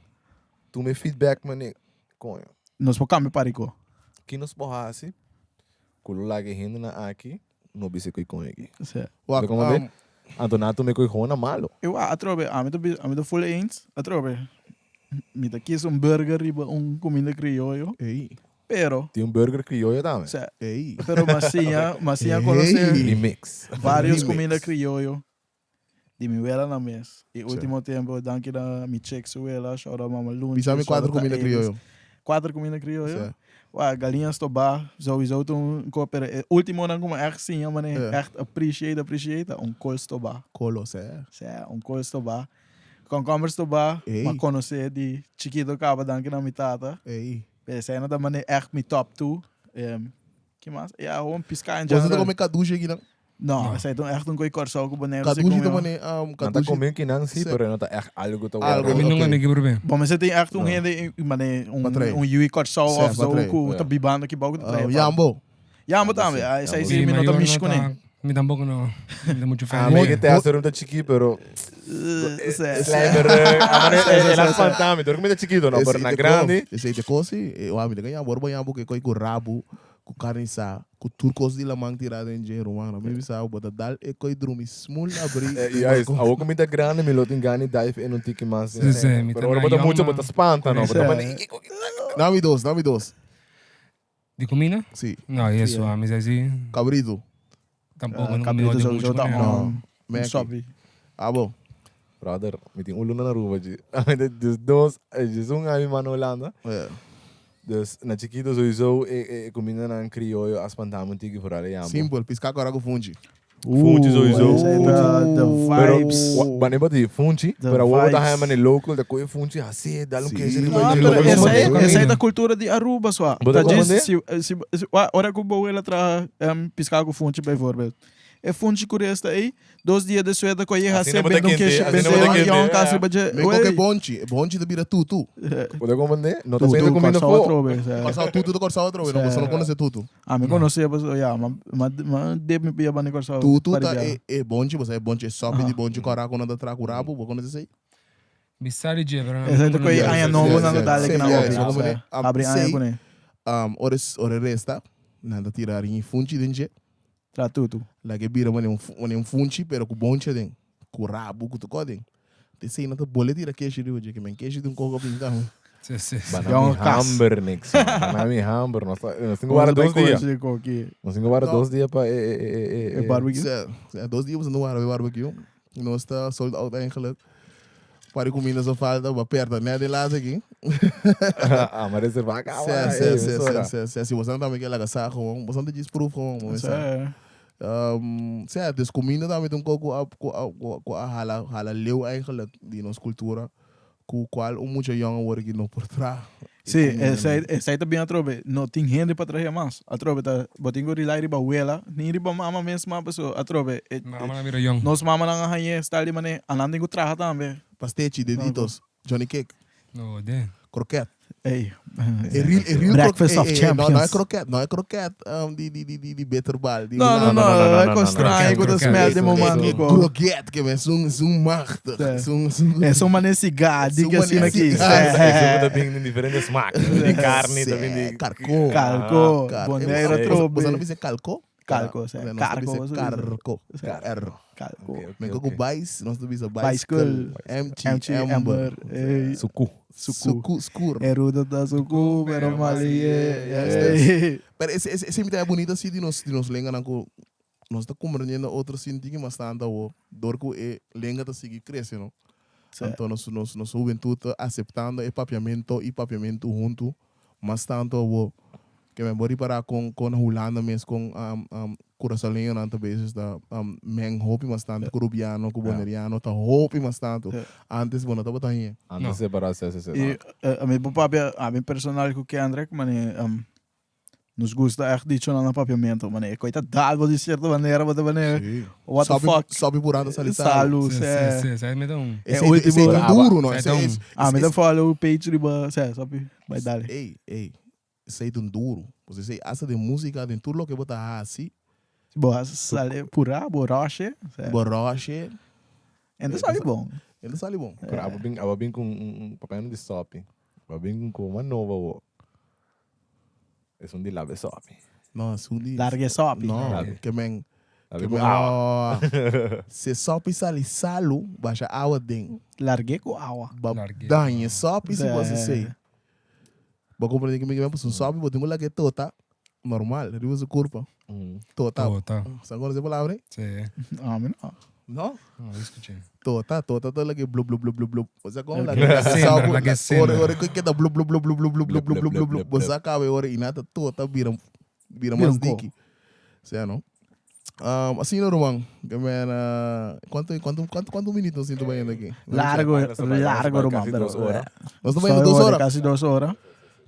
tuma e feedback mane, coño, Nos por cambia parico. ki nos por hasi ku lo laga e hendenan aki no bisa ku e coño aki. Sea. Wak, Bo ta komprende? Anto nan a tuma e koe gewoon na malo. Ewa, atrobe, ami ta ami ta full eens, atrobe. Mi ta kis un burger riba un kuminda krioyo. Ey. Pero. Tin un burger krioyo tambe. Sa. Ey. Pero m'a siña, m'a siña konosé. Remix. Varios kuminda krioyo di mi wela na mes. E ultimo tempo danki na mi chek su wela, shout out mama Lunchi. Bisa mi kuater kuminda krioyo. Kuater kuminda krioyo? Wa, galiña stobá, sowieso ta un ko, pero e ultimonan ku mi ègt siña manera ègt appreciate, appreciate ta un kol stobá. Kolo, sè. Sè, un kol stobá. Komkomber stobá, m'a konosé di chikito kaba danki na mi tata. Ey. Esei no ta mane echt mi top two. Ki mas? Ya, gewoon piská in Boso ta general. come kadushi aki nan? No, esei ta echt un koi Kòrsou ku Boneiru si Kadushi come. ta mane, Nan ta kadushi. come kinan si, Sí. pero no ta echt algo ta Algo, A mi nunca ok. mi ke probé. Bo mester tin echt un hende, mane un, Patrei. un yui Kòrsou Sí, of zo patrei. ku ta Ja. bibando aki bou ku ta trae pa. Yambo. Yambo Yambo tambe, sí, ah, esei yambo si sí. mi no ta mayor mishi kuné. Mi tampoco no. Mi ta mucho fan. A mi ke te hace un ta chiki, pero Sí. slijmerig. A mane el a spanta mi, door ku mi ta chikito no, pero na grandi. Esei te kos si. E mi ta yambo, ora bo yambo ku e koi ku rabu, ku karni sa, ku tur kos di laman tira den dje, ruman. Mi bisa bo ta dal e koi drumi smul abri. Juist, awor ku mi ta grandi mi lo tin gana di dive in un tiki mas. Sí, sí, mi ta Pero ora na bo ta yong, mucha bo ta spanta no, bo ta mane. Dami dos, dami dos. Di comida? Sí. No, y eso, a mi sa si. Cabrito. Tampoco no Cabrito odio sowieso mucho ta con on. Merkie. Sorry. Abo. Brother, mi tin un luna na Aruba dje. Dus dos, djes un aña mi manda Hulanda. Yeah. Dus na chikito sowieso e e cumindanan crioyo a spanta mi un tiki vooral e yambo. Simpel, pisca cora cu funchi. Funchi sowieso. Esa ta the Pero, vibes. wanneer bo di funchi, The pero awor bo ta vibes. haya mane local, ta koe funchi hasi, dal un Sí. kees riba No, dje, pero lo esa bo e, come. esa ta cultura di Aruba, swa. Bo ta Ta djis, comprende? si, si, si, wa, ora ku bo wela traha piská ku funchi, bijvoorbeeld. E funchi ku resta ei, dos dia despues ta koe Asina hasi bo ta bende un kende, keshi, asina bende bo ta un kende, yon kas ja. riba dje. Me koke Wey. bonchi, e bonchi ta bira tutu. Bo ta comprende? No ta Tutu, bende comida Kòrsou fo. atrobe, sa. Kòrsou, tutu ta Kòrsou atrobe, no, boso no konosé tutu. Ah, mi konosé pasobra ya, ma ma ma dep mi pia banda Kòrsou Tutu pari ta biaha. e e bonchi, bo sa e bonchi, e sopi di bonchi kòrá ku nan ta traha ku rabu, bo konosé esei? Mi sa di dje, pero Esei ta nunca koe no aña Yes, nobo yes, nan ta yes. dale Same, kina yes, hopi, bo sa. konosé. Abri aña Sei, kuné. ora ora e resta, nan ta tira rin funchi den dje. Tra tutu. Laga e bira manera un manera un funchi pero ku bonchi aden, ku rabu ku tur kos aden. Esei nan ta bole tira keshi riba dje, ke men keshi di un koko pinta. Sí, sí, sí. Bana Ya mi un kas. hamber, niks. Bana mi hamber. Nos ta- nos tin ku wara dos dia. Nos koki. Nos tin ku wara No. dos dia pa e e e e E e. barbecue. Sea, sea, dos dia nos no wara e barbecue. Nos ta sold out eigenlijk. Par di kuminda so falta, bo a perda net de laatste aki. Ah, maar reserva kaba. Sea, sea, sea, sea, sea, sea. Si boso tambe ke laga sa gewoon, boso ta djis proef gewoon, bo mester sa. Sea, dus kuminda tambe ta un kos ku a ku a ku a hala hala leu eigenlijk di nos kultura, ku kual un mucha yòn awor aki no por traha. Sí, esei esei ta bien atrobe. No tin hende pa traha mas. Atrobe ta bo tin ku rely riba wela, ni riba mama mes mas paso atrobe e Mama nan bira yòn. nos mamanan a hañ'é stal di manera anan tin ku traha tambe. Pastechi, deditos, Johnny cake. No, de. Kroket. Ey. E real, e real Breakfast krok- of ey, ey, ey, No, no champions. e kroket, no e kroket um, di, di, di, di, di bitterbal. Di No, no, Hulanda. no, no, no, no, e no, kos no, straño ku ta Kroket, smell di kroket. momento E ko. kroket, ke men, zo'n, zo'n machtig. Sí. Zo'n, zo'n, E son mane siga, di Zo'n ke asina mane aki. siga. Eso ta bin di diferente smaak. Di carne, ta bin di... Carco. Calco, Car- Bonaire Eh, atrobe. Boso no bisa calco? Calco, sí. Nos ta Carco, bisa boso bisa. Carco. R. Calco. Ok, ok, Men ok. ku bais, nos ta bisa Bicycle. bicycle. MG, MG Amber. Amber. Ey, Suku. Suku. Suku, skur. Eruda ta suku, pero mali. Yes, Ey. Pero ese, ese, ese mitad bonito así di nos, di nos lenga nan ku nos ta comprendiendo otro sinti mas tanto awo. Door ku e lenga ta sigui crece, no? Sí. Anto nos, nos, nos juventud ta aceptando e papiamento y papiamento hunto mas tanto awo. Ke men por ripará kon kon Hulanda mes kon Kurasoleñonan ta bezig ta meng hopi mas tantu ku Rubiano ku Boneriano ta hopi mas tantu. Antes bo no tabata hia. Antes separá se se se. I ami por papia ami personal ku Kendrick mane nos gusta ègt dichonan na papiamentu mane e koi ta dal bo di sierto manera bo ta mane what the fuck. Sopi purá ta sali salu. Salu Se se se mi ta un. E ultimo ta duru no. Ami ta follow page riba se sopi bai dale. Ey ey Esei ta un duru. Pasobra esei hasta den músika, den tur loke bo ta hasi. Bo a sali purá, bo ròshe. Bo ròshe. En ta sali bon. En ta sali bon. Pero abo bin, abo bin ku un papel di sopi. Abo bin ku un nova awo. Esun di labe sopi. No, esun di. Larga e sopi. No, ke men. Labe ku awa. Si e sopi sali salu, basha awa den. Larg'é ku awa. Ba daña e sopi si bo hasi esei. Bo comprende ki mi ke men pasobra un sopi bo tin ku laga e tota normal riba su kurpa. Tota. Tota. Sa konoce e palabra ei? Sí. Ami no. No? No, yo escuché. Tota, tota ta laga e blub blub blub blub blub. Bo sa kon Laga laga e sembra, sopi laga e sembra. ora ora ku keda blub blub blub blub blub blub blub blub blub blub. Bo sa kaba e ora i nan ta tota bira bira mas Bira un ko. diki. Sea no? Asina ruman, ke men kuantu kuantu kuantu kuantu minuut nos tin ta bayendo aki? Largo, largo ruman, Casi pero dos ora. Nos ta bayendo dos ora. Casi dos ora.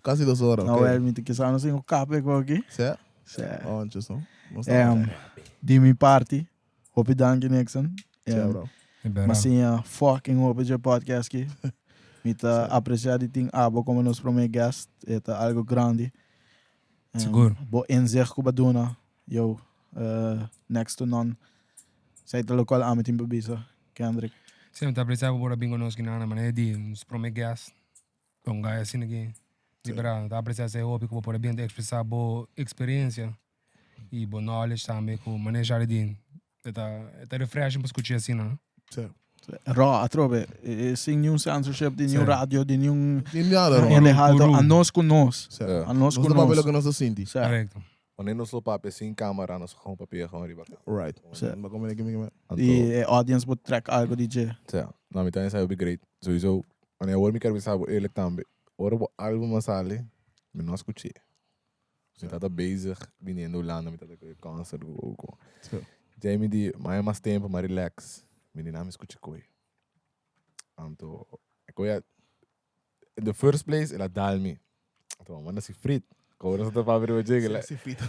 Kasi 2 ora, Nou, oké. wel, mi ta kisa nos tin ku kap e koki. Sè? Sè. Oh, just no. Nos ta Em, di mi parti, hopi danki Nixon. Sè, Em, bro. M'a siña fucking hopi dje podcast ki. Mi ta aprecia di tin abo como nos prome guest. E ta algo grandi. Em, Sigur. Bo inzicht ku bo a duna, yo, next to none. Esei ta locual ami tin pa bisa, Kendrick. Sí, mi ta aprecia bo por a bin cu nos kinan na manera di nos prome guest. Un guy asina ki di berdad ta aprecia esei hopi cu bo por a bin ta expresa bo experiencia y bo knowledge tambe cu maneja di e ta e ta refreshing pa scucha asina. Sí. Raw atrobe, sin niun censorship di niun radio, di niun Di nada, no. hende halto, a nos cu nos. Sí. A nos Nos cu ta papia nos. loke nos ta sinti. Sí. Correcto. Wanneer nos lo papia sin camera, nos gewoon papia gewoon riba. Right. Sí. Ba come neki mi Anto, Y e audience por trek algo di dje. Sí. No, mi tambe sa hopi great. Sowieso, wanneer awor mi kier bisa bo eerlijk tambe, ora bo album a sali, mi no a scuché. Mi tata bezig biniendo Hulanda, mi tata cu concert cu cu. Sí. Djei mi di, maya mas tempo, mas relax. Mi di, na mi scucha koe. Anto, e koe a, in the first place, el a dal mi. Anto, mi manda si frit. Koe nos ta papia riba dje, el a- Si frit.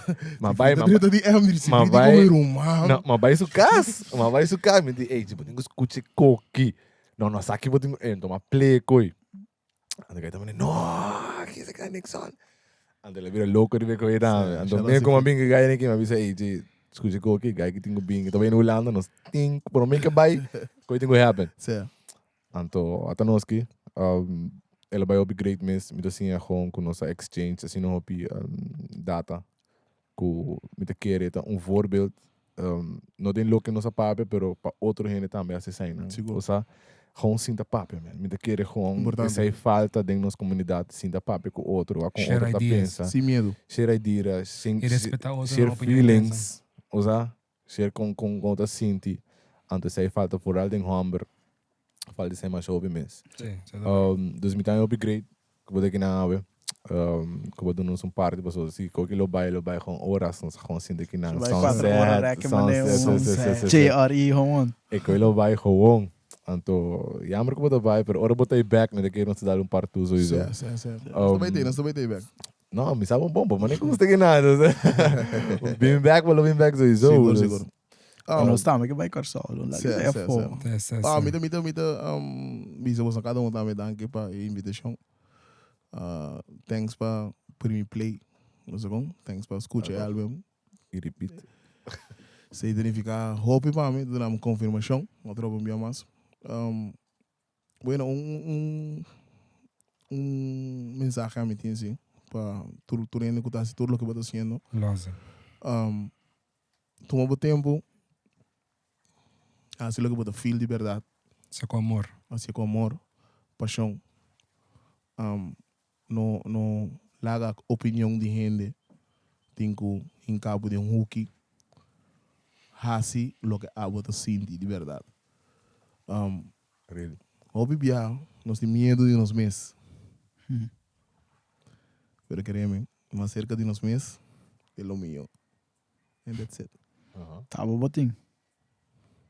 Ma bai, ma Drita di M, di si Ma frit bai- come ruman. No, ma bai su cas. Ma bai su cas. Mi di, ey, bo tin cu scucha koki. No, no, sa ki bo tin cu, ey, toma play koe. Anto kai tambe, no, ki se kai Nixon. Anto el a bira loco riba e koe tambe. Anto shout mi out como si bin ki gai neki, mi a bisa, ey, dje, scucha koki, gai ki tin cu bin, ta bai na Hulanda, nos tin, por mi ke bai, koe tin cu happen. Sí. Anto, ata nos ki, el a bai hopi great mes, mi ta siña gewoon cu nos a exchange asina hopi data cu mi ta kere ta un voorbeeld, no den loke nos a papia, pero pa otro hende tambe haci esainan. Sigur. Osea, gewoon sinta papia, man. Mi ta kere gewoon Importante. esai falta den nos comunidad, sinta papia cu otro, wak con Share otro ta ideas. pensa. Sin miedo. Share ideas, sin, Y respeta otro share opinion y feelings, osea, share con, con, con ta sinti. Anto esai falta vooral den homber, falta esai masha hopi mes. Sí, sí, ta Dus mi ta hopi great ku bo ta kina awe. Ku bo duna nos un party pasobra si koki lo bai lo bai gewoon oras nos gewoon sinti kina Bai cuatro ora sunset, rekke mane sunset, un sí, sí, sí, sí. JRE gewoon. E koe lo bai gewoon. Anto jammer ku bo ta bai pero ora bo ta back mi ta kere nos ta dal un part two sowieso. Sí, sí, sí. Nos ta bai tei, nos ta bai tei back. No, mi sa un bon, maar niks te kina. Dus bin back, bo lo bin back sowieso. Sigur, Dus sigur. En nos tambe ke bai Kòrsou, lo laga Sí, e sí, afó. sí. Sí, sí, Ah, sí. mi ta, mi ta, mi ta um, bisa boso kada un tambe danki pa e invitashon. Ah, thanks pa primi play. No sé kon. Thanks pa skucha e album. I repeat. Se identifica hopi pa mi, duna mi konfirmashon. Otro pa bia mas. Um, bueno, un, un, un mensahe a mi tin si pa tur tur hende ku ta hasi tur loke bo ta hasiendo. Loze. Um, Tuma bo tempu, hasi loke bo ta feel di bèrdat. Hasi ku amor. Hasi ku amor, pashon. No no laga opinion di hende tin ku hinka bo den un huki. Hasi loke abo ta sinti di bèrdat. Really. Hopi bia nos tin miedu di nos mes. Pero kereme, mas serka di nos mes, e lo mihó. And that's it. Tabo bo tin.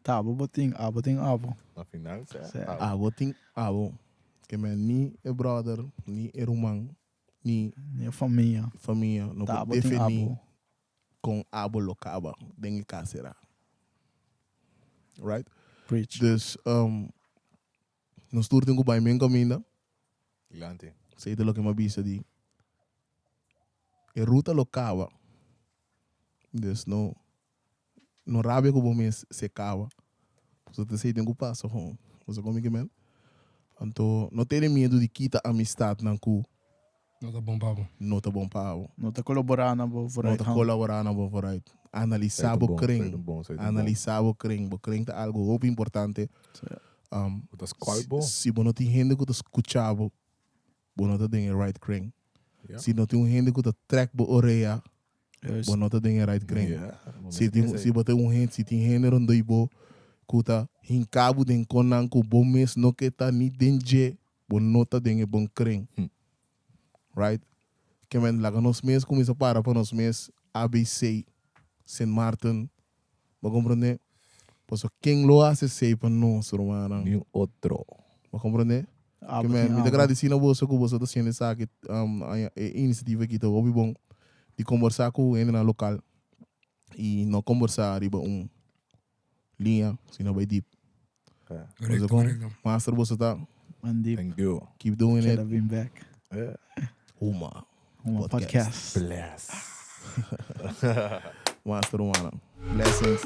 Tabo bo tin, abo tin abo. Na final, sa. Sa. Abo tin abo. Ke men ni e brother, ni e ruman, ni Ni e famia. famia no por Tabo tin defini abo. kon abo lo kaba den e kas sera. Right? Preach. Dus um, nos tur tin ku bai men kaminda. Dilanti. Esei ta loke mi a bisa di E ruta lo caba. Dus no no rabia cu bo mes si e caba. Pasobra ta esey tin cu pasa gewoon. Bo sa con mi ke men? Anto no tene miedo di kita amistadnan cu No ta bon pa bo. no ta bon pa bo. No ta colabora na bo No vooruit ta gaan. colabora na bo vooruit. Analisa bo kring. Analisa bo kring. Bo kring ta algo hopi importante. Sí. Bo ta scout bo. Si bo no tin hende cu ta scucha bo, bo no ta den e right kring. Ja. Si no tin un hende ku ta trek bo orea, Juist. bo no ta den e right kring. Ja, bo Si mester tin, esei. si bo tin un hende, si tin hende rondoi bo ku ta hinka bo den konnan ku bo mes no ke ta ni den dje, bo no ta den e bon kring. Right? Ke men laga nos mes kuminsa para pa nos mes ABC, Sint Maarten, bo komprondé? Pasobra ken lo hasi esei pa nos, rumannan? Niun otro. Bo komprondé? Abo Ke men, tin mi ta abo. gradisí na boso ku boso ta hasiendo esaki, e inisiativa aki ta hopi bon di kombersá ku hendenan lokal i no kombersá riba un liña, sino bai deep. Correcto, Boso kon, correcto. master boso ta, Man deep. Thank you. keep doing it. Keda bin back. Huma. Huma Podcast. Podcast. Bless. Master humana. Blessings.